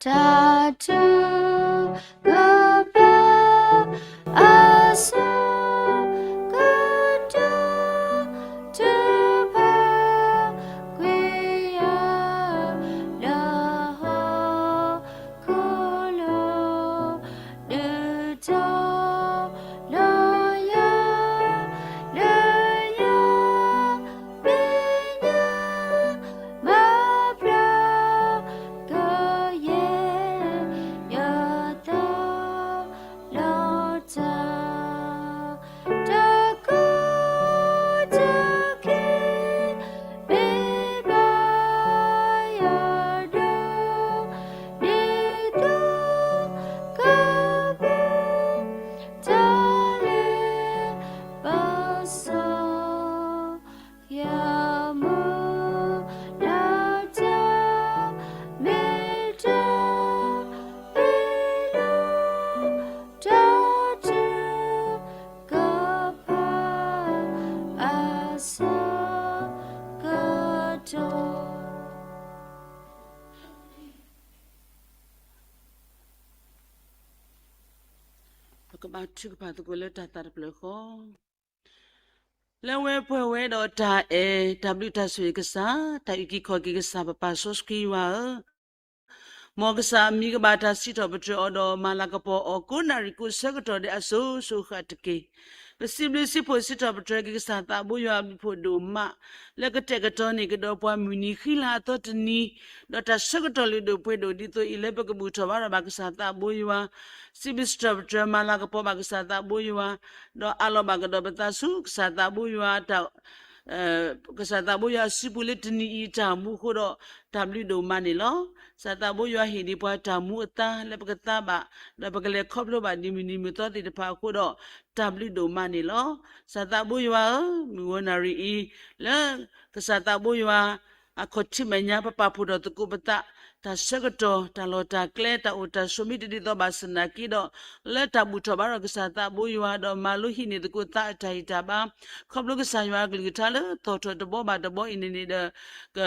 တၢ်ထုကဖၣ်အဆၢကတီၢ် ထုကဖၣ်ကွံာ်ယၤ လၢဟီၣ်ခိၣ်လီၤ. ဒုးတီၤလီၤယၤ လၢယၤမဲာ်ညါ မၤဘျါကယဲၢ်ယသး ဘါထုကဖၣ်သကိးလၢတၢ်သးတဖျၢၣ်ဃီ, လၢဝဲပှဲၤဝဲဒီးတၢ်အဲၣ်, တၢ်ဘျုးတၢ်ဆိၣ်ဂ့ၤကစၢ်, တၢ်အုၣ်က့ၤခီၣ်က့ၤကစၢ် ပပၢ်စီဆှံယွၤဧၢ, မ်ကစၢ်အမံၤကဘၣ်တၢ်စံးထီၣ်ပတြၢၤအီၤဒီးမၤလၤကပီၤအီၤ ကိးနၣ်ရံၣ်ကိးဆၢကတီၢ်ဒဲးအစိၤစိၤဃၣ်တက့ၢ်. ပစံးဘျုးစံးဖှိၣ်စံးထီၣ်ပတြၢၤက့ၤကစၢ်သးဘိယွၤအဘျုးဖှိၣ်ဒိၣ်မး, လၢကတဲာ်ကတီၤန့ၢ်ကဒီးပှၤမုၢ်နံၤဃံလၤအသီတနံၤ, ဒီးတၢ်ဆၢကတီၢ်လုၢ်ဒိၣ်ပှ့ၤဒိၣ်ဒ်သိးအံၤ လၢပကဘူၣ်ထီၣ်ဘါထီၣ်ဘၣ်ကစၢ်သးဘိယွၤ စံးဘျုးစံးထီၣ်ပတြၢၤမၤလၤကပီၤဘၣ်ကစၢ်သးဘိယွၤ, ဒီးအးလီၤဘၣ်ကဒီးပသးဆူကစၢ်သးဘိယွၤ ကစၢ်သးဘိယွၤအစုပူၤလၢတနံၤအံၤတၢ်မူအဃိဒီး တၢ်ဘျုးဒိၣ်မးန့ၣ်လီၤ. ကစၢ်သးဘိယွၤဟ့ၣ်ဒံးပှၤတၢ်မူအသါလၢပကသါဘၣ်, ဒီးပကလဲၤခီဖျိဘၣ်ဒ်မုၢ်နံၤမုၢ်သီသ့ၣ်တဖၣ်အဃိဒီး တၢ်ဘျုးဒိၣ်မးန့ၣ်လီၤ. ကစၢ်သးဘိယွၤဧၢ, မုၢ်ဂီၤနၣ်ရံၣ်အံၤ လၢကစၢ်သးဘိယွၤ အခီၣ်ထံးမဲာ်ညါ ပပာ်ဖှိၣ်ထီၣ်သကိးပသး, တၢ်ဆၢကတီၢ် တၢ်လီၢ်တၢ်ကျဲ တၢ်အိၣ်တၢ်ဆိးမ့ၢ်တဒ်သိးဘၣ်ဆၣ်သနာ်က့ဒီး, လၢတၢ်ဘူၣ်ထီၣ်ဘါထီၣ်ကစၢ်သးဘိယွၤ ဒီးမၤလိဟံးန့ၢ်သကိးသးအတၢ်ဂံၢ်တၢ်ဘါ, ခီဖျိကစၢ်ယွၤအကလုၢ်ကထါလၢသီၣ်ထီၣ်တဘီဘၣ်တဘီအံၤန့ၣ်န့ၣ်ဒီး က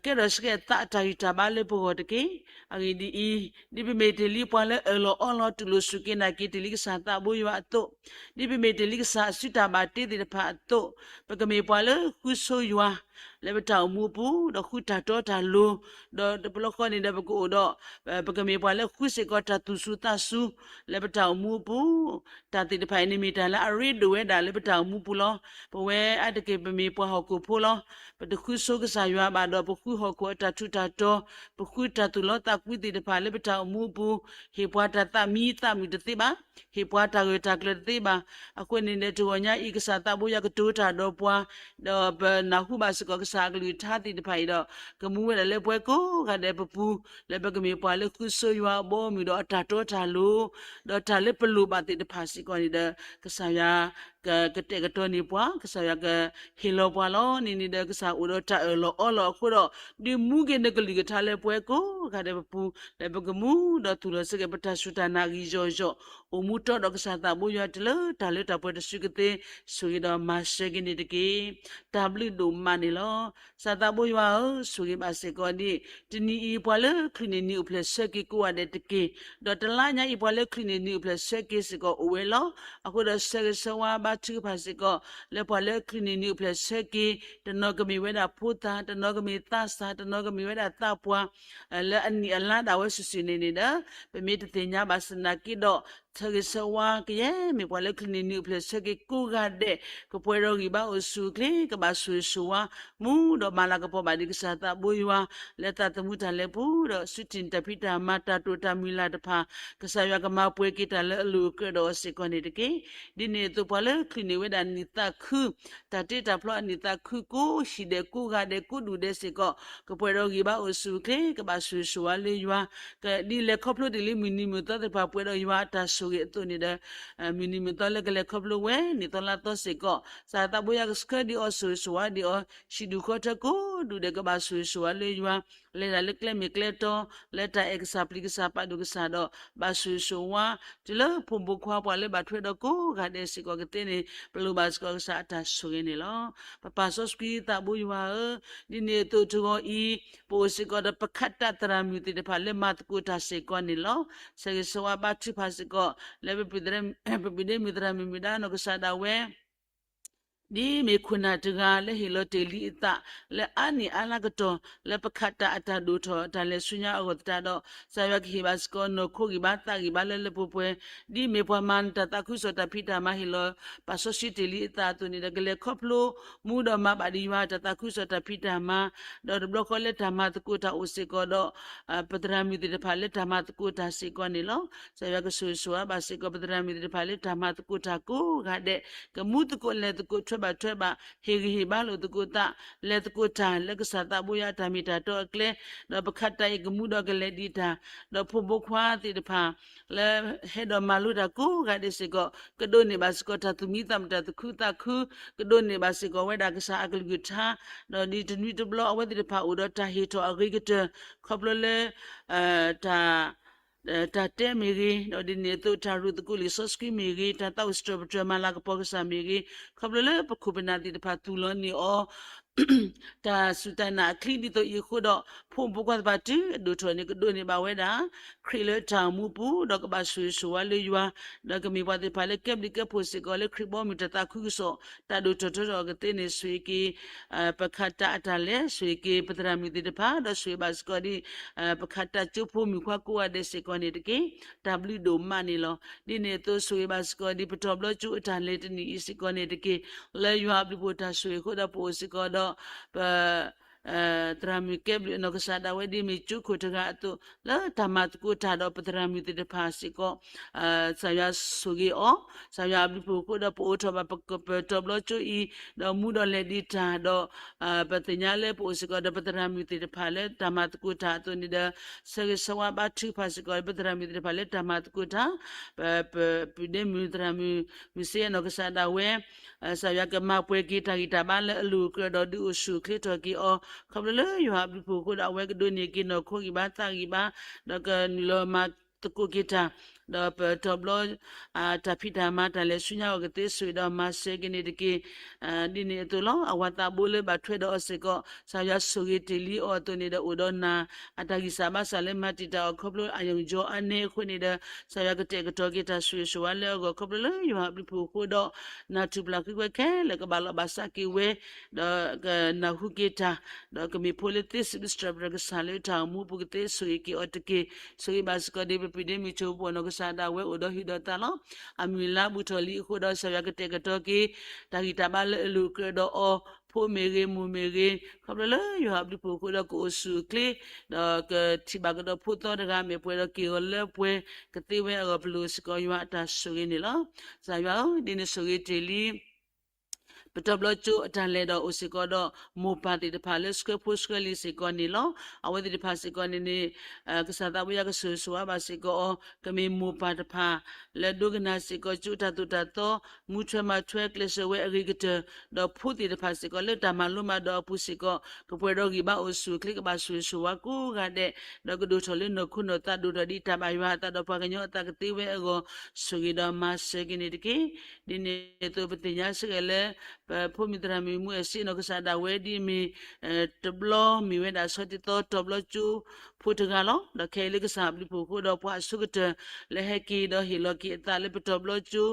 ကဲထီၣ်စ့ၢ်ကီးသးအတၢ်ဂံၢ်တၢ်ဘါလၢပဂီၢ်တက့ၢ်. အဂ့ၢ်ဒ်အံၤ, ဒ်ပမ့ၢ်တ့ၢ်လံပှၤလၢအၢၣ်လီၤအီလီၤတူၢ်လိာ်စူၢ်က့ၤနာ်က့ၤတ့ၢ်လံကစၢ်သးဘိယွၤအသိး, ဒ်ပမ့ၢ်တ့ၢ်လံကစၢ်အစုတၢ်ဘၣ်တ့သ့ၣ်တဖၣ်အသိး, ပကမ့ၢ်ပှၤလၢဃုဆိယွၤ လၢပတၢ်အိၣ်မူအပူၤ, ဒီးဃုတၢ်တီတၢ်လိၤ, ဒီးတဘျီဃီန့ၣ်ဒီးပကအိၣ်ဒီး ပကမ့ၢ်ပှၤလၢဃုစ့ၢ်ကီးတၢ်သူၣ်စူၤသးစူၤ လၢပတၢ်အိၣ်မူအပူၤ, တၢ်သ့ၣ်တဖၣ်အံၤန့ၣ်မ့ၢ်တၢ်လၢအရ့ဒိၣ်ဝဲဒၣ်လၢပတၢ်အိၣ်မူပူၤလီၤ. ပဝဲအါတက့ၢ်ပမ့ၢ်ပှၤဟီၣ်ခိၣ်ဖိလီၤ. ပတဃုဆိကစၢ်ယွၤဘၣ်ဒီး ပဃုဟီၣ်ခိၣ်အတၢ်ထူးတၢ်တီၤ, ပဃုတၢ်သူၣ်လီသးကွံသ့ၣ်တဖၣ်လၢပတၢ်အိၣ်မူအပူၤ, ဟ့ၣ်ပှၤတၢ်သးမံသးမုာ်တသ့ဘၣ်, ဟ့ၣ်ပှၤတၢ်ဂၢၢ်တၢ်ကျၢၤတသ့ဘၣ်. အဃိန့ၣ်ဒီးတဂီၤညါအံၤ ကစၢ်သးဘိယွၤကတိၤတၢ်ဒီးပှၤ, ဒီးပနၢ်ဟူဘၣ်စ့ၢ်ကီးကစၢ်အကလုၢ်ကထါသ့ၣ်တဖၣ်အံၤဒီး ကမူဝဲဒၣ်လၢပှၤကိးဂၤဒဲးပပူၤ လၢပကမ့ၢ်ပှၤလၢဃုဆိယွၤအဘီအမုၢ်ဒီးအတၢ်တီတၢ်လိၤ, ဒီးတၢ်လၢပလိၣ်ဘၣ်သ့ၣ်တဖၣ်စ့ၢ်ကီးန့ၣ်ဒီး ကစၢ်ယွၤ က ကတဲာ်ကတီၤန့ၢ်ပှၤ, ကစၢ်ယွၤကဟ့ၣ်လီၤပှၤလီၤ. န့ၣ်န့ၣ်ဒီးကစၢ်အိၣ်ဒီးတၢ်အၢၣ်လီၤအီလီၤအဃိဒီး ဒုးမူက့ၤနကလုၢ်ကထါလၢပှၤကိးဂၤဒဲးပပူၤ လၢပကမူဒီးသူၣ်လီၤစ့ၢ်ကီးပတၢ်စူၢ်တၢ်နာ်ဂံၢ်ယီၢ်ယီၢ်, အိၣ်မူတီဒီးကစၢ်သးဘိယွၤတုၤလၢတၢ်လၢတၢ်ပှဲၤတစုကသ့, ဆိၣ်ဂ့ၤဒီးမၤစၢၤက့ၤန့ၣ်တက့ၢ်. တၢ်ဘျုးဒိၣ်မးန့ၣ်လီၤ. ကစၢ်သးဘိယွၤဧၢ, ဆိၣ်ဂ့ၤဘၣ်စ့ၢ်ကီးဒ် တနံၤအံၤပှၤလၢချုးန့ၢ်နံၤအိၣ်ဖျဲၣ်ဆၢက့ၤကိးဂၤဒဲးတက့ၢ်. ဒီးတလါညါအံၤ ပှၤလၢချုးန့ၢ်နံၤအိၣ်ဖျဲၣ်ဆၢက့ၤစ့ၢ်ကီးအိၣ်ဝဲလီၤ. အဃိဒီးဆၢဂ့ၤဆၢဝါဘါထုကဖၣ်စ့ၢ်ကီး လၢပှၤလၢချုးန့ၢ်နံၤအိၣ်ဖျဲၣ်ဆၢက့ၤ, တနီၤကမ့ၢ်ဝဲဒၣ်ဖိသၣ်, တနီၤကမ့ၢ်သးစၢ်, တနီၤကမ့ၢ်ဝဲဒၣ်သးပှၢ် လၢအနံၣ်အလါဒၣ်ဝဲစုာ်စုာ်န့ၣ်န့ၣ်ဒီး ပမ့ၢ်တသ့ၣ်ညါဘၣ်ဆၣ်သနာ်က့ဒီး ဆၢဂ့ၤဆၢဝါကယဲၢ်မ့ၢ်ပှၤလၢချုးန့ၢ်နံၤအိၣ်ဖျဲၣ်ဆၢက့ၤကိးဂၤဒဲး, ကပှဲၤဒီးဂံၢ်ဘါအိၣ်ဆူၣ်အိၣ်ချ့, ကဘၣ်ဆိၣ်ဂ့ၤဆိၣ်ဝါ, မူဒီးမၤလၤကပီၤဘၣ်ဒံးကစၢ်သးဘိယွၤ, လၢသးသမူတၢ်လဲၤပူၤဒီး စုတံၢ်တၢ်ဖံးတၢ်မၤတၢ်တိာ်တၢ်မုၢ်လၢ်တဖၣ်, ကစၢ်ယွၤကမၤပှဲၤက့ၤတၢ်လၢအလိၤအကြၢးဒီးအီၤစ့ၢ်ကီးန့ၣ်တက့ၢ်. ဒ်န့ၣ်အသိးပှၤလၢချုးန့ၢ်ဝဲဒၣ်နံၣ်သးခု တၢ်တ့တၢ်ဖျီအနံၣ်သးခုကိးဟံၣ်ဒဲးကိးဂၤဒဲးကိးဒူၣ်ဒဲးစ့ၢ်ကီး, ကပှဲၤဒီးဂံၢ်ဘါအိၣ်ဆူၣ်အိၣ်ချ့, ကဘၣ်ဆိၣ်ဂ့ၤဆိၣ်ဝါလၢယွၤ, ဒ်လဲၤခီဖျိဒံးလံမုၢ်နံၤမုၢ်သီသ့ၣ်တဖၣ်ပှဲၤဒီးယွၤအတၢ်ဆိၣ်ဂ့ၤအသိးန့ၣ်ဒီး မုၢ်နံၤမုၢ်သီလၢကလဲၤခီဖျိဝဲနံၣ်သီလါသီစ့ၢ်ကီး, ကစၢ်သးဘိယွၤကဆှၢဒံးအီၤဆိၣ်ဂ့ၤဆိၣ်ဝါဒံးအီၤ, ဟံၣ်ဒူၣ်ဃီထၢကိးဒူၣ်ဒဲးကဘၣ်ဆိၣ်ဂ့ၤဆိၣ်ဝါလၢယွၤ, လဲၤတၢ်လၢကျဲမ့ၢ်ကျဲတီ, လၢတၢ်အဲၣ်ကစၢ်ပျံၤကစၢ်ပာ်ဒိၣ်ကစၢ်ဒီး ဘၣ်ဆိၣ်ဂ့ၤဆိၣ်ဝါ, တုၤလၢဖိမုၣ်ဖိခွါပှၤလၢဘၣ်ထွဲဒီးကိးဂၤဒဲးစ့ၢ်ကီးကသ့န့ၣ် ပလိၣ်ဘၣ်စ့ၢ်ကီးကစၢ်အတၢ်ဆိၣ်ဂ့ၤန့ၣ်လီၤ. ပပၢ်စီဆှံသးဘိယွၤဧၢ, ဒ်န့ၣ်အသိးတဂီၤအံၤ, ပအိၣ်စ့ၢ်ကီးဒီးပခးတၢ်သရၣ်မုၣ်သ့ၣ်တဖၣ်လၢမၤသကိးတၢ်စ့ၢ်ကီးန့ၣ်လီၤ. ဆၢဂ့ၤဆၢဝါဘါထုကဖၣ်စ့ၢ်ကီး လၢပပုၢ်ဒ့မုၣ်သရၣ်မုၣ်မုၢ်ဒါနီၢ်ကစၢ်ဒၣ်ဝဲ ဒ်မ့ၢ်ခိၣ်နၢ်တဂၤလၢဟ့ၣ်လီၤတ့ၢ်လံအသး လၢအါနံၣ်အါလါကတီၢ် လၢပခးတၢ်အတၢ်ဒိၣ်ထီၣ်တၢ်လဲၤဆူညါအဂီၢ်သတးဒီး ကစၢ်ယွၤကဟ့ၣ်ဘၣ်စ့ၢ်ကီးနီၢ်ခိဂံၢ်ဘါသးဂံၢ်ဘါလၢလၢပှဲၤပှဲၤ, ဒ်မ့ၢ်ပှၤမၤနၢၤတၢ်သးခုကစီၣ်တၢ်ဖံးတၢ်မၤဟ့ၣ်လီၤ ပၢ်စီဆှံတ့ၢ်လံအသးအသိးန့ၣ်ဒီး ကလဲၤခီဖျိ မူဒီးမၤဘၣ်ဒံးယွၤတၢ်သးခုကစီၣ်တၢ်ဖံးတၢ်မၤ, ဒီးတဘျီဃီလၢတၢ်မၤသကိးတၢ်အိၣ်စ့ၢ်ကီးဒီး ပသရၣ်မုၣ်သ့ၣ်တဖၣ်လၢတၢ်မၤသကိးတၢ်စ့ၢ်ကီးန့ၣ်လီၤ. ကစၢ်ယွၤကဆိၣ်ဂ့ၤဆိၣ်ဝါဘၣ်စ့ၢ်ကီး ပသရၣ်မုၣ်သ့ၣ်တဖၣ်လၢတၢ်မၤသကိးတၢ်ကိးဂၤဒဲး, ကမူသကိးလဲၤသကိးထွဲဘၣ်ထွဲဘၣ်, ဟ့ၣ်ဂံၢ်ဟ့ၣ်ဘါလိာ်သကိးသး, လဲၤသကိးတၢ်လၢကစၢ်သးဘိယွၤအတၢ်မ့ၢ်တၢ်တီအကျဲ, ဒီးပခးတၢ်အံၤကမူဒီးကလဲၤဒံးတၢ်, ဒီးဖိမုၣ်ဖိခွါသ့ၣ်တဖၣ် လၢဟဲဒီးမၤလိတၢ်ကိးဂၤဒဲးစ့ၢ်ကီး, ကဒိးန့ၢ်ဘၣ်စ့ၢ်ကီးတၢ်သူၣ်မံသးမုာ်တၢ်သူၣ်ခုသးခု, ကဒိးန့ၢ်ဘၣ်စ့ၢ်ကီးဝဲဒၣ်ကစၢ်အကလုၢ်ကထါ, ဒီးဒ်တနွံတဘျီအဝဲသ့ၣ်တဖၣ်အိၣ်ဒီးတၢ်ဟ့ၣ်ထီၣ်အဂ့ၤကတၢၢ်, ခီဖျိလၢ တၢ် တၢ်တဲမ့ၢ်ဂ့ၤ, ဒီးဒ်န့ၣ်အသိးတၢ်ရူၢ်သကိးလံာ်စီဆှံမ့ၢ်ဂ့ၤ, တၢ်သးအိၣ်စံးထီၣ်ပတြၢၤမၤလၤကပီၤကစၢ်မ့ၢ်ဂ့ၤ, ခီဖျိလၢပခိၣ်ပနၢ်သ့ၣ်တဖၣ်သူၣ်လီၤန့ၢ်အီၤ, တၢ်စူၢ်တၢ်နာ်အချံဒ်သိးအံၤအဃိဒီး ဖိမုၣ်ဖိခွါသ့ၣ်တဖၣ်တုၤအဒိၣ်ထီၣ်န့ၣ် ကဒိးန့ၢ်ဘၣ်ဝဲဒၣ် ခရံာ်လၢတၢ်အိၣ်မူပူၤ ဒီးကဘၣ်ဆိၣ်ဂ့ၤဆိၣ်ဝါလၢယွၤ, ဒီးကမ့ၢ်ပှၤသ့ၣ်တဖၣ်လၢကဲဘျုးကဲဖှိၣ်စ့ၢ်ကီး လၢခရံာ်ဘီမုၢ်တၢ်သးခုကစီၣ် တၢ်ဒိၣ်ထီၣ်ထီထီၣ်ကသ့န့ၣ် ဆိၣ်ဂ့ၤက့ၤ ပခးတၢ်အတၢ်လဲၤ ဆိၣ်ဂ့ၤက့ၤပသရၣ်မုၣ်သ့ၣ်တဖၣ် ဒီးဆိၣ်ဂ့ၤဘၣ်စ့ၢ်ကီးဒ် ပခးတၢ်ကၠိဖိမုၣ်ခွါကိးဂၤဒဲးစ့ၢ်ကီးန့ၣ်တက့ၢ်. တၢ်ဘျုးဒိၣ်မးန့ၣ်လီၤ. ဒ်န့ၣ်အသိးဆိၣ်ဂ့ၤဘၣ်စ့ၢ်ကီးဒ်ပတီၢ်ဘျီကၠိအတၢ်လဲၤတနံၣ်အံၤစ့ၢ်ကီးန့ၣ်တက့ၢ်. လၢယွၤအဘျုးဖှိၣ်တၢ်ဆိၣ်ဂ့ၤအဃိဒီးပအိၣ်စ့ၢ်ကီးဒီး ပ သရၣ်မုၣ်ကဲဘျုးအနီၢ်ကစၢ်ဒၣ်ဝဲဒ်မ့ၢ်ကၠိခိၣ်တဂၤအသိး လၢတၢ်မၤသကိးတၢ်ဒီးပသရၣ်မုၣ်သ့ၣ်တဖၣ်စ့ၢ်ကီး ကစၢ်ယွၤဆိၣ်ဂ့ၤအီၤ, ကစၢ်ယွၤအဘျုးဖှိၣ်အဃိဒီးပအိၣ်ထီၣ်ဘၣ်ပတီၢ်ဘျီကၠိအံၤ ဒီးမူဒီးလဲၤဒံးတၢ်ဒီး ပသ့ၣ်ညါလၢပအိၣ်စ့ၢ်ကီးဒီးပသရၣ်မုၣ်သ့ၣ်တဖၣ်လၢတၢ်မၤသကိးတၢ်အသိးန့ၣ်ဒီး ဆၢဂ့ၤဆၢဝါဘါထုကဖၣ်စ့ၢ်ကီး ပသရၣ်မုၣ်သ့ၣ်တဖၣ်လၢတၢ်မၤသကိးတၢ် ပပုၢ်ဒ့မုၣ်သရၣ်မုၣ် မုၢ်စ့အနီၢ်ကစၢ်ဒၣ်ဝဲ ကစၢ်ယွၤကမၤပှဲၤက့ၤတၢ်ဂံၢ်တၢ်ဘါလၢအလိၤအကြၢးဒီးဒုးအိၣ်ဆူၣ်အိၣ်ချ့ထီၣ်က့ၤအီၤ ခီဖျိလၢယွၤအဘျုးဖှိၣ်အဃိဒီးအဝဲကဒိးန့ၢ်က့ၤနီၢ်ခိဂံၢ်ဘါသးဂံၢ်ဘါ ဒီးကနုာ်လီၤမၤသကိးက့ၤတၢ် ဒီးပတီၢ်ဘျီ တၢ်ဖံးတၢ်မၤတၢ်လဲၤဆူညါအဂီၢ်ကသ့ဆိၣ်ဂ့ၤဒီးမၤစၢၤက့ၤန့ၣ်တက့ၢ်. ဒ်န့ၣ်အသိးလီၤ. အဝၤသးဘိလၢဘၣ်ထွဲဒီးအီၤစ့ၢ်ကီး ကစၢ်ယွၤဆိၣ်ဂ့ၤတ့ၢ်လံအီၤအသိးန့ၣ်ဒီး အိၣ်ဒီးနၢ်အတၢ်ဂံၢ်စၢ်ဘါစၢ်လၢမၤတံာ်တာ်အီၤခီဖျိအယိၣ်ကၠီအါန့ၢ်အဃိန့ၣ်ဒီး ကစၢ်ယွၤကတဲာ်ကတီၤက့ၤတၢ်ဆိၣ်ဂ့ၤဆိၣ်ဝါလၢအဂီၢ်ခီဖျိလၢယွၤအဘျုးဖှိၣ်အဃိဒီး နၢ်ထူၣ်ပျၢ်ဃံကွဲခဲလၢာ်ကဘၣ်လီၤဘၣ်စးက့ၤဝဲ ဒီးကနၢ်ဟူက့ၤတၢ် ဒီးကမ့ၢ်ဖိလၢသ့စံးဘျုးစံးထီၣ်ပတြၢၤကစၢ်လၢတၢ်အိၣ်မူပူၤကသ့ဆိၣ်ဂ့ၤက့ၤအီၤတက့ၢ်. ဆိၣ်ဂ့ၤဘၣ်စ့ၢ်ကီးဒ်ပပုၢ်ဒ့မုၣ်ကၠိဖိအနီၢ်ကစၢ်ဒၣ်ဝဲအိၣ်ဒီးဟံၣ်ဒီးသးလီၤ. အမုၢ်လါဘူးထီၣ်လံအဃိဒီး ကစၢ်ယွၤကတဲာ်ကတီၤက့ၤ တၢ်ဂံၢ်တၢ်ဘါလၢအလိၤကြၢးဒီးအီၤ ဖိမ့ၢ်ဂ့ၤ မိၢ်မ့ၢ်ဂ့ၤ ခီဖျိလၢယွၤအဘျုးဖှိၣ်အဃိဒီးကအိၣ်ဆူၣ်အိၣ်ချ့ ဒီးကထံၣ်ဘၣ်ကဒီးဖိသီတဂၤ မ့ၢ်ပှဲၤဒီးက့ၢ်ဂီၤလၢပှဲၤကသ့ဝဲအဂီၢ် ပလိၣ်စ့ၢ်ကီးယွၤအတၢ်ဆိၣ်ဂ့ၤန့ၣ်လီၤ. ကစၢ်ယွၤဧၢ, ဒ်န့ၣ်ဆိၣ်ဂ့ၤတ့ၢ်လံ ပတီၢ်ဘျီကၠိအတၢ်လဲၤဒီးအိၣ်စ့ၢ်ကီးဒီး မိၢ်ပၢ်သ့ၣ်တဖၣ်လၢဆှၢဖိဆှၢလံၤစ့ၢ်ကီးန့ၣ်လီၤ. အဝဲသ့ၣ်တဖၣ်စ့ၢ်ကီးန့ၣ်န့ၣ် ကစၢ်သးဝဲယွၤကဆိၣ်ဂ့ၤဆိၣ်ဝါဘၣ်စ့ၢ်ကီးအီၤ ကမ့ၢ်မိၢ်ပၢ်တဖၣ် လၢဒိကနၣ်စ့ၢ်ကီးကၠိတၢ်သိၣ်တၢ်သီ မူထွဲမၤထွဲကျဲးစၢးဝဲအဂ့ၤကတၢၢ် ဒီးဖိသ့ၣ်တဖၣ်စ့ၢ်ကီးလၢတၢ်မၤလိမၤဒိးအပူၤစ့ၢ်ကီး ကပှဲၤဒီးဂံၢ်ဘါအိၣ်ဆူၣ်အိၣ်ချ့ ကဘၣ်ဆိၣ်ဂ့ၤဆိၣ်ဝါကိးဂၤဒဲး ဒီးကဒိၣ်ထီၣ်လၢနီၢ်ခိနီၢ်သးဒိၣ်ထီၣ်ဒ်တၢ်ဘၣ်ယွၤအသးဒီးပှၤကညီအသးကသ့ဝဲအဂီၢ် ဆိၣ်ဂ့ၤဒီးမၤစၢၤက့ၤန့ၣ်တက့ၢ်. ဒ်န့ၣ်အသိးပသ့ၣ်ညါစ့ၢ်ကီးလၢ ပဖိမုၣ်သရၣ်မုၣ်မူအဲၣ်စ့နီၢ်ကစၢ်ဒၣ်ဝဲဒ်မ့ၢ် တဘျီမ့ၢ်ဝဲဒၣ်ဆီတံၢ်သီတီၢ်ဘျီကၠိဖိတဂၤလီၤ. ဒီးခဲအံၤလၢကစၢ်အဘျုးဖှိၣ်အဃိဒီးပှၤအဆိကတၢၢ် လၢဟဲက့ၤဒီးဟ့ၣ်လီၤက့ၤအသးလၢပတီၢ်ဘျီကၠိ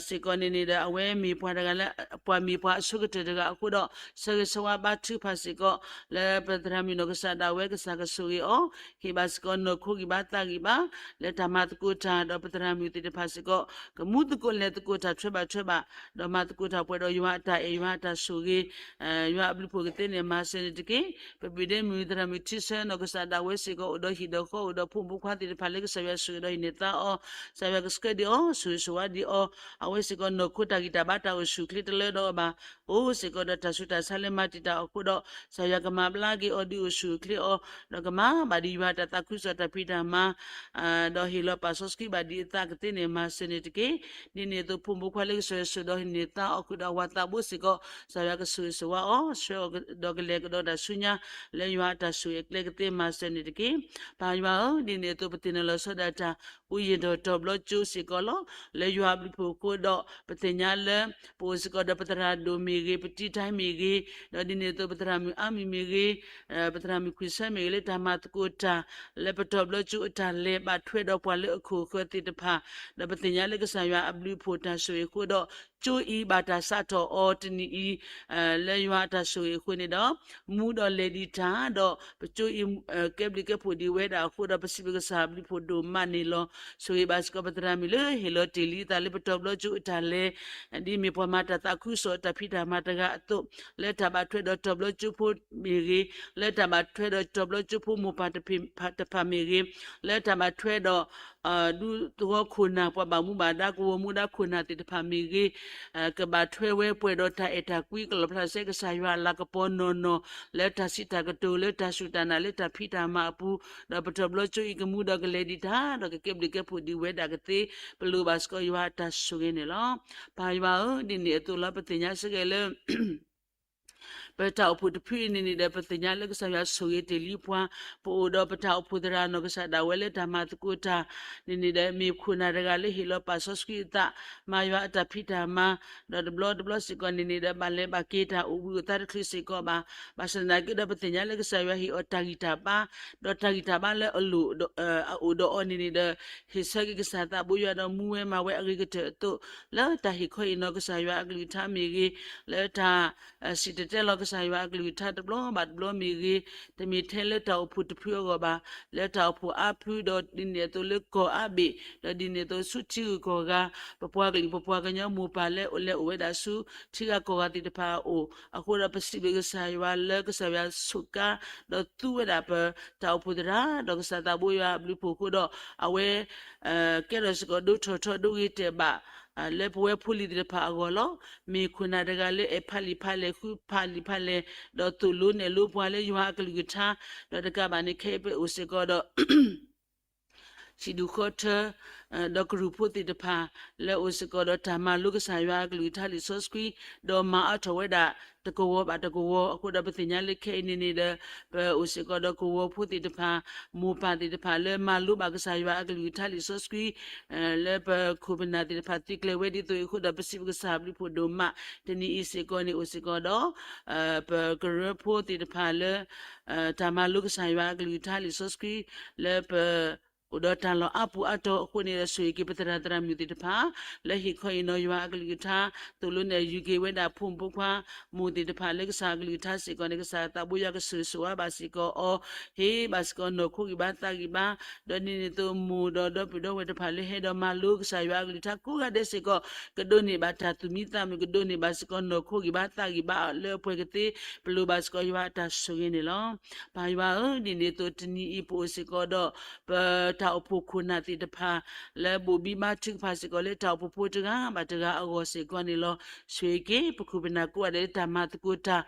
စ့ၢ်ကီးန့ၣ်န့ၣ်ဒီး အဝဲမ့ၢ်ပှၤတဂၤလၢ ပှၤမ့ၢ်ပှၤအဆိကတၢၢ်တဂၤအဃိဒီး ဆၢဂ့ၤဆၢဝါဘါထုကဖၣ်စ့ၢ်ကီး လၢပသရၣ်မုၣ်နီၢ်ကစၢ်ဒၣ်ဝဲ ကစၢ်ကဆိၣ်ဂ့ၤအီၤ ဟ့ၣ်ဘၣ်စ့ၢ်ကီးနီၢ်ခိဂံၢ်ဘါသးဂံၢ်ဘါ လၢတၢ်မၤသကိးတၢ် ဒီးပသရၣ်မုၣ်သ့ၣ်တဖၣ်စ့ၢ်ကီး ကမူသကိးလဲၤသကိးတၢ်ထွဲဘၣ်ထွဲဘၣ် ဒီးမၤသကိးတၢ်ပှဲၤဒီးယွၤအတၢ်အဲၣ်ယွၤအတၢ်ဆိၣ်ဂ့ၤ ယွၤအဘျုးဖှိၣ်ကသ့န့ၣ် မၤစၢၤန့ၣ်တက့ၢ်. ပပုၢ်ဒ့မုၣ်သရၣ်မုၣ်ထံဆၢနီၢ်ကစၢ်ဒၣ်ဝဲစ့ၢ်ကီး အိၣ်ဒီးဟံၣ်ဒီးဃီ အိၣ်ဒီးဖိမုၣ်ဖိခွါသ့ၣ်တဖၣ်လၢကစၢ်ယွၤဆိၣ်ဂ့ၤဒီးဟံးန့ၢ်သါအီၤ ကစၢ်ယွၤကဆှၢဒံးအီၤ ဆိၣ်ဂ့ၤဆိၣ်ဝါဒံးအီၤ အဝဲစ့ၢ်ကီးနီၢ်ခိတၢ်ဂံၢ်တၢ်ဘါတၢ်အိၣ်ဆူၣ်အိၣ်ချ့တလၢဒီးအီၤဘၣ် အိၣ်စ့ၢ်ကီးဒီးတၢ်ဆူးတၢ်ဆါလၢမၤတံာ်တာ်အီၤအဃိဒီး ကစၢ်ယွၤကမၤဘျါက့ၤအီၤဒုးအိၣ်ဆူၣ်အိၣ်ချ့အီၤ ဒီးကမၤဘၣ်ဒံးယွၤတၢ်သးခုကစီၣ်တၢ်ဖံးတၢ်မၤ ဒီးဟ့ၣ်လီၤပာ်စီဆှံဘၣ်ဒံးအသးကသ့န့ၣ် မၤစၢၤန့ၣ်တက့ၢ်. ဒ်န့ၣ်အသိးဖိမုၣ်ဖိခွါလၢကစၢ်ယွၤဆိၣ်ဒီးဟံးန့ၢ်သါအီၤ ဃုာ်ဒီးအဝၤသးဘိစ့ၢ်ကီး ကစၢ်ယွၤကဆိၣ်ဂ့ၤဆိၣ်ဝါအီၤ ဆှၢအီၤဒီးကလဲၤကဒီးတၢ်ဆူညါ လၢယွၤအတၢ်ဆိၣ်ဂ့ၤအကျဲကသ့ မၤစၢၤန့ၣ်တက့ၢ်. ပၢ်ယွၤဧၢ, ဒ်န့ၣ်အသိးပသ့ၣ်နီၣ်လီၤဆီဒၣ်တၢ် အိၣ်ယံၤဒီးတီၢ်ဘျီကၠိစ့ၢ်ကီးလီၤ. လၢယွၤအဘျုးဖှိၣ်အဃိဒီး ပသ့ၣ်ညါလၢ ပအိၣ်စ့ၢ်ကီးဒီးပသရၣ်ဒိၣ်မ့ၢ်ဂ့ၤ, ပတံၤတၢ်မ့ၢ်ဂ့ၤ, ဒီးဒ်န့ၣ်အသိးပသရၣ်မုၣ်အါမံၤမ့ၢ်ဂ့ၤ, ပသရၣ်မုၣ်ခွံဆၢမ့ၢ်ဂ့ၤ လၢတၢ်မၤသကိးတၢ် လၢပတီၢ်ဘျီကၠိအတၢ်လဲၤဘၣ်ထွဲဒီးပှၤလၢအခိၣ်ဃၢၤသ့ၣ်တဖၣ်, ဒီးပသ့ၣ်ညါလၢကစၢ်ယွၤအဘျုးအဖှိၣ်တၢ်ဆိၣ်ဂ့ၤအဃိဒီး ကၠိအံၤဘၣ်တၢ်စးထီၣ်အီၤတနံၤအံၤ လၢယွၤအတၢ်ဆိၣ်ဂ့ၤအဃိန့ၣ်ဒီး မူဒီးလဲၤဒံးတၢ်ဒီး ပကၠိအံၤ ကဲဘျုးကဲဖှိၣ်ဒံးဝဲဒၣ်အဃိဒီး ပစံးဘျုးကစၢ်အဘျုးဖှိၣ်ဒိၣ်မးန့ၣ်လီၤ. ဆိၣ်ဂ့ၤဘၣ်စ့ၢ်ကီးပသရၣ်မုၣ်လၢဟ့ၣ်လီၤတ့ၢ်လံအသးလၢ ပတီၢ်ဘျီကၠိအတၢ်လဲၤ ဒ်မ့ၢ်ပှၤမၤတၢ်သးခုကစီၣ်တၢ်ဖံးတၢ်မၤတဂၤအသိး လၢတၢ်ဘၣ်ထွဲဒီးတီၢ်ဘျီကၠိဖိမ့ၢ်ဂ့ၤ, လၢတၢ်ဘၣ်ထွဲဒီးတီၢ်ဘျီကၠိဖိမိၢ်ပၢ်တဖၣ်မ့ၢ်ဂ့ၤ, လၢတၢ်ဘၣ်ထွဲဒီး ဒူသဝီခိၣ်နၢ် ပှၤဘၣ်မူဘၣ်ဒါ ကဝီၤမူဒါခိၣ်နၢ်သ့ၣ်တဖၣ်မ့ၢ်ဂ့ၤ, ကဘၣ်ထွဲဝဲပှဲၤဒီးတၢ်အဲၣ်တၢ်ကွံ ကလီၣ်ဖျါစဲကစၢ်ယွၤအလၤကပီၤနီၢ်နီၢ် လၢတၢ်စံးတၢ်ကတိၤ လၢတၢ်စူၢ်တၢ်နာ် လၢတၢ်ဖံးတၢ်မၤအပူၤ, ဒီးပတီၢ်ဘျီကၠိအံၤကမူဒီးကလဲၤဒံးတၢ် ဒီးကကဲဘျုးကဲဖှိၣ်ဒံးဝဲဒၣ်ကသ့ ပလိၣ်ဘၣ်စ့ၢ်ကီးယွၤအတၢ်ဆိၣ်ဂ့ၤန့ၣ်လီၤ. ပၢ်ယွၤဧၢ, ဒ်န့ၣ်အသိးလီၤ ပသ့ၣ်ညါစ့ၢ်ကီးလၢ ပတၢ်အိၣ်ဖှိၣ်တဖုအံၤန့ၣ်န့ၣ်ဒီး ပသ့ၣ်ညါလၢကစၢ်ယွၤဆိၣ်ဂ့ၤတ့ၢ်လံပှၤ, ပအိၣ်ဒီးပတၢ်အိၣ်ဖှိၣ်သရၣ်နီၢ်ကစၢ်ဒၣ်ဝဲလၢတၢ်မၤသကိးတၢ်န့ၣ်န့ၣ်ဒီး မ့ၢ်ခိၣ်နၢ်တဂၤလၢဟ့ၣ်လီၤပာ်စီဆှံအသး, မၤယွၤအတၢ်ဖံးတၢ်မၤ, ဒီးတဘျီတဘျီစ့ၢ်ကီးန့ၣ်န့ၣ်ဒီး ဘၣ်လဲၤဘၣ်က့ၤတၢ်အိၣ်ဘှံးအိၣ်သါတချုးစ့ၢ်ကီးဘၣ်. ဘၣ်ဆၣ်သနာ်က့ဒီး ပသ့ၣ်ညါလၢကစၢ်ယွၤဟ့ၣ်အီၤတၢ်ဂံၢ်တၢ်ဘါ, ဒီးတၢ်ဂံၢ်တၢ်ဘါလၢအလိၣ်ဒီး အအိၣ်ဒီးအီၤန့ၣ်န့ၣ်ဒီး ဟ့ၣ်ဆၢက့ၤကစၢ်သးဘိယွၤဒီးမူဝဲမၤဝဲအဂ့ၤကတၢၢ်အသိး, လၢတၢ်ဟ့ၣ်ခီဟ့ၣ်နီၤကစၢ်ယွၤအကလုၢ်ကထါမ့ၢ်ဂ့ၤ, လၢတၢ် စံၣ်တဲၤတဲလီၤကစၢ်ယွၤအကလုၢ်ကထါတဘျီဘၣ်တဘျီမ့ၢ်ဂ့ၤ, တမ့ၢ်ထဲလၢတၢ်အိၣ်ဖှိၣ်တဖုအဂီၢ်ဘၣ်, လၢတၢ်အိၣ်ဖှိၣ်အါဖုဒီးဒ်န့ၣ်အသိးလၢကီၢ်အါဘ့ၣ်, ဒီးဒ်န့ၣ်အသိးဆူထံဂုၤကီၢ်ဂၤ, ပပှၤကလုာ်ပပှၤကညီမိၢ်ပၢ်လၢအိၣ်လဲၤအိၣ်ဝဲဒၣ်ဆူထံဂၤကီၢ်ဂၤသ့ၣ်တဖၣ်အအိၣ်, အဃိဒီးပစံးဘျုးကစၢ်ယွၤလၢကစၢ်ယွၤဆိးကါ ဒီးသူဝဲဒၣ်ပတၢ်အိၣ်ဖှိၣ်သရၣ်, ဒီးကစၢ်သးဘိယွၤအဘျုးဖှိၣ်အဃိဒီး အဝဲ ကဲထီၣ်စ့ၢ်ကီးဒိထီၣ်ထီဒိဂ့ၤတဲာ်ဘၣ် လၢပဝဲဖိလံၤသ့ၣ်တဖၣ်အဂီၢ်လီၤ. မ့ၢ်ခိၣ်နၢ်တဂၤလၢအဲၣ်ဖးလံာ်ဖးလဲၢ် ဃုဖးလံာ်ဖးလဲၢ်, ဒီးသိၣ်လိနဲၣ်လိပှၤလၢယွၤအကလုၢ်ကထါ, ဒီးတကးဘၣ်န့ၣ် ခဲအံၤပအိၣ်စ့ၢ်ကီးဒီး ဟံၣ်ဒူၣ်ဃီထၢ ဒီးကရူၢ်ဖိသ့ၣ်တဖၣ် လၢအိၣ်စ့ၢ်ကီးဒီးတၢ်မၤလိကစၢ်ယွၤအကလုၢ်ကထါလံာ်စီဆှံ, ဒီးမၤအါထီၣ်ဝဲဒၣ်တကဝီၤဘၣ်တကဝီၤအဃိဒီး ပသ့ၣ်ညါလၢခဲအံၤန့ၣ်န့ၣ်ဒီး ပအိၣ်စ့ၢ်ကီးဒီးကဝီၤဖိသ့ၣ်တဖၣ်, မိၢ်ပၢ်သ့ၣ်တဖၣ်လၢမၤလိဘၣ်ကစၢ်ယွၤအကလုၢ်ကထါလံာ်စီဆှံ လၢပခိၣ်ပနၢ်သ့ၣ်တဖၣ်သံကျဲၤဝဲဒ်သိးအံၤအဃိဒီး ပစံးဘျုးကစၢ်အဘျုးဖှိၣ်ဒိၣ်မး, တနံၤအံၤစ့ၢ်ကီးန့ၣ် အိၣ်စ့ၢ်ကီးဒီး ပကရၢဖိသ့ၣ်တဖၣ်လၢ တၢ်မၤလိကစၢ်ယွၤအကလုၢ်ကထါလံာ်စီဆှံ လၢပ အိၣ်ဒီးတၢ်လီၢ်အါပူၤအါတီၤအဃိန့ၣ်ဒီး ဆိၣ်ဂ့ၤက့ၤပသရၣ်သရၣ်မုၣ်သ့ၣ်တဖၣ် လၢဟ့ၣ်ခီဟ့ၣ်နီၤယွၤအကလုၢ်ကထါ, သိၣ်လိနဲၣ်ယူၤက့ၤဝဲဒၣ်ဖိမုၣ်ဖိခွါ မိၢ်သ့ၣ်တဖၣ်လၢကစၢ်အကလုၢ်ကထါစ့ၢ်ကီးန့ၣ် ကစၢ်သးဘိယွၤကဆိၣ်ဂ့ၤဆိၣ်ဝါဘၣ်စ့ၢ်ကီးအီၤ, ဟ့ၣ်ဘၣ်စ့ၢ်ကီးနီၢ်ခိဂံၢ်ဘါသးဂံၢ်ဘါ, ဒီးဒ်န့ၣ်အသိးမိၢ်ဒီးဒီပုၢ်ဒီဝဲၢ်တဖၣ်လၢဟဲဒီးမၤလိကစၢ်ယွၤအကလုၢ်ကထါကိးဂၤဒဲးစ့ၢ်ကီး ကဒိးန့ၢ်ဘၣ်တၢ်သူၣ်မံသးမုာ် ကဒိးန့ၢ်ဘၣ်စ့ၢ်ကီးနီၢ်ခိဂံၢ်ဘါသးဂံၢ်ဘါလၢအပှဲၤကသ့ ပလိၣ်ဘၣ်စ့ၢ်ကီးယွၤအတၢ်ဆိၣ်ဂ့ၤန့ၣ်လီၤ. ပၢ်ယွၤဧၢ, ဒ်န့ၣ်အသိးတနံၤအံၤပအိၣ်စ့ၢ်ကီးဒီး ပတၢ်အိၣ်ဖှိၣ်ခိၣ်နၢ်သ့ၣ်တဖၣ် လၢဘိၣ်ဘံမၤထုကဖၣ်စ့ၢ်ကီးလၢတၢ်အိၣ်ဖှိၣ်ဖိတဂၤဘၣ်တဂၤအဂီၢ်စ့ၢ်ကီးန့ၣ်လီၤ. ဆိၣ်ဂ့ၤက့ၤ ပခိၣ်ပနၢ်ကိးဂၤဒဲးလၢတၢ်မၤသကိးတၢ်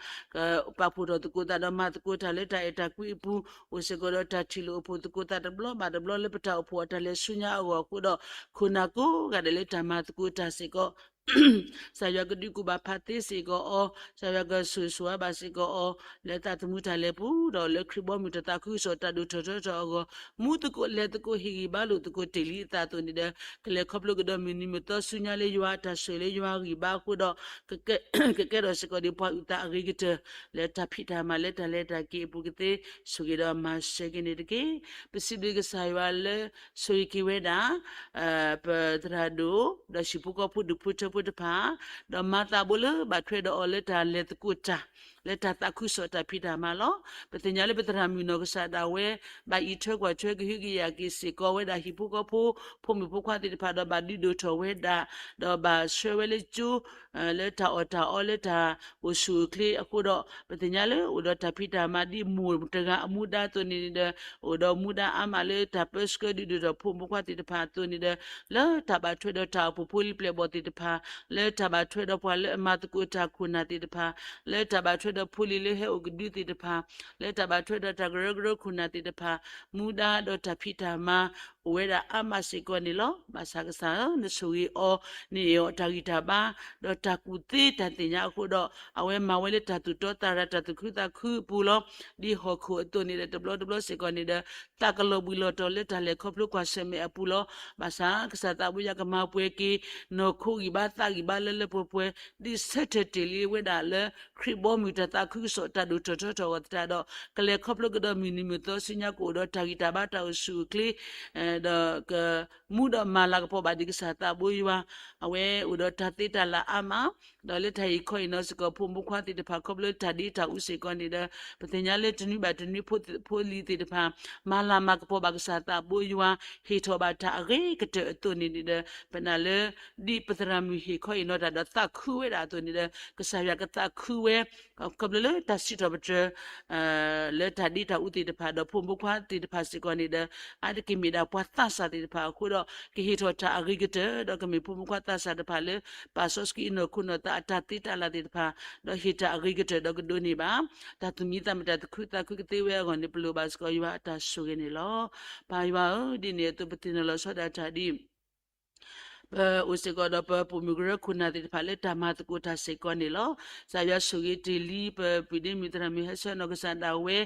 ပာ်ဖှိၣ်ထီၣ်သကိးသးဒီးမၤသကိးတၢ်လၢတၢ်အဲၣ်တၢ်ကွံအပူၤ, အိၣ်စ့ၢ်ကီးဒီးတၢ်ထံၣ်လိာ်အိၣ်ဖှိၣ်သကိးသးတဘျီဘၣ်တဘျီလၢပတၢ်အိၣ်ဖှိၣ်အတၢ်လဲၤဆူညါအဂီၢ်အဃိဒီး ခိၣ်နၢ်ကိးဂၤဒဲးလၢတၢ်မၤသကိးတၢ်စ့ၢ်ကီး ကစၢ်ယွၤကဒုးကူၣ်ဘၣ်ဖးသ့စ့ၢ်ကီးအီၤ, ကစၢ်ယွၤကဆိၣ်ဂ့ၤဆိၣ်ဝါဘၣ်စ့ၢ်ကီးအီၤ လၢသးသမူတၢ်လဲၤပူၤဒီးလၢခရံာ်ဘီမုၢ်တၢ်သးခုကစီၣ်တၢ်ဒိၣ်ထီၣ်ထီထီၣ်အဂီၢ်, မူသကိးလဲၤသကိးဟ့ၣ်ဂံၢ်ဘါလိာ်သကိးတ့ၢ်လံအသးအသိးန့ၣ်ဒီး ကလဲၤခီဖျိကဒီးမုၢ်နံၤမုၢ်သီဆူညါလၢယွၤအတၢ်ဆိၣ်ဂ့ၤလၢယွၤဂံၢ်ဘါအဃိဒီး ကကဲထီၣ်စ့ၢ်ကီးဒံးပှၤအုၣ်သးအဂ့ၤကတၢၢ် လၢတၢ်ဖံးတၢ်မၤလၢတၢ်လဲၤတၢ်က့ၤအပူၤကသ့ ဆိၣ်ဂ့ၤဒီးမၤစၢၤက့ၤန့ၣ်တက့ၢ်. ပစံးဘျုးကစၢ်ယွၤလၢ ဆိၣ်ဂ့ၤက့ၤဝဲဒၣ် ပသရၣ်ဒိၣ် ဒီးဟံၣ်ဖိဃီဖိဒူၣ်ဖိထၢဖိတဖၣ်, ဒီးမၤသးဘိလၢဘၣ်ထွဲဒီးအီၤလၢတၢ်လဲၤသကိးတၢ် လၢတၢ်သးခုကစီၣ်တၢ်ဖံးတၢ်မၤလီၤ. ပသ့ၣ်ညါလၢပသရၣ်မုၣ်နီၢ်ကစၢ်ဒၣ်ဝဲ ဘၣ်အံးထွဲကွၢ်ထွဲကဟုကယာ်က့ၤစ့ၢ်ကီးဝဲဒၣ်ဟံၣ်ဖိဃီဖိ ဖိမုၣ်ဖိခွါသ့ၣ်တဖၣ်ဒီး ဘၣ်ဒုးဒိၣ်ထီၣ်ဝဲဒၣ် ဒီးဘၣ်ဆှၢဝဲလၢကၠိ လၢတၢ်အီၣ်တၢ်အီလၢတၢ်အိၣ်ဆူၣ်အိၣ်ချ့အဃိဒီး ပသ့ၣ်ညါလၢအိၣ်ဒီးတၢ်ဖံးတၢ်မၤဒ်မိၢ်တဂၤအမူဒါအသိးန့ၣ်ဒီး အိၣ်ဒီးမူဒါအါမးလၢတၢ်ပၢဆှၢဒုးဒိၣ်ထီၣ်ဖိမုၣ်ဖိခွါသ့ၣ်တဖၣ်အသိးန့ၣ်ဒီး လၢတၢ်ဘၣ်ထွဲဒီးတၢ်အိၣ်ဖှိၣ်ဖိလံၤပျဲၢ်ဘီၣ်သ့ၣ်တဖၣ်, လၢတၢ်ဘၣ်ထွဲဒီးပှၤလၢအမၤသကိးတၢ်ခိၣ်နၢ်သ့ၣ်တဖၣ်, လၢတၢ်ဘၣ်ထွဲဒီးဖိလံၤလၢဟဲအိၣ်ကဒုသ့ၣ်တဖၣ်, လၢတၢ်ဘၣ်ထွဲဒီးတၢ်ကရၢကရိခိၣ်နၢ်သ့ၣ်တဖၣ်, မူဒါဒီးတၢ်ဖံးတၢ်မၤ အိၣ်ဝဲဒၣ်အါမးစ့ၢ်ကီးန့ၣ်လီၤ. ဘၣ်ဆၣ်ကစၢ်ဧၢ, နဆိၣ်ဂ့ၤအီၤန့ၢ်အီၤတၢ်ဂံၢ်တၢ်ဘါ, ဒီးတၢ်ကူၣ်သ့တၢ်သ့ၣ်ညါအဃိဒီး အဝဲမၤဝဲလၢတၢ်သူၣ်တီသးရၤ တၢ်သူၣ်ခုသးခုအပူၤလီၤ. ဒ်ဟီၣ်ခိၣ်အသိးန့ၣ်ဒီး တဘျီတဘျီစ့ၢ်ကီးန့ၣ်ဒီး သးကလီၤဘှံးလီၤတီၤလၢတၢ်လဲၤခီဖျိကွၢ်ဆၢၣ်မဲာ်အပူၤလီၤ. ဘၣ်ဆၣ်ကစၢ်သးဘိယွၤကမၤပှဲၤက့ၤ နီၢ်ခိဂံၢ်ဘါသးဂံၢ်ဘါလၢလၢပှဲၤပှဲၤ ဒ်ဆၢထၢၣ်တ့ၢ်လံဝဲဒၣ်လၢ ခရံာ်ဘီမုၢ်တၢ်သးခုကစီၣ်တၢ်ဒိၣ်ထီၣ်ထီထီၣ်အဂီၢ်သတးဒီး ကလဲၤခီဖျိကဒီးမုၢ်နံၤမုၢ်သီဆူညါကအိၣ်ဒီးတၢ်ဂံၢ်တၢ်ဘါတၢ်အိၣ်ဆူၣ်အိၣ်ချ့ ဒီးကမူဒီးမၤလၤကပီၤဘၣ်ဒံးကစၢ်သးဘိယွၤ, အဝဲအိၣ်ဒီးတၢ်သ့တၢ်လၢ်အါမး, ဒီးလၢတၢ်ဟ့ၣ်ခီဟ့ၣ်နီၤစ့ၢ်ကီးဖိမုၣ်ဖိခွါသ့ၣ်တဖၣ် ခီဖျိတၢ်ဒ့တၢ်အူစ့ၢ်ကီးန့ၣ်ဒီး ပသ့ၣ်ညါလၢတနွံဘၣ်တနွံဖိလံၤသ့ၣ်တဖၣ် မၤလၤမၤကပီၤဘၣ်ကစၢ်သးဘိယွၤ ဟ့ၣ်ထီၣ်ဘၣ်တၢ်အဂ့ၤကတၢၢ်အသိးန့ၣ်န့ၣ်ဒီး ပနာ်လၢ ဒ်ပသရၣ်မုၣ်ဟ့ၣ်ခီဟ့ၣ်နီၤတၢ်ဒီးသးခုဝဲဒၣ်အသိးန့ၣ်ဒီး ကစၢ်ယွၤကသးခုဝဲ ခီဖျိလၢတၢ်စံးထီၣ်ပတြၢၤ လၢတၢ်ဒ့တၢ်အူသ့ၣ်တဖၣ် ဒီးဖိမုၣ်ဖိခွါသ့ၣ်တဖၣ်စ့ၢ်ကီးန့ၣ်ဒီး အါတက့ၢ်မ့ၢ်ဒၣ်ပှၤသးစၢ်သ့ၣ်တဖၣ်အဃိဒီး ကဟ့ၣ်ထီၣ်တၢ်အဂ့ၤကတၢၢ် ဒီးကမ့ၢ်ဖိမုၣ်ဖိခွါသးစၢ်တဖၣ်လၢ ပာ်စီဆှံအနီၢ်ခိနီၢ်သးအတၢ်သ့တၢ်လၢ်သ့ၣ်တဖၣ် ဒီးဟ့ၣ်တၢ်အဂ့ၤကတၢၢ် ဒီးကဒိးန့ၢ်ဘၣ် တၢ်သူၣ်မံသးမုာ်တၢ်သူၣ်ခုသးခုကသ့ဝဲအဂီၢ်န့ၣ် ပလိၣ်ဘၣ်စ့ၢ်ကီးယွၤအတၢ်ဆိၣ်ဂ့ၤန့ၣ်လီၤ. ပၢ်ယွၤဧၢ, ဒ်န့ၣ်အသိးပသ့ၣ်နီၣ်လီၤဆီဒၣ်တၢ်ဒ် ပအိၣ်စ့ၢ်ကီးဒီးပပိာ်မုၣ်ကရၢခိၣ်နၢ်သ့ၣ်တဖၣ်လၢတၢ်မၤသကိးတၢ်စ့ၢ်ကီးန့ၣ်လီၤ. ကစၢ်ယွၤဆိၣ်ဂ့ၤတ့ၢ်လံ ပပုၢ်ဒ့မုၣ်သရၣ်မုၣ်ဟဲဆှၢနီၢ်ကစၢ်ဒၣ်ဝဲ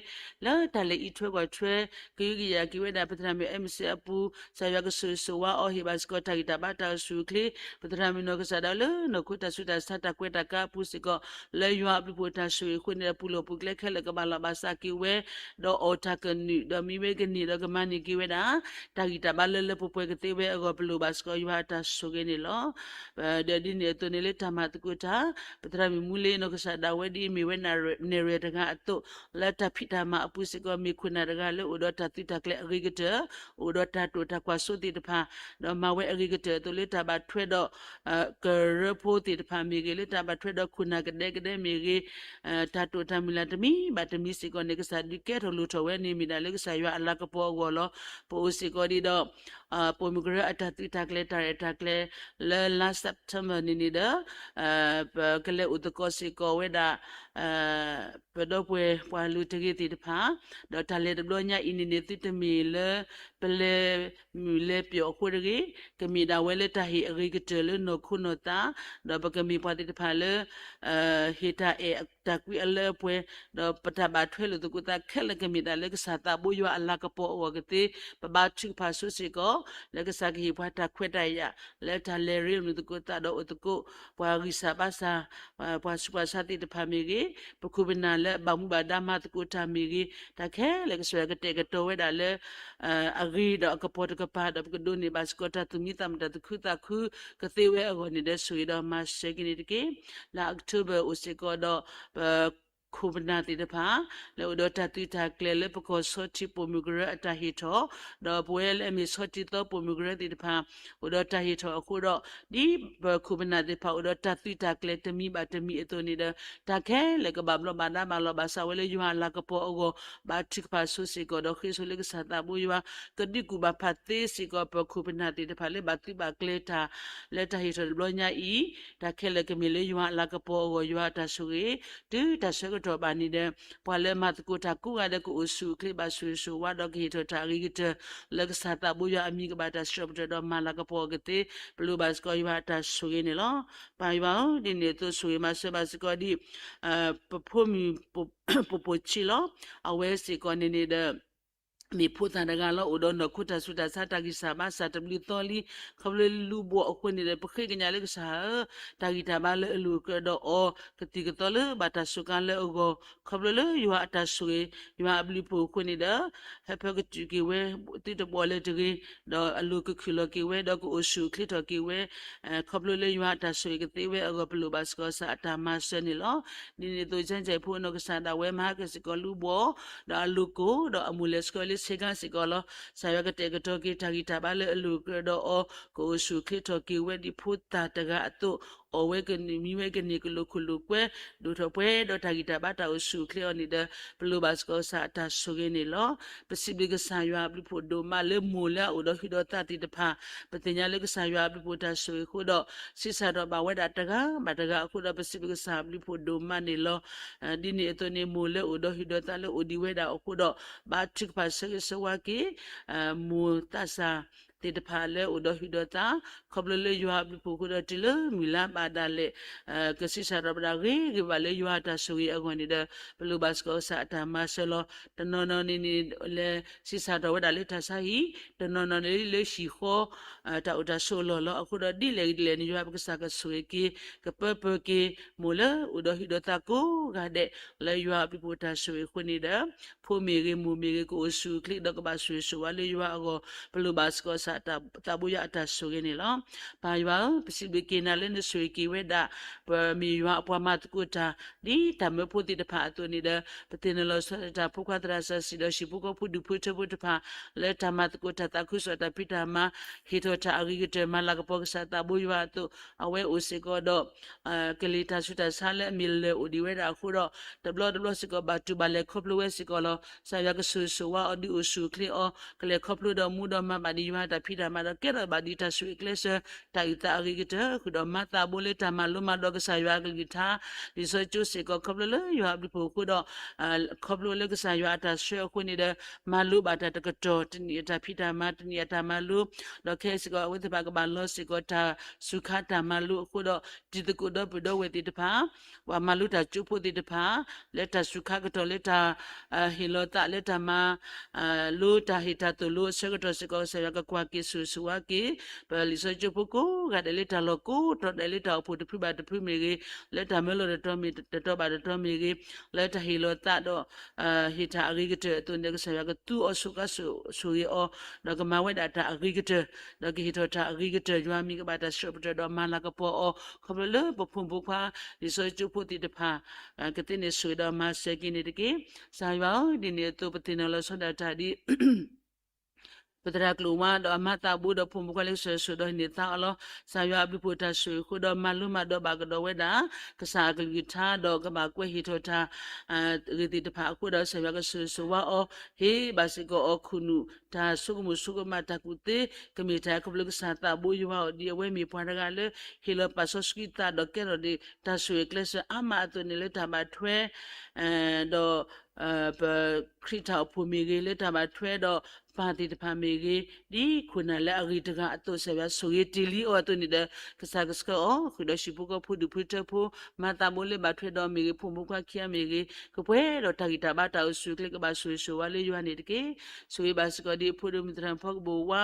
လၢတၢ်လဲၤအံးထွဲကွၢ်ထွဲ ကဟုကယာ်က့ၤဝဲဒၣ် ပသရၣ်မုၣ် အဲမ့ၣ်စ့အပူၤ, ကစၢ်ယွၤကဆိၣ်ဂ့ၤဆိၣ်ဝါအီၤ ဟ့ၣ်ဘၣ်စ့ၢ်ကီးတၢ်ဂံၢ်တၢ်ဘါတၢ်အိၣ်ဆူၣ်အိၣ်ချ့, ပသရၣ်မုၣ်နီၢ်ကစၢ်ဒၣ်လၢနီၢ်ခိတၢ်ဆူးတၢ်ဆါတၢ်ကွဲးတၢ်ကါအပူၤစ့ၢ်ကီး လၢယွၤအဘျုးဖှိၣ်တၢ်ဆိၣ်ဂ့ၤအဃိန့ၣ်ဒီး ပူၤလိာ်ပူၤကျဲခဲလၢာ်ကဘၣ်လီၢ်ဘၣ်စးက့ၤဝဲ ဒီးအီၣ်တၢ်ကနုာ် ဒီးမံဝဲကန့ၢ်ဒီးကမၤန့ၢ်က့ၤဝဲဒၣ် တၢ်ဂံၢ်တၢ်ဘါလၢလၢပှဲၤပှဲၤကသ့ဝဲအဂီၢ် ပလိၣ်ဘၣ်စ့ၢ်ကီးယွၤအတၢ်ဆိၣ်ဂ့ၤန့ၣ်လီၤ. ဒီးဒ်န့ၣ်အသိးန့ၣ်လၢတၢ်မၤသကိးတၢ် ပသရၣ်မုၣ်မူလ့နီၢ်ကစၢ်ဒၣ်ဝဲဒ်အမ့ၢ်ဝဲနဲၣ်ရွဲၣ်တဂၤအသိး လၢတၢ်ဖံးတၢ်မၤအပူၤစ့ၢ်ကီး မ့ၢ်ခိၣ်နၢ်တဂၤလၢအိၣ်ဒီးတၢ်သုးတၢ်ကျဲၤအဂ့ၤကတၢၢ်, အိၣ်ဒီးတၢ်တိာ်တၢ်ကွၢ်စိသ့ၣ်တဖၣ်, ဒီးမၤဝဲအဂ့ၤကတၢၢ်အသိးလၢတၢ်ဘၣ်ထွဲဒီး ကရၢဖိသ့ၣ်တဖၣ်မ့ၢ်ဂ့ၤ, လၢတၢ်ဘၣ်ထွဲဒီးခိၣ်နၢ်ကဒဲကဒဲမ့ၢ်ဂ့ၤ, တၢ်တိာ်တၢ်မုၢ်လၢ်တမံၤဘၣ်တမံၤစ့ၢ်ကီးန့ၣ် ကစၢ်ဒုးကဲထီၣ်လိၣ်ထီၣ်ဝဲန့ၣ်မ့ၢ်ဒၣ်လၢကစၢ်ယွၤအလၤကပီၤအဂီၢ်လီၤ. ပအိၣ်စ့ၢ်ကီးဒ်ဒီး ပိာ်မုၣ်ကရၢအတၢ်သုးတၢ်ကျဲၤ တၢ်ရဲၣ်တၢ်ကျဲၤ လၢလါ September န့ၣ်န့ၣ်ဒီး ပကလဲၤအိၣ်သကိးစ့ၢ်ကီးဝဲဒၣ် ပဒီပုၢ်ဝဲၢ်ပှၤလုၢ်တဂ့ၤသ့ၣ်တဖၣ်, ဒီးတၢ်လဲၤတဘျီညါအံၤန့ၣ်န့ၣ် သုတမ့ၢ်လၢ ပလဲၤမုာ်လဲၤပျီၣ်အဃိတဂ့ၤ, ကမ့ၢ်ဒၣ်ဝဲလၢတၢ်ဟ့ၣ်အဂ့ၤကတၢၢ်လၢနီၢ်ခိနီၢ်သး, ဒီးပကမ့ၢ်ပှၤသ့ၣ်တဖၣ်လၢ ဟ့ၣ်တၢ်အဲၣ်တၢ်ကွံအလၢအပှဲၤ, ဒီးပတၢ်ဘၣ်ထွဲလိာ်သကိးသးခဲလၢာ်ကမ့ၢ်ဒၣ်လၢကစၢ်သးဘိယွၤအလၤကပီၤအဂီၢ်ကသ့, ပဘါထုကဖၣ်ဆိစ့ၢ်ကီး လၢကစၢ်ကဟ့ၣ်ပှၤတၢ်ခွဲးတၢ်ယာ် လၢတၢ်လဲၤရ့လိာ်သကိးသးဒီးအိၣ်သကိး ပှၤဂံၢ်စၢ်ဘါစၢ် ပှၤဆူးပှၤဆါသ့ၣ်တဖၣ်မ့ၢ်ဂ့ၤ, ပခိၣ်ပနၢ်လၢအဘၣ်မူဘၣ်ဒါမၤသကိးတၢ်မ့ၢ်ဂ့ၤ, တၢ်ခဲလၢာ်ကစၢ်ယွၤကတဲာ်ကတီၤဝဲဒၣ်လၢ အဂ့ၤဒီးအကပီၤတကပၤ ဒီးပကဒိးန့ၢ်ဘၣ်စ့ၢ်ကီးတၢ်သူၣ်မံသးမုာ်တၢ်သူၣ်ခုသးခုကသ့ဝဲအဂီၢ်န့ၣ်ဒီး ဆိၣ်ဂ့ၤဒီးမၤစၢၤက့ၤန့ၣ်တက့ၢ်. လါ October အိၣ်စ့ၢ်ကီးဒီး ပခိၣ်ပနၢ်သ့ၣ်တဖၣ် လၢအိၣ်ဒီးတၢ်သုးတၢ်ကျဲၤလၢပကီၢ်ဆီထံးပိာ်မုၣ်ကရၢအတၢ်ဟ့ၣ်ထီၣ်, ဒီးပဝဲလၢအမ့ၢ်ဆီထံးသီပိာ်မုၣ်ကရၢသ့ၣ်တဖၣ် အိၣ်ဒီးတၢ်ဟ့ၣ်ထီၣ်အဃိဒီး ဒ်ပခိၣ်ပနၢ်သ့ၣ်တဖၣ်အိၣ်ဒီးတၢ်သုးတၢ်ကျဲၤတမံၤဘၣ်တမံၤအသိးန့ၣ်ဒီး တၢ်ခဲလၢာ်ကဘၣ်ဘျီးဘၣ်ဒါဘၣ်လီၤဘၣ်စးဝဲလၢယွၤအလၤကပီၤအဂီၢ် ဘါထုကဖၣ်ဆိစ့ၢ်ကီးဒီးဃ့ဆိလၢကစၢ်သးဘိယွၤ ကဒုးကူၣ်ဘၣ်ဖးသ့စ့ၢ်ကီးပခိၣ်ပနၢ်သ့ၣ်တဖၣ်လၢဘၣ်သုးဘၣ်ကျဲၤတၢ် လၢတၢ်ဟ့ၣ်ထီၣ်တဘျီညါအံၤ, တၢ်ခဲလၢာ်ကမ့ၢ်လၢယွၤအလၤကပီၤအဂီၢ် ယွၤအတၢ်ဆိၣ်ဂ့ၤ တုၤတၢ်ဆၢကတီၢ်ဘၣ်န့ၣ်ဒီး ပှၤလၢမၤသကိးတၢ်ကိးဂၤဒဲးကအိၣ်ဆူၣ်အိၣ်ချ့ဘၣ်ဆိၣ်ဂ့ၤဆိၣ်ဝါဒီးကဟ့ၣ်ထီၣ်တၢ်အဂ့ၤကတၢၢ် လၢကစၢ်သးဘိယွၤအမံၤကဘၣ်တၢ်ဆှၢပတြၢၤဒီးမၤလၤကပီၤအီၤကသ့ ပလိၣ်ဘၣ်စ့ၢ်ကီးယွၤအတၢ်ဆိၣ်ဂ့ၤန့ၣ်လီၤ. ပၢ်ယွၤဧၢ, ဒ်န့ၣ်အသိးဆိၣ်ဂ့ၤမၤစၢၤဘၣ်စ့ၢ်ကီးဒ် ပဖိမုၣ် ပိာ်ပိာ်ဆံးလီၤ. အဝဲစ့ၢ်ကီးန့ၣ်န့ၣ်ဒီး မ့ၢ်ဖိသၣ်တဂၤလီၤ အိၣ်ဒီးနီၢ်ခိတၢ်ဆူးတၢ်ဆါတၢ်ဂံၢ်စၢ်ဘါစၢ်တဘျုးသီလံ, ခီဖျိလၢလူၤဘှီၣ်အဃိန့ၣ်ဒီး ပဃ့ကညးလၢကစၢ်ဧၢ, တၢ်ဂံၢ်တၢ်ဘါလၢအလိၤကြၢးဒီးအီၤ ကသံၣ်ကသီလၢဘၣ်တၢ်စူးကါလၢအဂီၢ်, ခီဖျိလၢယွၤအတၢ်ဆိၣ်ဂ့ၤ ယွၤအဘျုးအဖှိၣ်အဃိန့ၣ်ဒီး ဟၢဖၢကစူၢ်က့ၤဝဲ သုတဘှီၣ်လၢၤတဂ့ၤ, ဒီးအလိၤကခုၣ်လီၤက့ၤဝဲ ဒီးကအိၣ်ဆူၣ်အိၣ်ချ့ထီၣ်က့ၤဝဲ ခီဖျိလၢယွၤအတၢ်ဆိၣ်ဂ့ၤကသ့ဝဲအဂီၢ် ပလိၣ်ဘၣ်စ့ၢ်ကီးကစၢ်အတၢ်မၤစၢၤန့ၣ်လီၤ. ဒ်န့ၣ်အသိး ကၠဲကၠဲဖိနီၢ်ကစၢ်ဒၣ်ဝဲမၤဟါကစ့ၢ်ကီးလူၤဘှီၣ်, ဒီးအလိၤကိၢ်, ဒီးအမိၢ်လဲၤဆှၢလၢဆ့ကၤစ့ၢ်ကီးလီၤ. ကစၢ်ယွၤကတဲာ်ကတီၤက့ၤတၢ်ဂံၢ်တၢ်ဘါလၢအလိၤကြၢးဒီးအီၤ ကအိၣ်ဆူၣ်အိၣ်ချ့ထီၣ်က့ၤဝဲဒ်ဖိသၣ်တဂၤအသိး, အီၣ်ဝဲကနုာ်မံဝဲကန့ၢ်ကလိာ်ခိၣ်လိာ်ကွဲ, ဒိၣ်ထီၣ်ပှဲၤဒီးတၢ်ဂံၢ်တၢ်ဘါတၢ်အိၣ်ဆူၣ်အိၣ်ချ့အီၤန့ၣ်ဒီး ပလိၣ်ဘၣ်စ့ၢ်ကီးကစၢ်အတၢ်ဆိၣ်ဂ့ၤန့ၣ်လီၤ. ပစံးဘျုးကစၢ်ယွၤအဘျုးဖှိၣ်ဒိၣ်မးလၢမိၢ်လၢအအိၣ်ဒီးဟုၣ်ဒီးသးသ့ၣ်တဖၣ်, ပသ့ၣ်ညါလၢကစၢ်ယွၤအဘျုးဖှိၣ်တၢ်ဆိၣ်ဂ့ၤအဃိဒီး ဆံးစၢ်ထီၣ်ဘၣ်ဝဲဒၣ်တဂၤဘၣ်တဂၤအဃိဒီး ပစံးဘျုးကစၢ်အဘျုးဖှိၣ်ဒိၣ်မးန့ၣ်လီၤ. ဒ်န့ၣ်အသိးန့ၣ် မိၢ်လၢအိၣ်ဒီးဟုၣ်ဒီးသးလၢအိၣ်ဒံးဝဲဒၣ်အဃိဒီး ဘါထုကဖၣ်ဆၢဂ့ၤဆၢဝါက့ၤ မိၢ်သးစၢ်သ့ၣ်တဖၣ်လၢအိၣ်ဒီးဟုၣ်ဒီးသး, ခီဖျိလၢယွၤအဘျုးဖှိၣ်အဃိဒီးတုၤလၢမုၢ်လါဘၣ်ဒၣ်လဲာ် ကဆံးစၢ်ထီၣ်ဘၣ်ဒၣ်ဂ့ၤဂ့ၤဘၣ်လၢယွၤအတၢ်ဆိၣ်ဂ့ၤအဂီၢ်န့ၣ်ဒီး ပလိၣ်ဘၣ်စ့ၢ်ကီးကစၢ်အတၢ်မၤစၢၤလီၤ. တနီၤနီၤန့ၣ်န့ၣ် လဲၤဆံးစၢ်ထီၣ်ဝဲဒၣ်လၢတၢ်ဆါဟံၣ်, တနီၤနီၤန့ၣ်လၢဟံၣ်ဃီ တၢ်အိၣ်တၢ်ဆိးအလီၢ်လီၤ. အဃိဒီးဒ်လဲၣ်ဒ်လဲၣ်န့ၣ် ယွၤပကစၢ်ကဆိၣ်ဂ့ၤက့ၤ ကပၢပၢၤက့ၤ မိၢ်လၢအိၣ်ဒီးဟုၣ်ဒီးသးကိးဂၤဒဲး လၢယွၤအဘျုးဖှိၣ်တၢ်ဆိၣ်ဂ့ၤအဃိန့ၣ်ဒီး ဖိမ့ၢ်ဂ့ၤမိၢ်မ့ၢ်ဂ့ၤ ကအိၣ်ဆူၣ်အိၣ်ချ့ဒီးကဘၣ်ဆိၣ်ဂ့ၤဆိၣ်ဝါလၢယွၤအဂီၢ် ပလိၣ်ဘၣ်စ့ၢ်ကီးကစၢ်သးဘိယွၤအတၢ်ဆိၣ်ဂ့ၤန့ၣ်လီၤ. ပၢ်ယွၤဧၢ, ပစံးဘျုးက့ၤနၤလၢနဆိၣ်ဂ့ၤက့ၤဝဲဒၣ် ပမ့ၢ်ယွၤအပှၤမၤသကိးတၢ် ဒ်တၢ်မၢဖိသ့ၣ်တဖၣ်အသိးန့ၣ်ဒီး ပသ့ၣ်နီၣ်လီၤဆီဒၣ်တၢ်ဖိခွါသရၣ်စီဆှံဒီးဟံၣ်ဖိဃီဖိဒူၣ်ဖိထၢဖိတဖၣ် လၢတၢ်မၤသကိးတၢ်သးခုကစီၣ်တၢ်ဖံးတၢ်မၤ ဟ့ၣ်ထီၣ်တၢ်အဂ့ၤကတၢၢ် မၤလၤကပီၤကစၢ်သးဘိယွၤအသိး အဝဲအိၣ်စ့ၢ်ကီးဒီး ကလံၤတၢ်ဆူးတၢ်ဆါလၢအမ့ၢ်လၢၢ်အိၣ်ဒံးဝဲဒၣ်အဃိဒီး တဘျီတဘျီစ့ၢ်ကီးဘၣ်တူၢ်ဘၣ်လဲၤခီဖျိဝဲစ့ၢ်ကီးလီၤ. ကစၢ်ယွၤကဆိၣ်ဂ့ၤဆိၣ်ဝါအီၤဒုးအိၣ်ဆူၣ်အိၣ်ချ့အီၤ ကလဲၤခီဖျိဒီးမူဒီးမၤဘၣ်ဒံးယွၤတၢ် ဖံးတၢ်မၤဒီးကဲထီၣ်ဘၣ်ဒ်တၢ်ဆိၣ်ဂ့ၤကျဲးစၢး တၢ်အုၣ်သးအဂ့ၤကတၢၢ် ဃုာ်ဒီးမၤသးဘိလၢတၢ်မၤလိမၤဒိးကစၢ်ယွၤအကလုၢ်ကထါ, လံာ်စီဆှံကၠိစ့ၢ်ကီး ခီဖျိလၢယွၤအဘျုးအဖှိၣ်အဃိဒီး ခီဖျိလၢကစၢ်ယွၤအတၢ်ဆှၢအဃိန့ၣ်ဒီး မၤလိဘၣ်တၢ်တကတီၢ် တနံၣ်အတၢ်ဖံးတၢ်မၤ တနံၣ်အတၢ်မၤလိ, ဒီးခဲအံၤစ့ၢ်ကီး အဝဲသ့ၣ်တဖၣ်ကဘၣ်လီၤစ့ၢ်ကီးတၢ်စူၤခါတၢ်မၤလိအဃိဒီး တံၤသကိးဒီပုၢ်ဒီဝဲၢ်သ့ၣ်တဖၣ် ပှၤမၤလိတၢ်ကၠိဖိသ့ၣ်တဖၣ် လၢတၢ်စူၤခါကတီၢ်လၢတၢ် ဟ့ၣ်လီၤသးလၢတၢ်မၤ လိတၢ်ဟ့ၣ်တၢ်သိၣ်လိအဆၢကတီၢ်စ့ၢ်ကီး ကစၢ်ယွၤကကွၢ်က့ၤဆိၣ်ဂ့ၤဆိၣ်ဝါက့ၤ ပလံာ်စီဆှံကၠိဖိကိးဂၤဒဲးလၢတၢ်လီၢ်ကိးတီၤဒဲးလၢတၢ်အိၣ်ဖှိၣ်တဖုဘၣ်တဖုမ့ၢ်ဂ့ၤ, လၢတၢ်မၢလီၤတတီၤမ့ၢ်တတီၤဘၣ်တတီၤမ့ၢ်ဂ့ၤ, လၢတၢ်ဟ့ၣ်လီၤသးဒီး ဟ့ၣ်တၢ်အဂ့ၤကတၢၢ်အသိးန့ၣ် ကစၢ်ယွၤကသူအီၤဆိၣ်ဂ့ၤဆိၣ်ဂ့ၤအီၤ, ဒီးကမၤဝဲဒၣ်တၢ်အဂ့ၤကတၢၢ်, ဒီးကဟ့ၣ်ထီၣ်တၢ်အဂ့ၤကတၢၢ် ယွၤမံၤကဘၣ်တၢ်ဆှၢပတြၢၤဒီးမၤလၤကပီၤအီၤ ခီဖျိလၢပဖိမုၣ်ဖိခွါ လံာ်စီဆှံကၠိဖိသ့ၣ်တဖၣ် ကသ့န့ၣ်ဆိၣ်ဂ့ၤဒီးမၤစၢၤက့ၤန့ၣ်တက့ၢ်. ကစၢ်ယွၤဧၢ, ဒ်န့ၣ်အသိးပသ့ၣ်နီၣ်လီၤဆီဒၣ်တၢ်ဒ် ပသရၣ်ကျိၤဝါဒီးအမါသးဘိဒီးဖိမုၣ်ဖိခွါလၢကစၢ်ဆိၣ်ဂ့ၤဒီးဟံးန့ၢ်သါအီၤလီၤ. ကစၢ်ယွၤအဘျုးအဖှိၣ်တၢ်ဆိၣ်ဂ့ၤအဃိဒီးမၤလိမၤဒိးဘၣ်ကဒီးဝဲဒၣ် ကစၢ်အကလုၢ်ကထါဒီးကဘၣ်ကွဲးဟ့ၣ်ထီၣ်တၢ် ဂ့ၤသ့ၣ်တဖၣ်အဃိဒီး ကစၢ်ယွၤကဆိၣ်ဂ့ၤဆိၣ်ဝါအီၤ, ဟ့ၣ်ဘၣ်စ့ၢ်ကီးအီၤခိၣ်နူာ် တၢ်ဆိကမိၣ်ဆိကမးတၢ်ကူၣ်သ့ ကမ့ၢ်တၢ်ခီဖျိကစၢ်သးဘိယွၤအီၤ ဒ်အဝဲမ့ၢ်ပှၤတဂၤလၢ ဟ့ၣ်လီၤပာ်စီဆှံသးဒီးကဲထီၣ်ဒံး တၢ်ဆိၣ်ဂ့ၤကျဲးစၢးအါမးအသိးန့ၣ်လၢတၢ်ဘၣ်ထွဲ ဒီး ပခရံာ်တၢ်အိၣ်ဖှိၣ်မ့ၢ်ဂ့ၤ လၢတၢ်ဘၣ်ထွဲဒီးပၢ်သ့ၣ်တဖၣ်မ့ၢ်ဂ့ၤ, ဒ်ခိၣ်နၢ်လၢအဂ့ၤတဂၤအသိး ကစၢ်ယွၤဆိၣ်ဂ့ၤတ့ၢ်လံအီၤအသိးန့ၣ်ဒီး ကစၢ်ကဆှၢအီၤ ဃုာ်ဒီးဟံၣ်ဖိဃီဖိဒူၣ်ဖိထၢဖိ မၤသးဘိလၢဘၣ်ထွဲဒီးမ့ၢ်ဂ့ၤ ဖိမုၣ်ဖိခွါခံဂၤမ့ၢ်ဂ့ၤ ကပှဲၤဒီးတၢ်ဂံၢ်တၢ်ဘါတၢ်အိၣ်ဆူၣ်အိၣ်ချ့ ကဘၣ်ဆိၣ်ဂ့ၤဆိၣ်ဝါလၢယွၤန့ၣ်တက့ၢ်. ဆိၣ်ဂ့ၤဘၣ်စ့ၢ်ကီးဒ်အဖိဒိၣ်မုၣ်သရၣ်ဖီကဘိၣ်ဝါ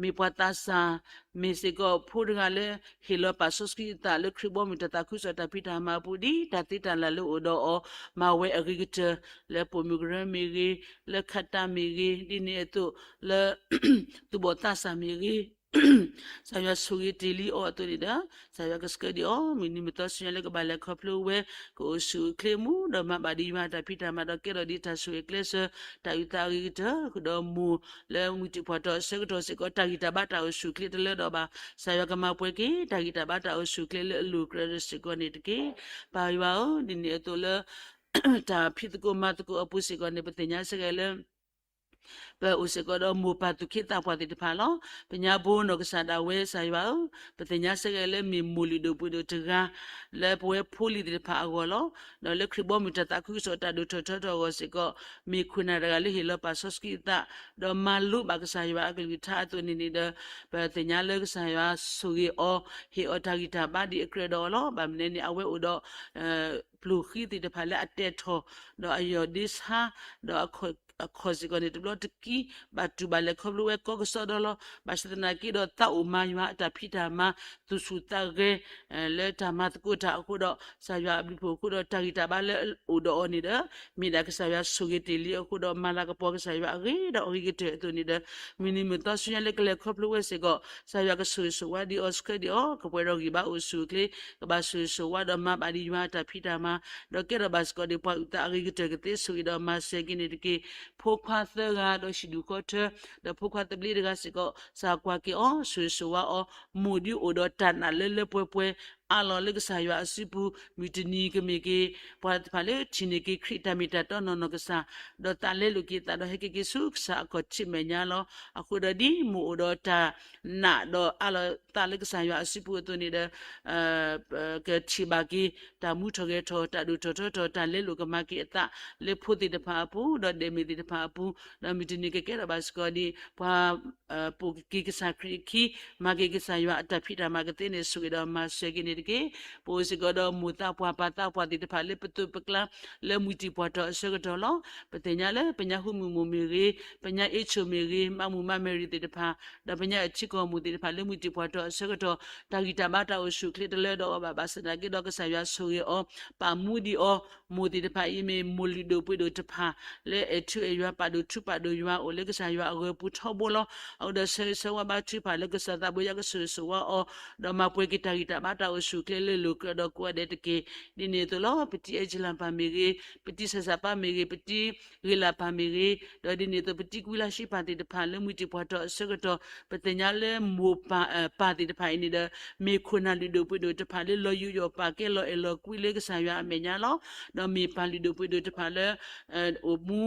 မ့ၢ်ပှၤသးစၢ် မ့ၢ်စ့ၢ်ကီးဖိတဂၤလၢ ဟ့ၣ်လီၤပာ်စီဆှံအသးလၢခရံာ်ဘီမုၢ်တၢ်သးခုကစီၣ်တၢ်ဖံးတၢ်မၤအပူၤ ဒ်တၢ်သ့တၢ်လၢ်လၢအိၣ်ဒီးအီၤ မၤဝဲအဂ့ၤကတၢၢ် လၢပိာ်မုၣ်ကရၢမ့ၢ်ဂ့ၤ, လၢခးတၢ်မ့ၢ်ဂ့ၤ, ဒ်န့ၣ်အသိးလၢ သူၣ်ဘီၣ်သးစၢ်မ့ၢ်ဂ့ၤ ကစၢ်ယွၤဆိၣ်ဂ့ၤတ့ၢ်လံအီၤအသိးန့ၣ်ဒီး ကစၢ်ယွၤကဆှၢဒံးအီၤ မုၢ်နံၤမုၢ်သီဆူညါလၢကဘၣ်လဲၤခီဖျိဝဲ ကအိၣ်ဆူၣ်အိၣ်ချ့မူ ဒီးမၤဘၣ်ဒံးယွၤအတၢ်ဖံးတၢ်မၤဒီးကဲထီၣ်ဒံးတၢ်ဆိၣ်ဂ့ၤကျဲးစၢး တၢ်အုၣ်သးအဂ့ၤကတၢၢ် ဃုာ်ဒီးမိၢ်လၢမုၢ်တံၢ်ပှၢ်တီၢ်အဆၢကတီၢ်စ့ၢ်ကီး တၢ်ဂံၢ်တၢ်ဘါတၢ်အိၣ်ဆူၣ်အိၣ်ချ့တလၢဒီးဘၣ် ကစၢ်ယွၤကမၤပှဲၤက့ၤ တၢ်ဂံၢ်တၢ်ဘါတၢ်အိၣ်ဆူၣ်အိၣ်ချ့လၢအလိၤကြၢးစ့ၢ်ကီးန့ၣ်တက့ၢ်. ပၢ်ယွၤဧၢ, ဒ်န့ၣ်အသိးလၢ တၢ်ဖံးသကိးမၤသကိးအပူၤစ့ၢ်ကီးန့ၣ် ပသ့ၣ်ညါစ့ၢ်ကီးလၢ ပအိၣ်စ့ၢ်ကီးဒီးမိၢ်ပၢ်သူၣ်က့သးပှၢ်သ့ၣ်တဖၣ်လီၤ. ပညါဘိနီၢ်ကစၢ်ဒၣ်ဝဲ ကစၢ်ယွၤဧၢ, ပသ့ၣ်ညါစ့ၢ်ကီးလၢမ့ၢ်မိၢ်လုၢ်ဒိၣ်ပှ့ၤဒိၣ်တဂၤ လၢပဝဲဖိလံၤသ့ၣ်တဖၣ်အဂီၢ်လီၤ. ဒီးလၢခရံာ်ဘီမုၢ်တၢ်သးခုကစီၣ်တၢ်ဒိၣ်ထီၣ်ထီထီၣ်အဂီၢ်စ့ၢ်ကီး မ့ၢ်ခိၣ်နၢ်တဂၤလၢဟ့ၣ်လီၤပာ်စီဆှံအသး ဒီးမၤလိဘၣ်ကစၢ်ယွၤအကလုၢ်ကထါအသိးန့ၣ်န့ၣ်ဒီး ပသ့ၣ်ညါလၢကစၢ်ယွၤဆိၣ်ဂ့ၤအီၤ ဟ့ၣ်အီၤတၢ်ဂံၢ်တၢ်ဘါဒံးအကြၢးဒီးအီၤလီၤ. ဘၣ်မနုၤန့ၣ် အဝဲအိၣ်ဒီး ပျိၢ်ဃံသ့ၣ်တဖၣ်လၢအတဲာ်ထီၣ် ဒီးအယီၢ်ဒ့ဆါ ဒီးအခီၣ်စ့ၢ်ကီးန့ၣ် တဘျီတကံ ဘၣ်တူၢ်ဘၣ်လဲၤခီဖျိဝဲကီကစီဒီလီၤ. ဘၣ်ဆၣ်သနာ်က့ဒီး သးအိၣ်မၤယွၤအတၢ်ဖံးတၢ်မၤ သူၣ်ဆူၣ်သးဂဲၤ လၢတၢ်မၤသကိးတၢ်အဃိဒီး ကစၢ်ယွၤအဘျုးအဖှိၣ်အဃိဒီး တၢ်ဂံၢ်တၢ်ဘါလၢအိၣ်ဒီးအီၤန့ၣ်ဒီး မ့ၢ်ဒၣ်ကစၢ်ယွၤဆိၣ်ဂ့ၤတ့ၢ်လံအဃိဒီး မၤလၤကပီၤကစၢ်ယွၤအဂ့ၤဒီးအဂ့ၤကတၢၢ်အသိးန့ၣ်ဒီး မုၢ်နံၤမုၢ်သီဆူညါလၢကလဲၤခီဖျိဝဲစ့ၢ်ကီး ကစၢ်ယွၤကဆိၣ်ဂ့ၤဆိၣ်ဝါဒံးအီၤဆှၢဒံးအီၤ ကပှဲၤဒီးဂံၢ်ဘါအိၣ်ဆူၣ်အိၣ်ချ့ ကဘၣ်ဆိၣ်ဂ့ၤဆိၣ်ဝါဒီးမၤဘၣ်ဒံးယွၤအတၢ်ဖံးတၢ်မၤ ဒီးကဲထီၣ်ဘၣ်စ့ၢ်ကီးဒံးပှၤအုၣ်သးအဂ့ၤကတၢၢ်ကသ့ဆိၣ်ဂ့ၤဒီးမၤစၢၤက့ၤန့ၣ်တက့ၢ်. ဖိခွါသၢဂၤဒီးဟံၣ်ဒူၣ်ဃီထၢ ဒီးဖိခွါသဘျ့တဂၤစ့ၢ်ကီး ကစၢ်ကွၢ်က့ၤအီၤ ဆိၣ်ဂ့ၤဆိၣ်ဝါအီၤ မိၢ်ဒုးအိၣ်ဒီးတၢ်နာ်လၢလၢပှဲၤပှဲၤ အါလီၤလၢကစၢ်ယွၤအစုပူၤ မုၢ်တနံၤကမ့ၢ်က့ၤ ပှၤတဖၣ်လၢထံၣ်န့ၢ်က့ၤခရံာ်တၢ်မ့ၢ်တၢ်တီနီၢ်နီၢ်ကစၢ် ဒီးသးလဲလိာ်က့ၤသးဒီးဟဲက့ၤက့ၤဆူကစၢ်အခီၣ်ထံးမဲာ်ညါလီၤ. အဃိဒီးဒ်မိၢ်အိၣ်ဒီးတၢ်နာ်ဒီးအါလီၤသးလၢကစၢ်ယွၤအစုပူၤအသိးန့ၣ်ဒီး ကထံၣ်ဘၣ်က့ၤ တၢ်မူထီၣ်ဂဲၤထီၣ် တၢ်ဒိၣ်ထီၣ်ထီထီၣ် တၢ်လဲလိာ်ကမၤက့ၤအသး လၢဖိသ့ၣ်တဖၣ်အပူၤ ဒီးဒဲးမ့ၢ်သ့ၣ်တဖၣ်အပူၤ ဒီးမုၢ်တနံၤကကဲထီၣ်ဘၣ်စ့ၢ်ကီးဒံး ပှၤ ပိာ်က့ၤကစၢ်ခရံာ်အခံ မၤက့ၤကစၢ်ယွၤအတၢ်ဖံးတၢ်မၤကသ့န့ၣ် ဆိၣ်ဂ့ၤဒီးမၤစၢၤက့ၤန့ၣ်တက့ၢ်. ပအိၣ်စ့ၢ်ကီးဒီးမိၢ်သးပှၢ်ပၢ်သးပှၢ်သ့ၣ်တဖၣ်လၢပသိးပကျါ လၢမုၢ်တံၢ်ပှၢ်ထီၣ်အဆၢကတီၢ်လီၤ. ပသ့ၣ်ညါလၢပညါဟူမုၢ်မိၢ်မ့ၢ်ဂ့ၤ, ပညါအ့ၣ်ဆိၣ်မ့ၢ်ဂ့ၤ, မးမူးမးမဲရံၤသ့ၣ်တဖၣ်, ဒီးပညါအထံကီၢ်မိၢ်သ့ၣ်တဖၣ်လၢမုၢ်တံၢ်ပှၢ်ထီၣ်အဆၢကတီၢ် တၢ်ဂံၢ်တၢ်ဘါတၢ်အိၣ်ဆူၣ်အိၣ်ချ့တလၢဒီးအီၤဘၣ် ဘၣ်ဆၣ်သနာ်က့ဒီးကစၢ်ယွၤဆိၣ်ဂ့ၤအီၤ ပာ်မူဒံးအီၤ မိၢ်သ့ၣ်တဖၣ်အံၤမ့ၢ်မိၢ်လုၢ်ဒိၣ်ပှ့ၤဒိၣ်တဖၣ် လၢအဲၣ်ထူအဲၣ်ယွၤ ပာ်ဒိၣ်ထူပာ်ဒိၣ်ယွၤ အိၣ်လၢကစၢ်ယွၤအဂၢၤပူၤထီဘိလီၤ. အဃိဒီးဆၢဂ့ၤဆၢဝါဘါထုကဖၣ်လၢကစၢ်သးဘိယွၤကဆိၣ်ဂ့ၤဆိၣ်ဝါအီၤ ဒီးမၤပှဲၤက့ၤတၢ်ဂံၢ်တၢ်ဘါတၢ်အိၣ်ဆူၣ်အိၣ်ချ့လၢလိၤကြၢးဒီးကိးဂၤဒဲးတက့ၢ်. ဒ်န့ၣ်အသိးလီၤ. ပတံၤအဲၣ်ကၠံလၤပၢ်မ့ၢ်ဂ့ၤ, ပတံၤစၢ်စၢ်ပၢ်မ့ၢ်ဂ့ၤ, ပတံၤဂ့ၤလၢ်ပၢ်မ့ၢ်ဂ့ၤ, ဒီးဒ်န့ၣ်အသိး ပတံၤကွံလၢ်ဆံပၢ်သ့ၣ်တဖၣ်လၢမုၢ်တံၢ်ပှၢ်ထီၣ်အဆၢကတီၢ် ပသ့ၣ်ညါလၢမိၢ်ပၢ် ပၢ်သ့ၣ်တဖၣ်အံၤန့ၣ်ဒီး မ့ၢ်ခိၣ်နၢ်လုၢ်ဒိၣ်ပှ့ၤဒိၣ်တဖၣ်လၢလီၤယူးယီၣ်ပာ်ကဲလီၤအဲၣ်လီၤကွံလၢကစၢ်ယွၤအမဲာ်ညါလီၤ. ဒီးမ့ၢ်ပၢ်လုၢ်ဒိၣ်ပှ့ၤဒိၣ်တဖၣ်လၢ အိၣ်မူ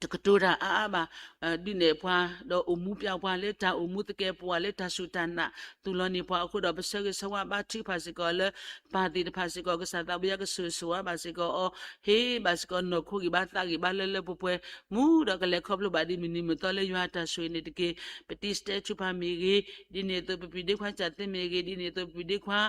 တကတိၤတၢ်အါအါဘၣ်, ဒုးနဲၣ်ပှၤ ဒီးအိၣ်မူပျးပှၤလၢတၢ်အိၣ်မူသကဲးပဝးလၢတၢ်စူၢ်တၢ်နာ် သူၣ်လီၤန့ၢ်ပှၤအဃိဒီး ပဆၢဂ့ၤဆၢဝါဘါထုကဖၣ်စ့ၢ်ကီးလၢ ပၢ်သ့ၣ်တဖၣ်စ့ၢ်ကီး ကစၢ်သးဘိယွၤကဆိၣ်ဂ့ၤဆိၣ်ဝါဘၣ်စ့ၢ်ကီးအီၤ, ဟ့ၣ်ဘၣ်စ့ၢ်ကီးနီၢ်ခိဂံၢ်ဘါသးဂံၢ်ဘါလၢလၢပှဲၤပှဲၤ မူဒီးကလဲၤခီဖျိဘၣ်ဒ်မုၢ်နံၤမုၢ်သီလၢယွၤအတၢ်ဆိၣ်ဂ့ၤန့ၣ်တက့ၢ်. ပတံၤစတဲဆူဖၣ်မ့ၢ်ဂ့ၤ, ဒ်န့ၣ်အသိးပပျံၤဒ့ခွါစၢ်သ့မ့ၢ်ဂ့ၤ, ဒ်န့ၣ်အသိးပပျံၤဒ့ခွါ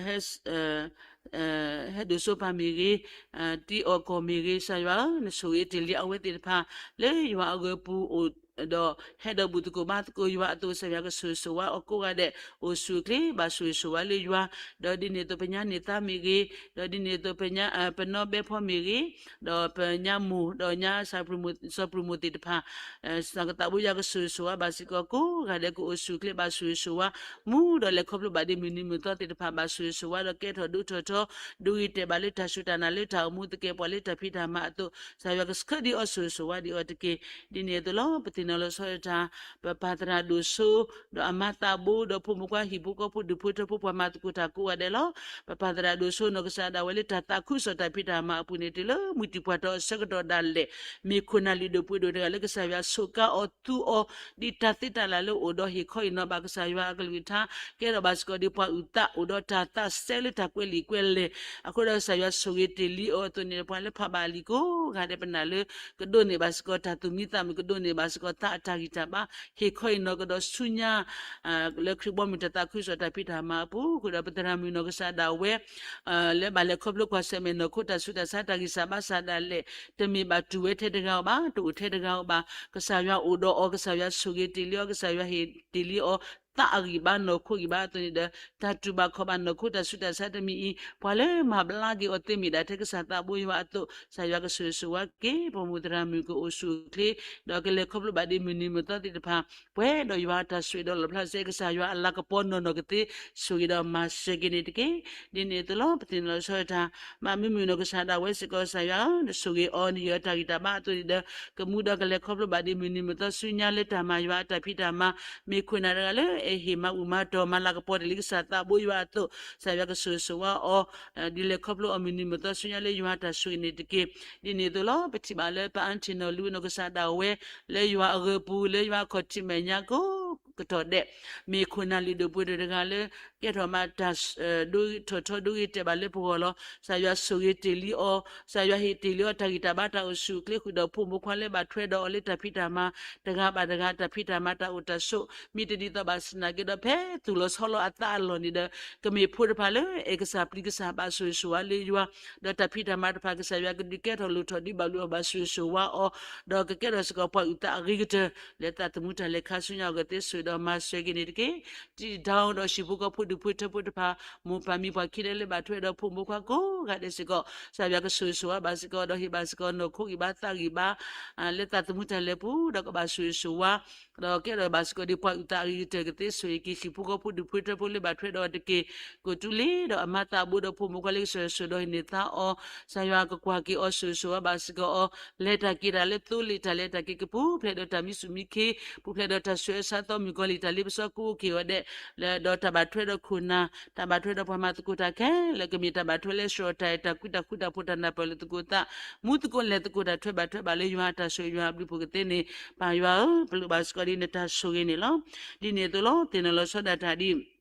ဟဲဒိၣ်စိဖၣ်မ့ၢ်ဂ့ၤ, တံၤအီၣ်ကီၢ်မ့ၢ်ဂ့ၤ, ကစၢ်ယွၤဧၢ, နဆိၣ်ဂ့ၤတ့ၢ်လံအဝဲသ့ၣ်တဖၣ် လၢယွၤအဂၢၤပူၤအိၣ်ဒီး ဟဲဒီးဘူၣ်သကိးဘါသကိးယွၤအသိး ကစၢ်ယွၤကဆိၣ်ဂ့ၤဆိၣ်ဝါအီၤကိးဂၤဒဲး, အိၣ်ဆူၣ်အိၣ်ချ့ ဘၣ်ဆိၣ်ဂ့ၤဆိၣ်ဝါလၢယွၤ, ဒီးဒ်န့ၣ်အသိးပညါန့ၢ်သါမ့ၢ်ဂ့ၤ, ဒီးဒ်န့ၣ်အသိးပညါ ပနီၢ်ဘဲဖီမ့ၢ်ဂ့ၤ, ဒီးပညါမိၢ် ဒီးညါစီၤပျံၤမိၢ်သ့ၣ်တဖၣ် စီၤကသးဘိယွၤကဆိၣ်ဂ့ၤဆိၣ်ဝါဘၣ်စ့ၢ်ကီး ကိးဂၤဒဲးကအိၣ်ဆူၣ်အိၣ်ချ့ ဘၣ်ဆိၣ်ဂ့ၤဆိၣ်ဝါ, မူဒီးလဲၤခီဖျိဘၣ်ဒ်မုၢ်နံၤမုၢ်သီသ့ၣ်တဖၣ် ဘၣ်ဆိၣ်ဂ့ၤဆိၣ်ဝါဒီးကဲထီၣ်ဒိၣ်ထီၣ်ထီ ဒိဂ့ၤတဲာ်ဘၣ်လၢတၢ်စူၢ်တၢ်နာ်လၢတၢ်အိၣ်မူသကဲးပဝးလၢတၢ်ဖံးတၢ်မၤအသိး ကစၢ်ယွၤကဆှၢဒံးအီၤဆိၣ်ဂ့ၤဆိၣ်ဝါဒံးအီၤတက့ၢ်. ဒ်န့ၣ်အသိးလီၤ ပသ့ၣ်နီၣ်လီၤဆီဒၣ်တၢ် ပပၢ်သရၣ်ဒိၣ်စိ ဒီးအမါသးဘိ ဒီးဖိမုၣ်ခွါဟံၣ်ဖိဃီဖိဒူၣ်ဖိထၢဖိပှၤမၤသကိးတၢ်ကိးဂၤဒဲးလီၤ. ပပၢ်သရၣ်ဒိၣ်စိနီၢ်ကစၢ်ဒၣ်ဝဲလၢတၢ်သးခုကစီၣ်တၢ်ဖံးတၢ်မၤအပူၤန့ၣ် တုၤလၢမုၢ်တံၢ်ပှၢ်ထီအဆၢကတီၢ်ဒၣ်လဲာ် မ့ၢ်ခိၣ်နၢ်လုၢ်ဒိၣ်ပှ့ၤဒိၣ်တဂၤလၢကစၢ်ယွၤဆိးကါအီၤသူအီၤ ဒ်တၢ်သ့တၢ်လၢ်လၢအိၣ်ဒီးဟ့ၣ်ခီအံၤနီၤဘၣ်ကစၢ်ယွၤအကလုၢ်ကထါ ကဲထီၣ်ဘၣ်စ့ၢ်ကီးဒ်ပှၤအုၣ်သးအိၣ်ဒီးတၢ်သးစဲလၢတၢ်ကွဲးလံာ်ကွဲးလဲၢ် အဃိဒီးကစၢ်ယွၤဆိၣ်ဂ့ၤတ့ၢ်လံအီၤအသိးန့ၣ် ပှၤလၢဖးဘၣ်လံာ်ကိးဂၤဒဲး ပနာ်လၢကဒိးန့ၢ်ဘၣ်စ့ၢ်ကီးတၢ်သူၣ်မံသးမုာ် ကဒိးန့ၢ်ဘၣ်စ့ၢ်ကီးသးအတၢ်ဂံၢ်တၢ်ဘါ ဟ့ၣ်ခီအံၤနီၤကဒီးဆူညါ လၢခရံာ်ဘီမုၢ်တၢ်သးခုကစီၣ်တၢ်ဖံးတၢ်မၤအပူၤ ဃုာ်ဒီးပသရၣ်မုၣ်နီၢ်ကစၢ်ဒၣ်ဝဲ လၢဘၣ်လဲၤခီဖျိကွၢ်ဆၢၣ်မဲာ်နီၢ်ခိတၢ်ဆူးတၢ်ဆါတၢ်ဂံၢ်စၢ်ဘါစၢ်ဒၣ်လဲာ် တမ့ၢ်ဘၣ်တူၢ်ဝဲထဲတဂၤဧိၤဘၣ် တအိၣ်ထဲတဂၤဧိၤဘၣ် ကစၢ်ယွၤအိၣ်ဒီးအီၤ ကစၢ်ယွၤဆိၣ်ဂ့ၤတ့ၢ်လံအီၤ ကစၢ်ယွၤဟ့ၣ်တ့ၢ်လံအီၤ သးအဂံၢ်ဘါနီၢ်ခိဂံၢ်ဘါအသိးန့ၣ်ဒီး တၢ်တူၢ်ဘၣ်ခီၣ်ဘၣ်နီၢ်ခိတၢ်ဆူးတၢ်ဆါတမံၤအံၤ ပှၤလၢမၤဘျါက့ၤအီၤသ့မ့ၢ်ဒၣ်ထဲကစၢ်သးဘိယွၤအသိး ကစၢ်ယွၤကဆိၣ်ဂ့ၤဆိၣ်ဝါက့ၤ ပမိၢ်သရၣ်မုၣ်ကအိၣ်ဆူၣ်အိၣ်ချ့ ဒီးကလဲၤခီဖျိဘၣ်ဒ်မုၢ်နံၤမုၢ်သီသ့ၣ်တဖၣ် ပှဲၤဒီးယွၤအတၢ်ဆိၣ်ဂ့ၤဒီးလီၣ်ဖျါစဲ ကစၢ်ယွၤအလၤကပီၤနီၢ်နီၢ်ကသ့ ဆိၣ်ဂ့ၤဒီးမၤစၢၤက့ၤန့ၣ်တက့ၢ်. ဒ်န့ၣ်အသိးလီၤ ပသ့ၣ်နီၣ်လီၤဆီဒၣ်တၢ် မးမုာ်မုာ်နီၢ်ကစၢ်ဒၣ်ဝဲစ့ၢ်ကီး ကစၢ်ယွၤဧၢ နဆိၣ်ဂ့ၤအီၤ နဟ့ၣ်အီၤတၢ်ဂံၢ်တၢ်ဘါအသိးန့ၣ်ဒီး ကမူဒီးကလဲၤခီဖျိဘၣ်ဒ်မုၢ်နံၤမုၢ်သီဆူညါလၢတၢ်မၤယွၤအတၢ်ဖံးတၢ်မၤ မ့ၢ်ခိၣ်နၢ်တဂၤလၢအဲၣ်ဟ့ၣ်မၤဘူၣ်မၤတီၢ် မၤလၤကပီၤတ့ၢ်လံကစၢ်သးဘိယွၤအသိး ကစၢ်ယွၤကဆိၣ်ဂ့ၤဆိၣ်ဝါအီၤ ဒ်လဲၤခီဖျိအီၤမုၢ်နံၤမုၢ်သီဆူညါလၢယွၤတၢ်ဆိၣ်ဂ့ၤန့ၣ်တက့ၢ်. ဒ်န့ၣ်အသိးလီၤ ပထံၣ်ဘၣ်လၢပ Anthony နီၢ်ကစၢ်ဒၣ်ဝဲ လၢယွၤအဂၢၤပူၤ လၢယွၤအခီၣ်ထံးမဲာ်ညါကိးကတီၢ်ဒဲး မ့ၢ်ခိၣ်နၢ်လုၢ်ဒိၣ်ပှ့ၤဒိၣ်တဂၤလၢ ကဲထီၣ်မးတၢ် ဒိထီၣ်ထီဒိဂ့ၤတဲာ်ဘၣ်လၢပဂီၢ်လီၤ. ကစၢ်ယွၤဆိၣ်ဂ့ၤတ့ၢ်လံအီၤ ကစၢ်ယွၤဟ့ၣ်တ့ၢ်လံအီၤတၢ်ဂံၢ်တၢ်ဘါတၢ်အိၣ်ဆူၣ်အိၣ်ချ့ဃုာ်ဒီးဖိမုၣ်ခွါလၢဘၣ်ထွဲဒီးအီၤလၢတၢ်ဖံးတၢ်မၤ တဂၤဘၣ်တဂၤ တၢ်ဖံးတၢ်မၤတၢ်အိၣ်တၢ်ဆိး မ့ၢ်တဒ်သိးဘၣ်ဆၣ်သနာ်က့ဒီး ဖဲသူၣ်လီၤဆီလီၤအသးအလီၢ်န့ၣ်ဒီး ကမ့ၢ်ဖိတဖၣ်လၢအဲၣ်ကစၢ်ပျံၤကစၢ် ဘၣ်ဆိၣ်ဂ့ၤဆိၣ်ဝါလၢယွၤ ဒီးတၢ်ဖံးတၢ်မၤတဖၣ် ကစၢ်ယွၤကဒုးကဲထီၣ်လိၣ်ထီၣ်ဒ်ဘၣ်ဘျုးအီၤ ဘၣ်ဆိၣ်ဂ့ၤဆိၣ်ဝါအီၤ ဒီးကကဲထီၣ်စ့ၢ်ကီးပှၤအုၣ်သးအဂ့ၤကတၢၢ် လၢသးသမူတၢ်လဲၤခါဆူညါအဂီၢ်သ့ ဆိၣ်ဂ့ၤဒီးမၤစၢၤက့ၤန့ၣ်တက့ၢ်. တံၤတၢ်ဒီးဟံၣ်ဖိဃီဖိဒူၣ်ဖိထၢဖိတဖၣ် မိၢ်ပၢ်မံၤပှၢ်ခံဒဲလၢဘၣ်ထွဲဒီးဖိမုၣ်ခွါကိးဂၤဒဲးစ့ၢ်ကီး ကစၢ်ယွၤကဆိၣ်ဂ့ၤဆိၣ်ဝါဘၣ်စ့ၢ်ကီး ဒီးဟ့ၣ်ဘၣ်စ့ၢ်ကီးနီၢ်ခိဂံၢ်ဘါသးဂံၢ်ဘါ လၢသးသမူတၢ်လဲၤပူၤ ဒီးကဘၣ်ဆိၣ်ဂ့ၤဆိၣ်ဝါ ဒီးကဲထီၣ်ဘၣ်စ့ၢ်ကီးဒ်ပှၤအုၣ်သးအဂ့ၤကတၢၢ်ကသ့ ဆိၣ်ဂ့ၤက့ၤဟံၣ်ဖိဃီဖိဒူၣ်ဖိထၢဖိလၢဘၣ်ထွဲဒီးအီၤတက့ၢ်. ကိးတူၢ်လ့ၤဒီးအမါသးဘိဒီးဖိမုၣ်ခွါလၢကစၢ်ယွၤဆိၣ်ဒီးဟ့ၣ်န့ၢ်သါအီၤ ကစၢ်ယွၤကကွၢ်က့ၤအီၤ ဆိၣ်ဂ့ၤဆိၣ်ဝါဘၣ်စ့ၢ်ကီးအီၤ လဲၤတၢ်က့ၤတၢ်လၢသိလ့ၣ်တၢ်လဲၤတၢ်က့ၤကပူၤဖျဲးဒီးတၢ်မံဆူၣ်မံခ့ ပူၤဖျဲးဒီးတၢ်ဆှၢအဆါသီမုၣ်ကီၤလံၢ်တၢ်လ့ပစီကအိၣ်က့ၤအီၤဒဲး ဒီးတၢ်ဘၣ်ထွဲဒီးခိၣ်နၢ် တၢ်ဘၣ်ထွဲဒီးပှၤမၤသကိးတၢ်ခဲလၢာ် ကမ့ၢ်တၢ်ဘၣ်ထွဲလၢဆှၢအီၤတၢ်အဲၣ်တၢ်ကွံတၢ်ဃူတၢ်ဖိးတၢ်နၢ်ပၢၢ်လၢသကိးသး မူသကိးလဲၤသကိးတၢ်ထွဲဘၣ်ထွဲဘၣ်လၢယွၤအတၢ်ဆိၣ်ဂ့ၤယွၤအဘျုးဖှိၣ်ကသ့န့ၣ် ပၢ်ယွၤဧၢ ပလိၣ်ဘၣ်စ့ၢ်ကီးဒ်နတၢ်ဆိၣ်ဂ့ၤန့ၣ်လီၤ. ဒ်န့ၣ်အသိးလီၤ သ့ၣ်နီၣ်လီၤဆီဒၣ်တၢ်ဒ်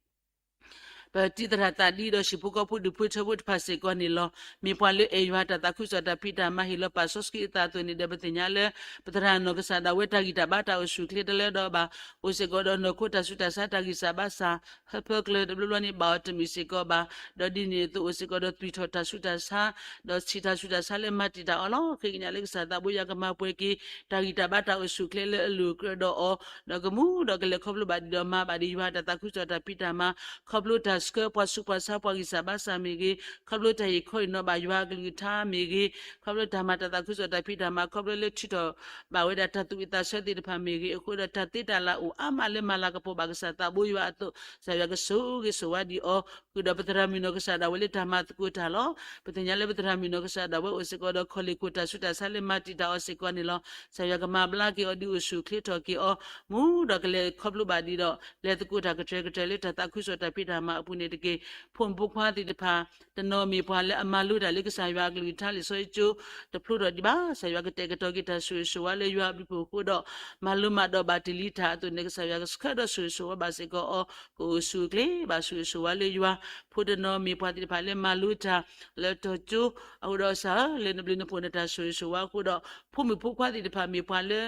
ပတံၤသရၣ်သးဒံဒီးဟံၣ်ဖိဃီဖိဒူၣ်ဖိထၢဖိတဖၣ်စ့ၢ်ကီးန့ၣ်လီၤ. မ့ၢ်ပှၤလၢအဲၣ်ယွၤတၢ်သးခုကစီၣ်တၢ်ဖံးတၢ်မၤဟ့ၣ်လီၤပာ်စီဆှံအသးအသိးန့ၣ်ဒီး ပသ့ၣ်ညါလၢ ပသရၣ်နီၢ်ကစၢ်ဒၣ်ဝဲတၢ်ဂံၢ်တၢ်ဘါတၢ်အိၣ်ဆူၣ်အိၣ်ချ့တလၢဒီးဘၣ် အိၣ်စ့ၢ်ကီးဒီးနီၢ်ခိတၢ်ဆူးတၢ်ဆါတၢ်ဂံၢ်စၢ်ဘါစၢ် ဟၢဖၢကျၢၤတဘျီဘျီန့ၣ် ဘၣ်အီၤတမုာ်စ့ၢ်ကီးဘၣ်. ဒီးဒ်န့ၣ်အသိးအိၣ်စ့ၢ်ကီးဒီးသွံၣ်ထီၣ်တၢ်ဆူးတၢ်ဆါ ဒီးဆံးတၢ်ဆူးတၢ်ဆါလၢမၤတံာ်တာ်အီၤလီၤ. ဃ့ကညးလၢကစၢ်သးဘိယွၤကမၤပှဲၤက့ၤ တၢ်ဂံၢ်တၢ်ဘါတၢ်အိၣ်ဆူၣ်အိၣ်ချ့လၢအလိၤအကြၢးဒီးအီၤ ဒီးကမူဒီးကလဲၤခီဖျိဘၣ်ဒံးဒီးမၤဘၣ်ဒံးယွၤတၢ်သးခုကစီၣ်တၢ်ဖံးတၢ်မၤ ခီဖျိတၢ်ဆှၢပှၤဆူးပှၤဆါပှၤဂံၢ်စၢ်ဘါစၢ်မ့ၢ်ဂ့ၤ, ခီဖျိတၢ်ဟ့ၣ်ခီဟ့ၣ်နီၤဘၣ်ယွၤအကလုၢ်ကထါမ့ၢ်ဂ့ၤ, ခီဖျိတၢ်မၤတၢ်သးခုကစီၣ်တၢ်ဖံးတၢ်မၤ ခီဖျိလၢထုးထီၣ်ဘၣ်ဝဲဒၣ်တၢ်သူၣ်ဝံၣ်သးဆၢသ့ၣ်တဖၣ်မ့ၢ်ဂ့ၤ, အဃိဒီးတၢ်သ့တၢ်လၤအိၣ်အါမးလၢမၤလၤကပီၤဘၣ်ကစၢ်သးဘိယွၤအသိး ကစၢ်ယွၤကဆိၣ်ဂ့ၤဆိၣ်ဝါဒံးအီၤ, ဃုာ်ဒီးပသရၣ်မုၣ်နီၢ်ကစၢ်ဒၣ်ဝဲလၢတၢ်မၤသကိးတၢ်လီၤ. ပသ့ၣ်ညါလၢပသရၣ်မုၣ်နီၢ်ကစၢ်ဒၣ်ဝဲအိၣ်စ့ၢ်ကီးဒီးခီၣ်လ့ၣ်ခိၣ်တၢ်ဆူးတၢ်ဆါလၢမၤတံာ်တာ်အီၤစ့ၢ်ကီးန့ၣ်လီၤ. ကစၢ်ယွၤကမၤဘျါက့ၤအီၤဒ်အိၣ်ဆူၣ်အိၣ်ချ့ထီၣ်က့ၤအီၤ, မူဒီးကလဲၤခီဖျိဘၣ်ဒံးဒီး လဲၤသကိးတၢ်ကတၢၢ်ကတၢၢ်လၢတၢ်သးခုကစီၣ်တၢ်ဖံးတၢ်မၤအပူၤ န့ၣ်တက့ၢ်. ဖိမုၣ်ဖိခွါသ့ၣ်တဖၣ် တနီၤမ့ၢ်ပှၤလၢအမၤလိတၢ်လၢကစၢ်ယွၤအကလုၢ်ကထါလံာ်စီဆှံကၠိ တဖျိထီၣ်ဒံးဘၣ်. ကစၢ်ယွၤကတဲာ်ကတီၤက့ၤတၢ်ဆိၣ်ဂ့ၤဆိၣ်ဝါလၢယွၤအဘျုးအဖှိၣ်အဃိဒီး မၤလိမၤဒိးဘၣ်တ့ၢ်လံတၢ်အသိးန့ၣ် ကစၢ်ယွၤကဆှၢဒီးဆိၣ်ဂ့ၤဆိၣ်ဝါဘၣ်စ့ၢ်ကီးအီၤ ကအိၣ်ဆူၣ်အိၣ်ချ့ဘၣ် ဆိၣ်ဂ့ၤဆိၣ်ဝါလၢယွၤ. ဖိတနီၤမ့ၢ်ပှၤသ့ၣ်တဖၣ်လၢမၤလိတၢ်လၢတီၤကၠိ အဃိဒီးကစၢ်ဧၢ လၢနဘျုးနဖှိၣ်နတၢ်ဆိၣ်ဂ့ၤဆိၣ်ဝါအဃိဒီး ဖိမုၣ်ဖိခွါသ့ၣ်တဖၣ်မ့ၢ်ပှၤလၢ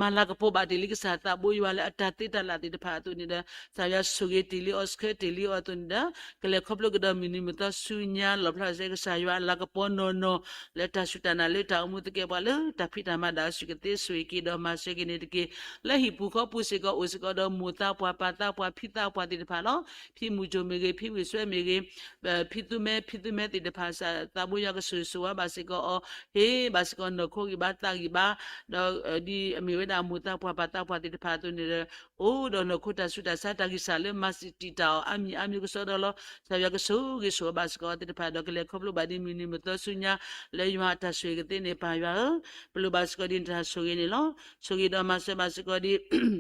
မၤလၤကပီၤဘၣ်တ့ၢ်လံကစၢ်သးဘိယွၤလၢအတၢ်သ့တၢ်လၢ်သ့ၣ်တဖၣ်အသိးန့ၣ်ဒီး ကစၢ်ယွၤဆိၣ်ဂ့ၤတ့ၢ်လံအီၤ ဆှၢတ့ၢ်လံအီၤအသိးန့ၣ်ဒီး ကလဲၤခီဖျိကဒီးမုၢ်နံၤမုၢ်သီဆူညါ လီၣ်ဖျါစဲကစၢ်ယွၤအလၤကပီၤနီၢ်နီၢ် လၢတၢ်စူၢ်တၢ်နာ်လၢတၢ်အိၣ်မူသကဲးပဝးလၢတၢ်ဖံးတၢ်မၤဒၣ်အစုကသ့ ဆိၣ်ဂ့ၤက့ၤဒီးမၤစၢၤက့ၤန့ၣ်တက့ၢ်. လၢဟံၣ်ပူၤဃီပူၤစ့ၢ်ကီးအိၣ်စ့ၢ်ကီးဒီးမိၢ်သးပှၢ်ပၢ်သးပှၢ်ဖံသးပှၢ်သ့ၣ်တဖၣ်လီၤ. ဖံမုၢ်ကိၣ်မ့ၢ်ဂ့ၤ ဖံဝ့ၢ်စွဲမ့ၢ်ဂ့ၤ ဖံသူမဲ ဖံသူမဲသ့ၣ်တဖၣ် သးဘိယွၤကဆိၣ်ဂ့ၤဆိၣ်ဝါဘၣ်စ့ၢ်ကီးအီၤ ဟ့ၣ်ဘၣ်စ့ၢ်ကီးနီၢ်ခိဂံၢ်ဘါသးဂံၢ်ဘါ ဒီးဒ်အမ့ၢ်ဝဲဒၣ်မိၢ်သးပှၢ်ပၢ်သးပှၢ်သ့ၣ်တဖၣ်အသိးန့ၣ်ဒီး အိၣ်ဒီးနီၢ်ခိတၢ်ဆူးတၢ်ဆါတၢ်ဂံၢ်စၢ်လၢမၤစံၣ်တံၢ်တၢ်အီၤအါမံၤအါမံၤကစီဒီလီၤ. ကစၢ်ယွၤကဆိၣ်ဂ့ၤဆိၣ်ဝါဘၣ်စ့ၢ်ကီးအီၤသ့ၣ်တဖၣ်ဒီးကလဲၤခီဖျိဘၣ်ဒ်မုၢ်နံၤမုၢ်သီဆူညါ လၢယွၤအတၢ်ဆိၣ်ဂ့ၤကသ့န့ၣ် ပၢ်ယွၤဧၢ ပလိၣ်ဘၣ်စ့ၢ်ကီးဒ်နတၢ်ဆိၣ်ဂ့ၤန့ၣ်လီၤ. ဆိၣ်ဂ့ၤဒီးမၤစၢၤဘၣ်စ့ၢ်ကီးဒ်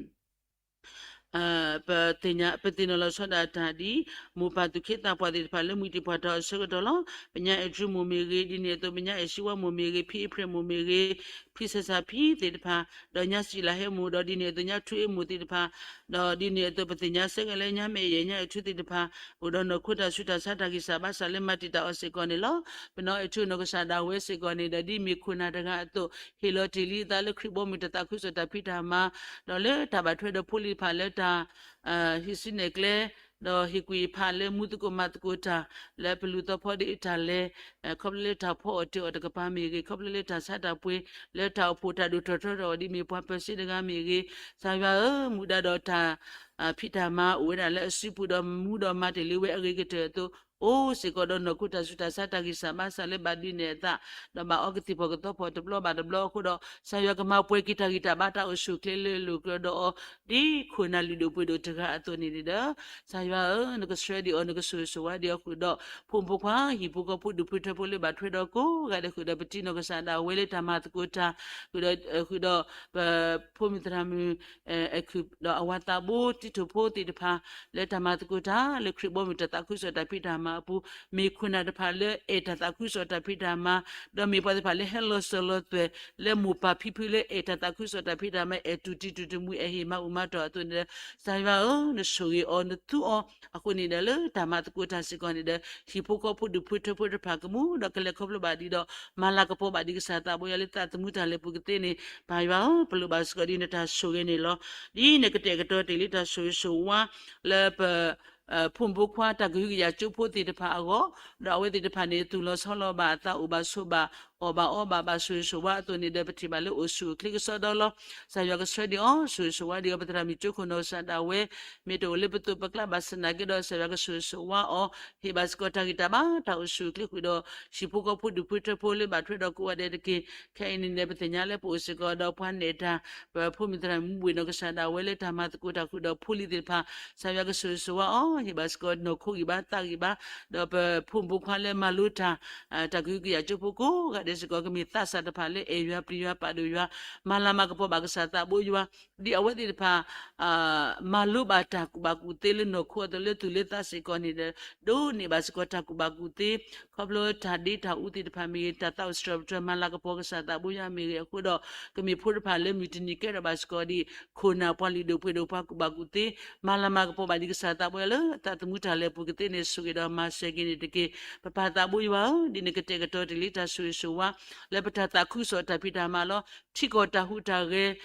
ပသ့ၣ်နီၣ်လီၤဆီဒၣ်တၢ်ဒ် မိၢ်ပၢ်သူၣ်က့သးပှၢ်သ့ၣ်တဖၣ်လၢမုၢ်တံၢ်ပှၢ်ထီၣ်အဆၢကတီၢ်လီၤ. ပညါအဲၣ်ထူမိၢ်မ့ၢ်ဂ့ၤ ဒ်န့ၣ်အသိး ပညါအဲၣ်စံဝါမိၢ်မ့ၢ်ဂ့ၤ ဖံအ့ဖြ့ၣ်မိၢ်မ့ၢ်ဂ့ၤ ဖံဆဲးစၢ်ဖံသ့ၣ်တဖၣ် ဒီးညါစံၣ်လၤဟဲမိၢ် ဒီးဒ်န့ၣ်အသိးညါထူအ့မိၢ်သ့ၣ်တဖၣ် ဒီးဒ်န့ၣ်အသိးပသ့ၣ်ညါဆၢကလဲၣ် ညါမ့ၢ်အဲၣ်ညါအဲၣ်ထူသ့ၣ်တဖၣ် အိၣ်ဒီးနီၢ်ခိတၢ်ဆူးတၢ်ဆါတၢ်ဂံၢ်စၢ်ဘါစၢ်လၢမၤတံာ်တာ်အီၤစ့ၢ်ကီးန့ၣ်လီၤ. ပနီၢ်အဲၣ်ထူနီၢ်ကစၢ်ဒၣ်ဝဲစ့ၢ်ကီးန့ၣ်ဒီး ဒ်မ့ၢ်ခိၣ်နၢ်တဂၤအသိး ဟ့ၣ်လီၤတ့ၢ်လံအသးလၢခရံာ်ဘီမုၢ်တၢ်သးခုကစီၣ်တၢ်ဖံးတၢ်မၤ ဒီးလၢတၢ်ဘၣ်ထွဲဒီးဖိလံၤတဖၣ်လၢတၢ် ဟံးစုနဲၣ်ကျဲ ဒီးဟ့ၣ်ကွံာ်ဖးလၢမူသကိးမၤသကိးတၢ် လၢပလူၤသီဖီဒ်အတၢ်လဲၤ ခီဖျိလၢတၢ်ဖီအီၣ်တ့ၢ်အီၣ်တကပၤမ့ၢ်ဂ့ၤ ခီဖျိလၢတၢ်ဆါတၢ်ပှ့ၤ လၢတၢ်အိၣ်ဖှိၣ်တၢ်ဒိၣ်ထီၣ်ထီထီၣ်ဒ်မ့ၢ်ပှၤပၢၤစ့တဂၤမ့ၢ်ဂ့ၤ ကစၢ်ယွၤဧၢ မူဒါဒီးတၢ် ဖံးတၢ်မၤအိၣ်ဝဲဒၣ်လၢအစုပူၤဒီး မူဒီးမၤတ့ၢ်လံဝဲအဂ့ၤကတၢၢ်အသိး အိၣ်စ့ၢ်ကီးဒီးနီၢ်ခိတၢ်ဆူးတၢ်ဆါတၢ်ဂံၢ်စၢ်ဘါစၢ်လၢဘၣ်ဒုးနဲၣ်အသး ဒီးဘၣ်အီကသံၣ်ဖီၣ်ကသီဖီၣ်တဘျီဘၣ်တဘျီအဃိဒီး ကစၢ်ယွၤကမၤပှဲၤက့ၤတၢ်ဂံၢ်တၢ်ဘါတၢ်အိၣ်ဆူၣ်အိၣ်ချ့လၢလိၤကျၢၤဒီးအီၤ ဒ်ခိၣ်နၢ်လုၢ်ဒိၣ်ပှ့ၤဒိၣ်တဂၤအသိးန့ၣ်ဒီး ကစၢ်ယွၤဧၢ နကဆှၢဒံးအီၤ နကဆိၣ်ဂ့ၤဆိၣ်ဝါဒံးအီၤဃုာ်ဒီး ဖိမုၣ်ဖိခွါ ဟံၣ်ဖိဃီဖိဒူၣ်ဖိထၢဖိလၢဘၣ်ထွဲဒီးကိးဂၤဒဲးဃုာ်ဒီးပတံၤနီၢ်ကစၢ်ဒၣ်ဝဲလၢတၢ်မၤသကိးတၢ် ဃုာ်ဒီး ဃုာ်ဒီး ပဖိမုၣ်သရၣ်မုၣ် အဲၣ်ခုၣ်ဒီးအဝၤသးဘိတံၤထိၣ်ဖိသ့ၣ်တဖၣ် လၢတၢ်မၤသကိးတၢ်လၢခရံာ်ဘီမုၢ်တၢ်သးခုကစီၣ်တၢ်ဖံးတၢ်မၤအပူၤ မ့ၢ်ခိၣ်နၢ်တဖၣ်လၢအဲၣ်တၢ်သးခုကစီၣ်တၢ်ဖံးတၢ်မၤ ဒီးမ့ၢ်ပှၤသ့ၣ်တဖၣ်လၢဟဲလီၤစၢၤလီၤသွဲၣ် လၢမိၢ်ပၢ်ဖံဖုလၢအဲၣ်တၢ်သးခုကစီၣ်တၢ်ဖံးတၢ်မၤ အဲၣ်တူၢ်တံၢ်တူၢ်တမှံၤ အဲၣ်ဟ့ၣ်မၤအူၣ်မၤတီၢ်အသိးန့ၣ်ဒီး ကစၢ်ယွၤဧၢ နဆိၣ်ဂ့ၤအီၤ နသူအီၤ အဃိန့ၣ်ဒီးလၢတၢ်မၤသကိးတၢ်စ့ၢ်ကီးန့ၣ်ဒီး ဟံၣ်ဖိဃီဖိဒူၣ်ဖိထၢဖိတဖၣ်ကမူဒီးကလဲၤခီဖျိဘၣ်ဒံးဒီး မၤလၤကပီၤဘၣ်ဒံးကစၢ်သးဘိယွၤလၢသးသမူတၢ်လဲၤပူၤကသ့န့ၣ် ပၢ်ယွၤဧၢ ပလိၣ်ဘၣ်စ့ၢ်ကီးဒ်နတၢ်ဆိၣ်ဂ့ၤန့ၣ်လီၤ. ဒ်နကတဲာ်ကတီၤတ့ၢ်လံတၢ်ဆိၣ်ဂ့ၤဆိၣ်ဝါ လၢပ ဖိမုၣ်ဖိခွါတၢ်ကဟုကယာ်ကၠိဖိသ့ၣ်တဖၣ်အဂီၢ် ဒီးအဝဲသ့ၣ်တဖၣ်န့ၣ် သူၣ်လီၤဆီလီၤဘၣ်အသး အိၣ်ဘၣ်ဆိးဘၣ် အီၣ်ဘၣ်အီဘၣ် ဘၣ်ဆိၣ်ဂ့ၤဆိၣ်ဝါအသိးန့ၣ်ဒီး ပထံၣ်ဘၣ်လၢအိၣ်ဆူၣ်အိၣ်ချ့ကစီဒီလီၤ. ကစၢ်ယွၤကဆှၢဒံးအီၤ ဆိၣ်ဂ့ၤဆိၣ်ဝါဒံးအီၤ ပသရၣ်မုၣ်ကၠိခိၣ်နီၢ်ကစၢ်ဒၣ်ဝဲ မ့ၢ်တအိၣ်လၢပသိးပကျါဘၣ်ဆၣ်သနာ်က့ဒီး ကစၢ်ယွၤကဆိၣ်ဂ့ၤဆိၣ်ဝါအီၤ ဟ့ၣ်ဘၣ်စ့ၢ်ကီးတၢ်ဂံၢ်တၢ်ဘါ တၢ်အိၣ်ဆူၣ်အိၣ်ချ့ဃုာ်ဒီး ဟံၣ်ဖိဃီဖိဒူၣ်ဖိထၢဖိလၢဘၣ်ထွဲဒီးကိးဂၤဒဲးတက့ၢ်. ခဲအံၤန့ၣ်န့ၣ် ပသ့ၣ်ညါလၢပအိၣ်စ့ၢ်ကီးဒီးပှၤနဲၣ်တၢ် ပဖိမုၣ်သရၣ်မုၣ်ဘှ့ၣ်နီၢ်ကစၢ်ဒၣ်ဝဲလၢတၢ်မၤသကိးတၢ်ဃုာ်ဒီးဖိလံၤသ့ၣ်တဖၣ် ကစၢ်ယွၤကဆိၣ်ဂ့ၤဆိၣ်ဝါအီၤ ဟ့ၣ်ဘၣ်စ့ၢ်ကီးနီၢ်ခိဂံၢ်ဘါသးဂံၢ်ဘါ ဒီးပဖိမုၣ်ဖိခွါလၢမၤလိတၢ် တၢ်ကဟုကယာ်ကၠိဖိကိးဂၤဒဲးစ့ၢ်ကီး ကမ့ၢ်သးစၢ်တဖၣ်လၢအဲၣ်ယွၤပျံၤယွၤပာ်ဒိၣ်ယွၤ မၤလၤမၤကပီၤဘၣ်ကစၢ်သးဘိယွၤ ဒ်အဝဲသ့ၣ်တဖၣ် မၤလိဘၣ်တၢ်ကူၣ်ဘၣ်ကူၣ်သ့လၢနီၢ်ခိအသိးလၢသူၣ်လၢသးစ့ၢ်ကီးန့ၣ်ဒီး ဒိးန့ၢ်ဘၣ်စ့ၢ်ကီးတၢ်ကူၣ်ဘၣ်ကူၣ်သ့ ခီဖျိတၢ်ဒ့တၢ်အူသ့ၣ်တဖၣ်မ့ၢ်ဂ့ၤ တၢ်သးအိၣ်စှၢၤပတြၢၤမၤလၤကပီၤကစၢ်သးဘိယွၤမ့ၢ်ဂ့ၤအဃိဒီး ကမ့ၢ်ဖိတဖၣ်လၢမုၢ်တနံၤကဲထီၣ်ဘၣ်စ့ၢ်ကီးဒ် ခိၣ်နၢ်ပှၤလုၢ်ဒိၣ်ပှ့ၤဒိၣ်ပှၤကူၣ်ဘၣ်ကူၣ်သ့ မၤလၤမၤကပီၤဘၣ်ဒံးကစၢ်သးဘိယွၤလၢသးသမူတၢ်လဲၤပူၤကသ့န့ၣ် ဆိၣ်ဂ့ၤဒီးမၤစၢၤက့ၤန့ၣ်တက့ၢ်. ပပၢ်သးဘိယွၤဧၢ ဒ်နကတဲာ်ကတီၤတ့ၢ်လံတၢ်ဆိၣ်ဂ့ၤဆိၣ်ဝါ လၢပတၢ်သးခုကစီၣ်တၢ်ဖံးတၢ်မၤလီၤ. ထံကီၢ်တၢ်ဟူးတၢ်ဂဲၤ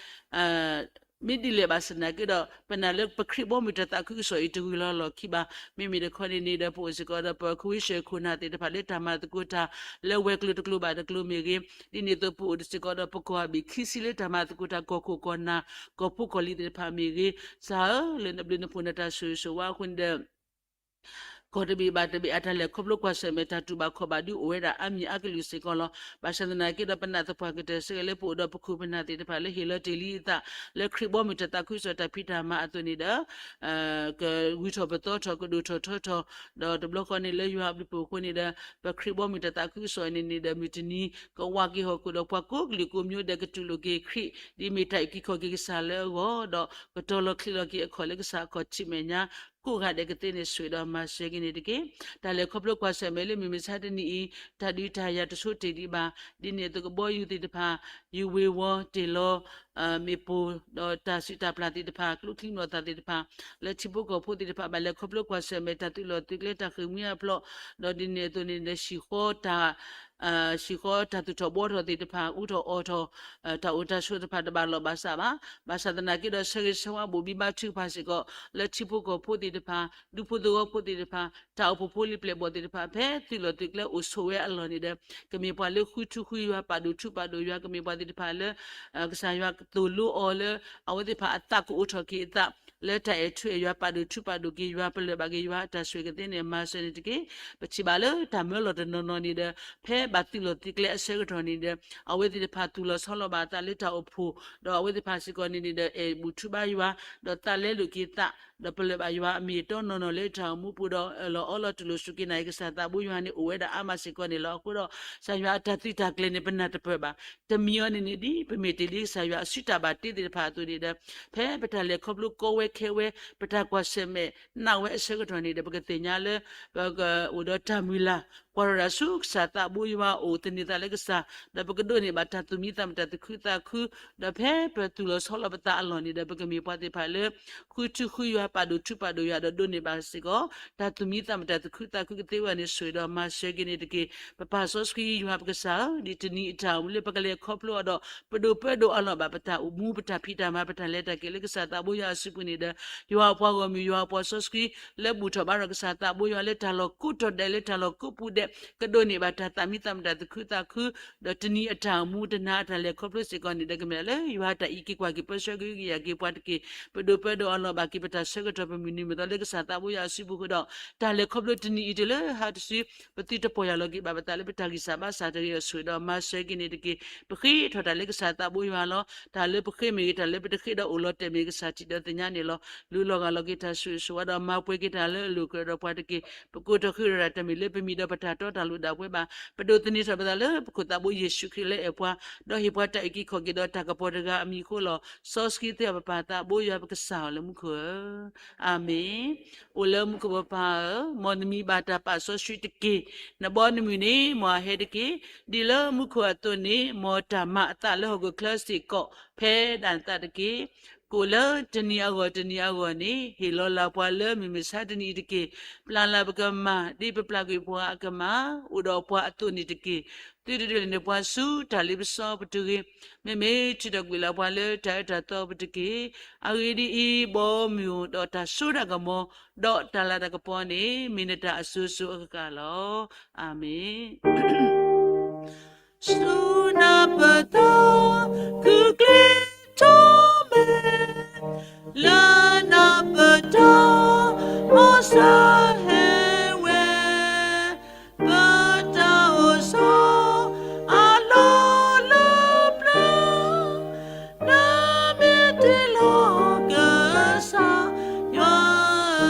မ့ၢ်ဒ်လဲၣ်ဘၣ်ဆၣ်သနာ်က့ဒီး ပနာ်လၢပခရံာ်ဘီမုၢ်တၢ်သးခုကစီၣ်အံၤတဂုၤလီၤလီၢ်ခံဘၣ်. မ့မ့ၢ်တခီန့ၣ်န့ၣ်ဒီး ပအိၣ်စ့ၢ်ကီးဒီးပခိၣ်ဝံၡၢၣ်ခိၣ်နၢ်သ့ၣ်တဖၣ်လၢတၢ်မၤသကိးတၢ် လၢဝဲၤကျိၤတကျိၤဘၣ်တကျိၤမ့ၢ်ဂ့ၤ, ဒ်န့ၣ်အသိးပအိၣ်စ့ၢ်ကီးဒီးပကီၢ်ဘ့ၣ်ခံဆံလၢတၢ်မၤသကိးတၢ် ကီၢ်ခိၣ်ကီၢ်နၢ် ကီၢ်ဖိကီၢ်လံၤသ့ၣ်တဖၣ်မ့ၢ်ဂ့ၤ, ကစၢ်ဧၢ လၢနဘျုးနဖှိၣ်နတၢ်ဆိၣ်ဂ့ၤဆိၣ်ဝါအဃိန့ၣ်ဒီး ကီၢ်တဘ့ၣ်ဘၣ်တဘ့ၣ်အတၢ်လဲၤခီဖျိကွၢ်ဆၢၣ်မဲာ်တၢ်တူၢ်ဘၣ်ခီၣ်ဘၣ်ဒုးအိၣ်ဝဲဒၣ်အါမံၤအါကလုာ်စ့ၢ်ကီးလီၤ. ဘၣ်ဆၣ်သနာ်က့ဒီး ပနာ်သပှၢ်ကတၢၢ်စ့ၢ်ကီးလၢပအိၣ်ဒီးပခိၣ်ပနၢ်သ့ၣ်တဖၣ်လၢဟ့ၣ်လီၤတ့ၢ်လံအသး လၢခရံာ်ဘီမုၢ်တၢ်သးခုကစီၣ်တၢ်ဖံးတၢ်မၤအသိးန့ၣ်ဒီး ကဂုၤထီၣ်ပသီထီၣ် ကဒိၣ်ထီၣ်ထီထီၣ် ဒီးတဘျီဃီန့ၣ်လၢယွၤအဘျုးအဖှိၣ်အဃိန့ၣ်ဒီး ပခရံာ်ဘီမုၢ်တၢ်သးခုကစီၣ်န့ၣ်န့ၣ်ဒီး မုၢ်တနံၤ ကဝးက့ၤဟီၣ်ခိၣ်ဒီးပှၤကိးကလုာ်ကိးမျိုးဒီး ကတူၢ်လိာ်က့ၤခရံာ် ဒ်မ့ၢ်တၢ်အုၣ်က့ၤခီၣ်က့ၤကစၢ်လၢအဂီၢ်ဒီး ကတီၤလီၤချံးလီၤက့ၤအခီၣ်လၢကစၢ်အခီၣ်ထံးမဲာ်ညါ ကိးဂၤဒဲးကသ့န့ၣ် ဆိၣ်ဂ့ၤဒီးမၤစၢၤက့ၤန့ၣ်တက့ၢ်. တၢ်လဲၤခီဖျိကွၢ်ဆၢၣ်မဲာ်လၢမုၢ်မဆါတနံၤအံၤ တၢ်ဒုးတၢ်ယၤတဆိတ့ၢ်ဒံးဘၣ်. ဒ်န့ၣ်အသိးကဘီယူၤသ့ၣ်တဖၣ် ယူၤဝ့ၤဝီၤ တ့ၢ်လီၤ မ့ၣ်ပိၢ် ဒီးတၢ်စုၣ်တၢ်ပျၢ်သ့ၣ်တဖၣ် ကျိချံမျိာ်သၣ်သ့ၣ်တဖၣ် လၢထံဖိကီၢ်ဖိသ့ၣ်တဖၣ် ဘၣ်လဲၤခီဖျိကွၢ်ဆၢၣ်မဲာ် တၢ်သုးလီၢ်သုးကျဲ တၢ်ဃ့ၢ်မှံဟးဖျိး ဒီးဒ်န့ၣ်အသိးန့ၣ်ဒီး ဟံၣ်ဃီတၢ်သူၣ်ထီၣ်ဘှီထီၣ်သ့ၣ်တဖၣ် အူထီၣ်အီထီၣ် တၢ်အိၣ်တၢ်ဆိးတဖၣ်တဘၣ်လီၢ်ဘၣ်စးဘၣ်. ဘၣ်ဆၣ်သနာ်က့ဒီး ဆၢဂ့ၤဆၢဝါဘိၣ်ဘံၣ်ဘါထုကဖၣ်စ့ၢ်ကီး လၢထံဖိကီၢ်ဖိသ့ၣ်တဖၣ် ဒူဖိသဝီဖိသ့ၣ်တဖၣ် တၢ်အိၣ်ဖှိၣ်ဖိလံၤပျဲၢ်ဘီၣ်သ့ၣ်တဖၣ် ဖဲသုးလီၢ်သုးကျဲအိၣ်ဆိးဝဲအလီၢ်န့ၣ်ဒီး ကမ့ၢ်ပှၤလၢဃုထူဃုယွၤ ပာ်ဒိၣ်ထူပာ်ဒိၣ်ယွၤ ကမ့ၢ်ပှၤသ့ၣ်တဖၣ်လၢ ကစၢ်ယွၤသိၣ်လိအီၤလၢ အဝဲသ့ၣ်တဖၣ်အသးကအိၣ်ထီၣ်က့ၤအသး လၢတၢ်အဲၣ်ထူအဲၣ်ယွၤ ပာ်ဒိၣ်ထူပာ်ဒိၣ်က့ၤယွၤ ပလၢၢ်ဘၣ်က့ၤယွၤ တၢ်ဆိၣ်ဂ့ၤကသ့န့ၣ် မၤစၢၤန့ၣ်တက့ၢ်. ပထံၣ်ဘၣ်လၢတၢ်မၢလီၤတနီၤနီၤန့ၣ်ဒီး ဖဲဘၣ်သုးလီၢ်သုးကျဲအဆၢကတီၢ်န့ၣ်ဒီး အဝဲသ့ၣ်တဖၣ်သူၣ်လီၤဆီလီၤဘၣ်အသးလၢတၢ်အိၣ်ဖှိၣ် ဒီးအဝဲသ့ၣ်တဖၣ်စ့ၢ်ကီးန့ၣ်န့ၣ်ဒီး အဲၣ်ဘူၣ်ထူဘါယွၤ ဒီးသးလဲလိာ်က့ၤသး ဒီးပလၢၢ်ဘၣ်ယွၤအမ့ၢ်အတီနီၢ်နီၢ်လၢတၢ်အိၣ်မူပူၤဒီး အၢၣ်လီၤအီလီၤတူၢ်လိာ်စူၢ်က့ၤနာ်က့ၤ ကစၢ်သးဘိယွၤန့ၣ် အိၣ်ဝဲဒၣ်အါမးစ့ၢ်ကီးန့ၣ်လီၤ. အဃိဒီး ကစၢ်ယွၤအတၢ်သုးတၢ်ကျဲၤန့ၣ် ပနၢ်တပၢၢ်ဘၣ်. တမံၤအံၤန့ၣ်န့ၣ် ဒ်ပမ့ၢ်တ့ၢ်လံကစၢ်ယွၤအစုတၢ်ဘၣ်တ့သ့ၣ်တဖၣ်အသိးန့ၣ်ဒီး ဖဲပတၢ်လဲၤခီဖျိကီဝဲခဲဝဲ ပတၢ်ကွၢ်ဆၢၣ်မဲာ်နာ်ဝဲအဆၢကတီၢ်န့ၣ်ဒီး ပကသ့ၣ်ညါလၢ ပကအိၣ်ဒီးတၢ်မုၢ်လၢ် ကွၢ်ထီၣ်ဒၣ်ဆူကစၢ်သးဘိယွၤအအိၣ် သန့ၤသးလၢကစၢ် ဒီးပကဒိးန့ၢ်ဘၣ်တၢ်သူၣ်မံသးမုာ် တၢ်သူၣ်ခုသးခု ဒီးဖဲပသူၣ်လီၤဆီလီၤပသးအလီၢ်န့ၣ်ဒီး ပကမ့ၢ်ပှၤသ့ၣ်တဖၣ်လၢ ဃုထူဃုယွၤ ပာ်ဒိၣ်ထူပာ်ဒိၣ်ယွၤ ဒီးဒိးန့ၢ်ဘၣ်စ့ၢ်ကီး တၢ်သူၣ်မံသးမုာ် တၢ်သူၣ်ခုသးခုကသ့ဝဲန့ၣ် ဆိၣ်ဂ့ၤဒီးမၤစၢၤက့ၤန့ၣ်တက့ၢ်. ပပၢ်စီဆှံယွၤပကစၢ်ဧၢ, ဒ်တနံၤအတၢ်အိၣ်မူလၢပကလဲၤခီဖျိအီၤဒီး ပဒိၣ်ပၢဒိၣ်အလီၢ်ဘၣ် ပတၢ်အိၣ်မူ ပတၢ်ဖံးတၢ်မၤ ပတၢ်လဲၤတၢ်က့ၤလၢကစၢ်သးဘိယွၤအစုပူၤန့ၣ်ဒီး ယွၤအပှၤဂီၢ်မုၢ် ယွၤအပှၤစီဆှံ လၢဘူၣ်ထီၣ်ဘါထီၣ်ကစၢ်သးဘိယွၤလၢတၢ်လီၢ်ကိးတီၤဒဲး လၢတၢ်လီၢ်ကိးပူၤဒဲး ကဒိးန့ၢ်ဘၣ်တၢ်သူၣ်မံသးမုာ် တၢ်သူၣ်ခုသးခု ဒီးတနံၤအတၢ်အိၣ်မူ တနၤအတၢ်လဲၤခီဖျိစ့ၢ်ကီးန့ၣ်ဒီး ကမ့ၢ်လၢယွၤတၢ်အံးက့ၤကွၢ်က့ၤ ပၢဆှၢကဟုကယာ်က့ၤပှၤတက့ၢ်. ပဒိၣ်ပၢဒိၣ်အလီၢ်ဘၣ်က့ၤ ပတၢ်ဆၢကတီၢ် ပမုၢ်နံၤမုၢ်သီလၢကစၢ်သးဘိယွၤအစုပူၤဃုာ်ဒီး တၢ်လဲၤခီဖျိတနံၤအံၤတုၤလၢဟါတစု ပသုတပီၢ်ယၢ်လီၤက့ၤဘၣ်ပသးလၢပတၢ်ဂံၢ်စၢ်ဘါစၢ်တဂ့ၤဒီး ဆိၣ်ဂ့ၤဒီးမၤစၢၤက့ၤန့ၣ်တက့ၢ်. ပဃ့ထီၣ်တၢ်လၢကစၢ်သးဘိယွၤလီၤ. တၢ်လၢပဃ့မ့ၢ်ဂ့ၤ တၢ်လၢပတဃ့ဒီးအိၣ်လီၤတဲာ်မ့ၢ်ဂ့ၤ ကစၢ်ထံၣ်ဒီးသ့ၣ်ညါန့ၣ်လီၤ. လူလီၤဂာ်လီၤက့ၤတၢ်ဆိၣ်ဂ့ၤဆိၣ်ဝါဒီး မၤပှဲၤက့ၤတၢ်လၢအလိၣ်ကြၢးဒီးပှၤတက့ၢ်. ပကိးထီၣ်ဃုာ်ဒီးတၢ်မ့ၢ်လၢပမံၤဒီးပတၢ်တီတၢ်လိၤဒၣ်ပှဲၤဘၣ်. ပဒိးသန့ၤထီၣ်ပသးလၢပခိၣ်သးဘိယ့ၣ်ၡူးခရံာ်လၢအဲၣ်ပှၤ ဒီးဟ့ၣ်ပှၤတၢ်အုၣ်က့ၤခီၣ်က့ၤဒီးတၢ်ကပီၤတဂၤအမံၤအဃိလီၤ. စီဆှံသ့ၣ်ပပၢ်သးဘိယွၤပကစၢ်ဧၢ လၢမူခိၣ်ဧၢ, အၤမ့ၣ်. အိၣ်လၢမူခိၣ်ပပၢ်ဧၢ, မ်နမံၤဘၣ်တၢ်ပာ်စီဆှံတက့ၢ်. နဘီနမုၢ်န့ၣ် မ်အဟဲတက့ၢ်. ဒ်လၢမူခိၣ်အသိးန့ၣ် မ်တၢ်မၤအသးလၢဟီၣ်ခိၣ်ချၢစ့ၢ်ကီး ဖဲဒၣ်နသးတက့ၢ်. ကိၣ်လၢတနံၤအဂီၢ်တနံၤအဂီၢ်န့ၣ် ဟ့ၣ်လီၤလၢ်ပှၤလၢမုၢ်မဆါတနံၤအံၤတက့ၢ်. ပျၢ်လၢ်ပကမၢ် ဒ်ပပျၢ်ကွံာ်ပှၤအကမၢ် အိၣ်ဒီးပှၤအသိးန့ၣ်တက့ၢ်. သုတဒုးလဲၤန့ၢ်ပှၤဆူတၢ်လ့ပစီပတုၤဂ့ၤ, မ့မ့ၢ်ထုးထီၣ်ကွံာ်လၢ်ပှၤလၢတၢ်အၢတၢ်သီပူၤတက့ၢ်. အဂ့ၢ်ဒ်အံၤ, ဘီမုၢ်ဒီးတၢ်စိတၢ်ကမီၤ ဒီးတၢ်လၤတၢ်ကပီၤန့ၣ် မ့ၢ်နတၢ်အစိၤစိၤအဃၣ်ဃၣ်လီၤ. အၤမ့ၣ်. ဆူနပတၢ် ကူၣ်ကျဲးထီၣ်မဲာ် လၢနပတၢ် မ်စၢဟဲဝဲ ပတၢ်အိၣ်ဆီ အလီၢ်လၢပျၢၤ နမ့ၢ်တ့လီၤကစၢ်ယွၤ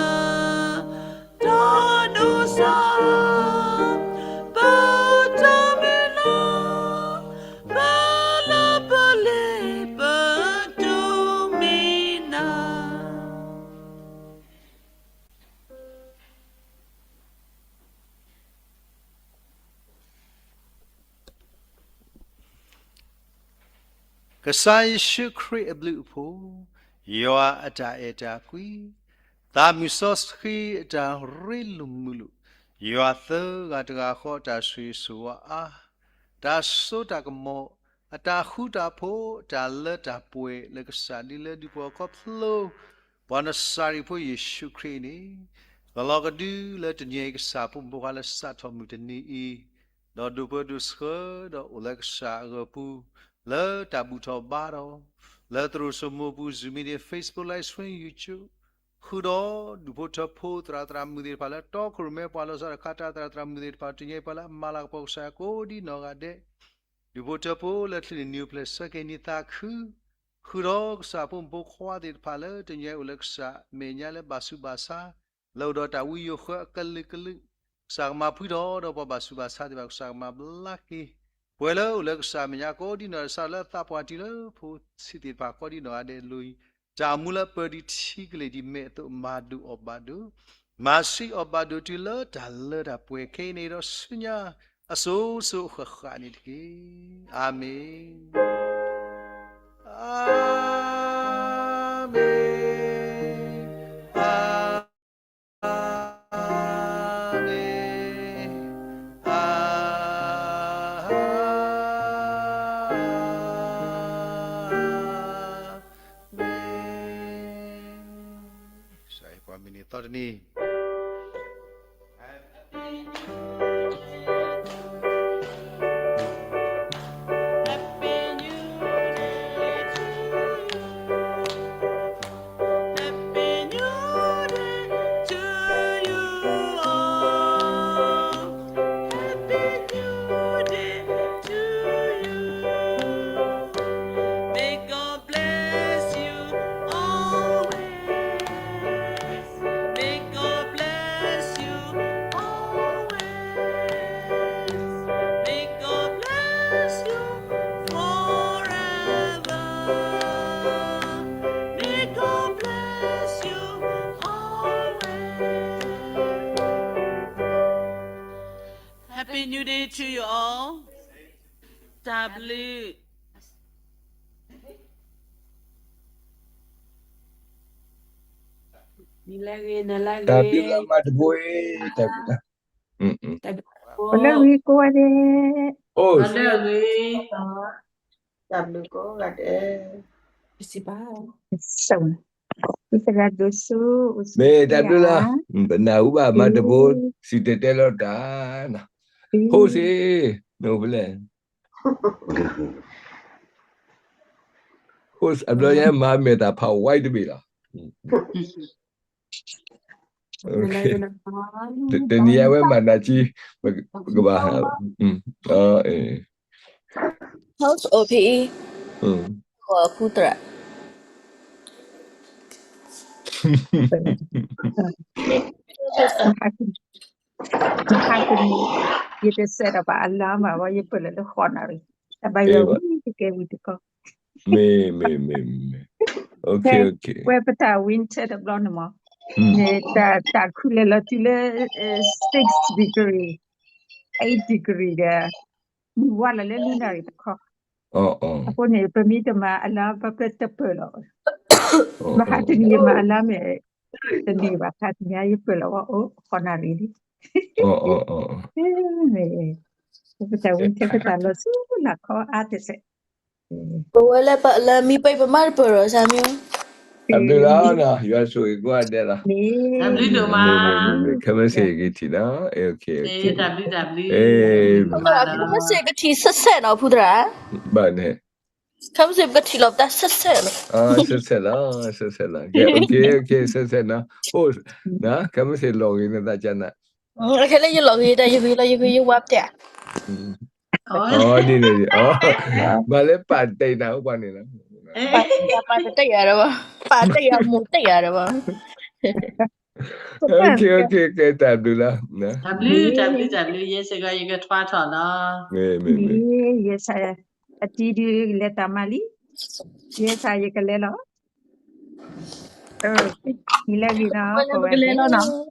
တၢ်ဒိၣ်စၢ် ပတၢ်မုၢ်လၢ် ပလၢပလဲၤပတုၤမံၤနၤ ကစၢ်ယ့ၣ်ၡူးခရံာ်အဘျုးအဖှိၣ်, ယွၤအတၢ်အဲၣ်တၢ်ကွံ, သးမုၢ်စီဆှံအတၢ်ရ့လိာ်မုာ်လိာ်, ယွၤသၢဂၤတဂၤဃီအတၢ်ဆိၣ်ဂ့ၤဆိၣ်ဝါအါ, တၢ်စိတၢ်ကမီၤ, အတၢ်ဃူတၢ်ဖိး, တၢ်လၢတၢ်ပှဲၤလၢကစၢ်ဒ်လၢဒုးပှၤခီဖျိ ပှၤနစၤရ့းဖိယ့ၣ်ၡူးခရံာ်န့ၣ်, ကလီၤကဒုလၢတနံၤအံၤကစၢ်ဖိမုၣ်ဖိခွါလၢစးထီၣ်မုၢ်တနံၤအံၤ, ဒီးဒိၣ်ပၢဒိၣ်ဆှၢဒီးအိၣ်လၢကစၢ်အဂီၢ်ပူၤ, လၢတၢ်ဘူၣ်ထီၣ်ဘါထီၣ်, လၢသရိာ်စိမိပူၤ Zoom meeting, Facebook live stream, YouTube, ဃုာ်ဒီးဒူၣ်ဖိထၢဖိသရၣ်သရၣ်မုၣ်သ့ၣ်တဖၣ်လၢတီခိၣ်ရိၣ်မဲပှၤလီၤဆီတခါတၢ်သရၣ်သရၣ်မုၣ်သ့ၣ်တဖၣ် တနံၤအံၤပှၤလၢအမၤလၤကပီၤကစၢ်ယွၤကိးဒံနီၢ်ဂၤဒဲး, ဒူၣ်ဖိထၢဖိလၢချံးန့ၣ်နံၤအိၣ်ဖျဲၣ်ဆၢက့ၤနံၤသးခု, ဃုာ်ဒီးကစၢ်ဖိမုၣ်ဖိခွါသ့ၣ်တဖၣ်လၢတနံၤအံၤအိၣ်လၢကစၢ်မဲာ်ညါလၢဘၣ်ဆူးဘၣ်ဆါ, လၢအိၣ်ဒီးတၢ်ဝံယိၤဃၢအကလုာ်ကလုာ်, ကစၢ်ကမၤဖှံထီၣ်ဒီးပှၤဘၣ်ဆူးဘၣ်ဆါသ့ၣ်တဖၣ် ကစၢ်ကမၤဘျါက့ၤ, ပှဲၤလၢအိၣ်လၢကစၢ်မဲာ်ညါကိးဒံနီၢ်ဂၤဒဲး စးထီၣ်လၢသးပှၢ်တုၤလၢဖိဆံးသ့ၣ်တဖၣ်ကိးဒံနီၢ်ဂၤဒဲးအလိၤအံၤ, တၢ်အိၣ်မူလၢပၢၤဒံးထံကလ့ၢ်ဒ်မဲာ်အသိး မၤဒိၣ်အီၣ်ဘၣ်ဒိး, မၤဆံးအီၣ်ဘၣ်ဒိးတုၤလၢတၢ်လၢတၢ်ပှဲၤခဲအံၤန့ၣ်ဒီးဆူညါ အစိၤစိၤအဃၣ်ဃၣ်န့ၣ်တက့ၢ်. အၤမ့ၣ်, အၤမ့ၣ်, အၤ မ့ၢ်, ကစၢ်ယွၤပှၤမုၢ်နံၤသီတနံၤ Happy New Day to you. Happy New Day to you all. Happy New Day to you. May God bless you always. May God bless you always. May God bless you forever. May God bless you always. Happy New Day to you all. တၢ်ဘျုး နံၤလၢအဂ့ၤ နၤလၢအဂ့ၤ တၢ်ဘျုးလၢမၤတဘိအံၤ တၢ်ဘျုးလၢ တၢ်ဘျုး ပလၢအဂ့ၤကိးဂၤဒဲး အိၣ် ပလၢအဂ့ၤ တၢ်ဘျုးကိးဂၤဒဲး ပစံးဘၣ် ပစံးဘၣ် မ့ၢ်တၢ်ဘျုးလၢ ပနၢ်ဟူဘၣ်မၤတဘိ စံၣ်တဲၤတဲလီၤတၢ်နီၤ ဟိၣ်စ့ မ့ၢ်အိၣ်ဖဲလဲၣ် ဟိၣ် အဘျီညါမၤမဲာ်သၣ်ဖးဝဲတဘ့ၣ်လီၤ တနံၤအဝဲမၤနၤကံ ပကဘၣ်ဟး House အိၣ်ဖဲအံၤ ဃိးဖုသရၣ် မဟါတနံၤ ယတစဲးဒီးဘၣ်အလါမးဝဲ ယပၢၢ်လၢာ်လၢဃိးနၣ်ရံၣ် တဘၣ်ယၤဝံၤတကဲဝံၤတကီၢ် မ့ၢ် မ့ၢ် မ့ၢ် မ့ၢ် ဝဲပတၢ် winter တဘျီန့ၣ်မး န့ၣ် တၢ် တၢ်ခုလဲၤလီၤတုၤလၢ six degree, eight degree ဒီး မုၢ်ဝါလီၤလၢလွံၢ်နၣ်ရံၣ်တခီ အဃိန့ၣ် ပမ့ၢ်တမၤအလါ ပတပၢၢ်လီၤ မဟါတနံၤယမၤအလါမ့ၢ် တန့ၢ်ဘၣ် ခါတနံၤယပၢၢ်လီၤဝဲအိၣ်ဃိးနၣ်ရံၣ်လံ မ့ၢ် ပတၢ် winter ပတၢ်လီၤဆူလၢ်ခီအါတစဲး ပဝဲလၢပလၢမံပှဲၤပမၤတပၢၢ်ဒီး Samuel တၢ်ဘျုးလီၤနီၤ ယွၤဆိၣ်ဂ့ၤကိးဂၤဒဲးလီၤ တၢ်ဘျုးဒိၣ်မး ခဲမုၢ်ဆ့ၣ်ကထံၣ်နီၤ တၢ်ဘျုး တၢ်ဘျုး ခဲမုၢ်ဆ့ၣ်ကထံၣ်ဆဲးဆဲးနီၤ ဖုသရၣ် ဘၣ်န့ၣ် ခဲမုၢ်ဆ့ၣ်ပကထံၣ်လီၤပသးဆဲးဆဲးလီၤ ဆဲးဆဲးလီၤ ဆဲးဆဲးလီၤ ကဲ okay okay ဆဲးဆဲးနီၤ အိၣ် ခဲမုၢ်ဆ့ၣ်လီၤဂ့ၤနသးကနၣ် ခဲလၢယလီၤဂ့ၤတၢ် ယဂ့ၤလီၤ ယဂ့ၤ ယဝါပတဲ အဒ်န့ၣ် ဘၣ်လၢပာ်တ့ၢ်နၤအိၣ်ပှၤန့ၣ်လီၤ ပာ်တ့ၢ်ယၤဒီးဘၣ် ပာ်တ့ၢ်ယၤ မိၢ်တ့ၢ်ယၤဒီးဘၣ် okay okay ကဲ တၢ်ဘျုးလီၤ တၢ်ဘျုး တၢ်ဘျုး တၢ်ဘျုး ယဲစ့ၢ်ကီး ယကထွါထီၣ်လီၤ မ့ၢ် မ့ၢ် မ့ၢ် ယဲစ့ၢ် အတံၤဒုးလဲၤတၢ်မၤလံ ယဲစ့ၢ် ယကလဲၤလီၤ နံၤလၢအဂ့ၤနီၤ ပကလဲၤလီၤနီၤ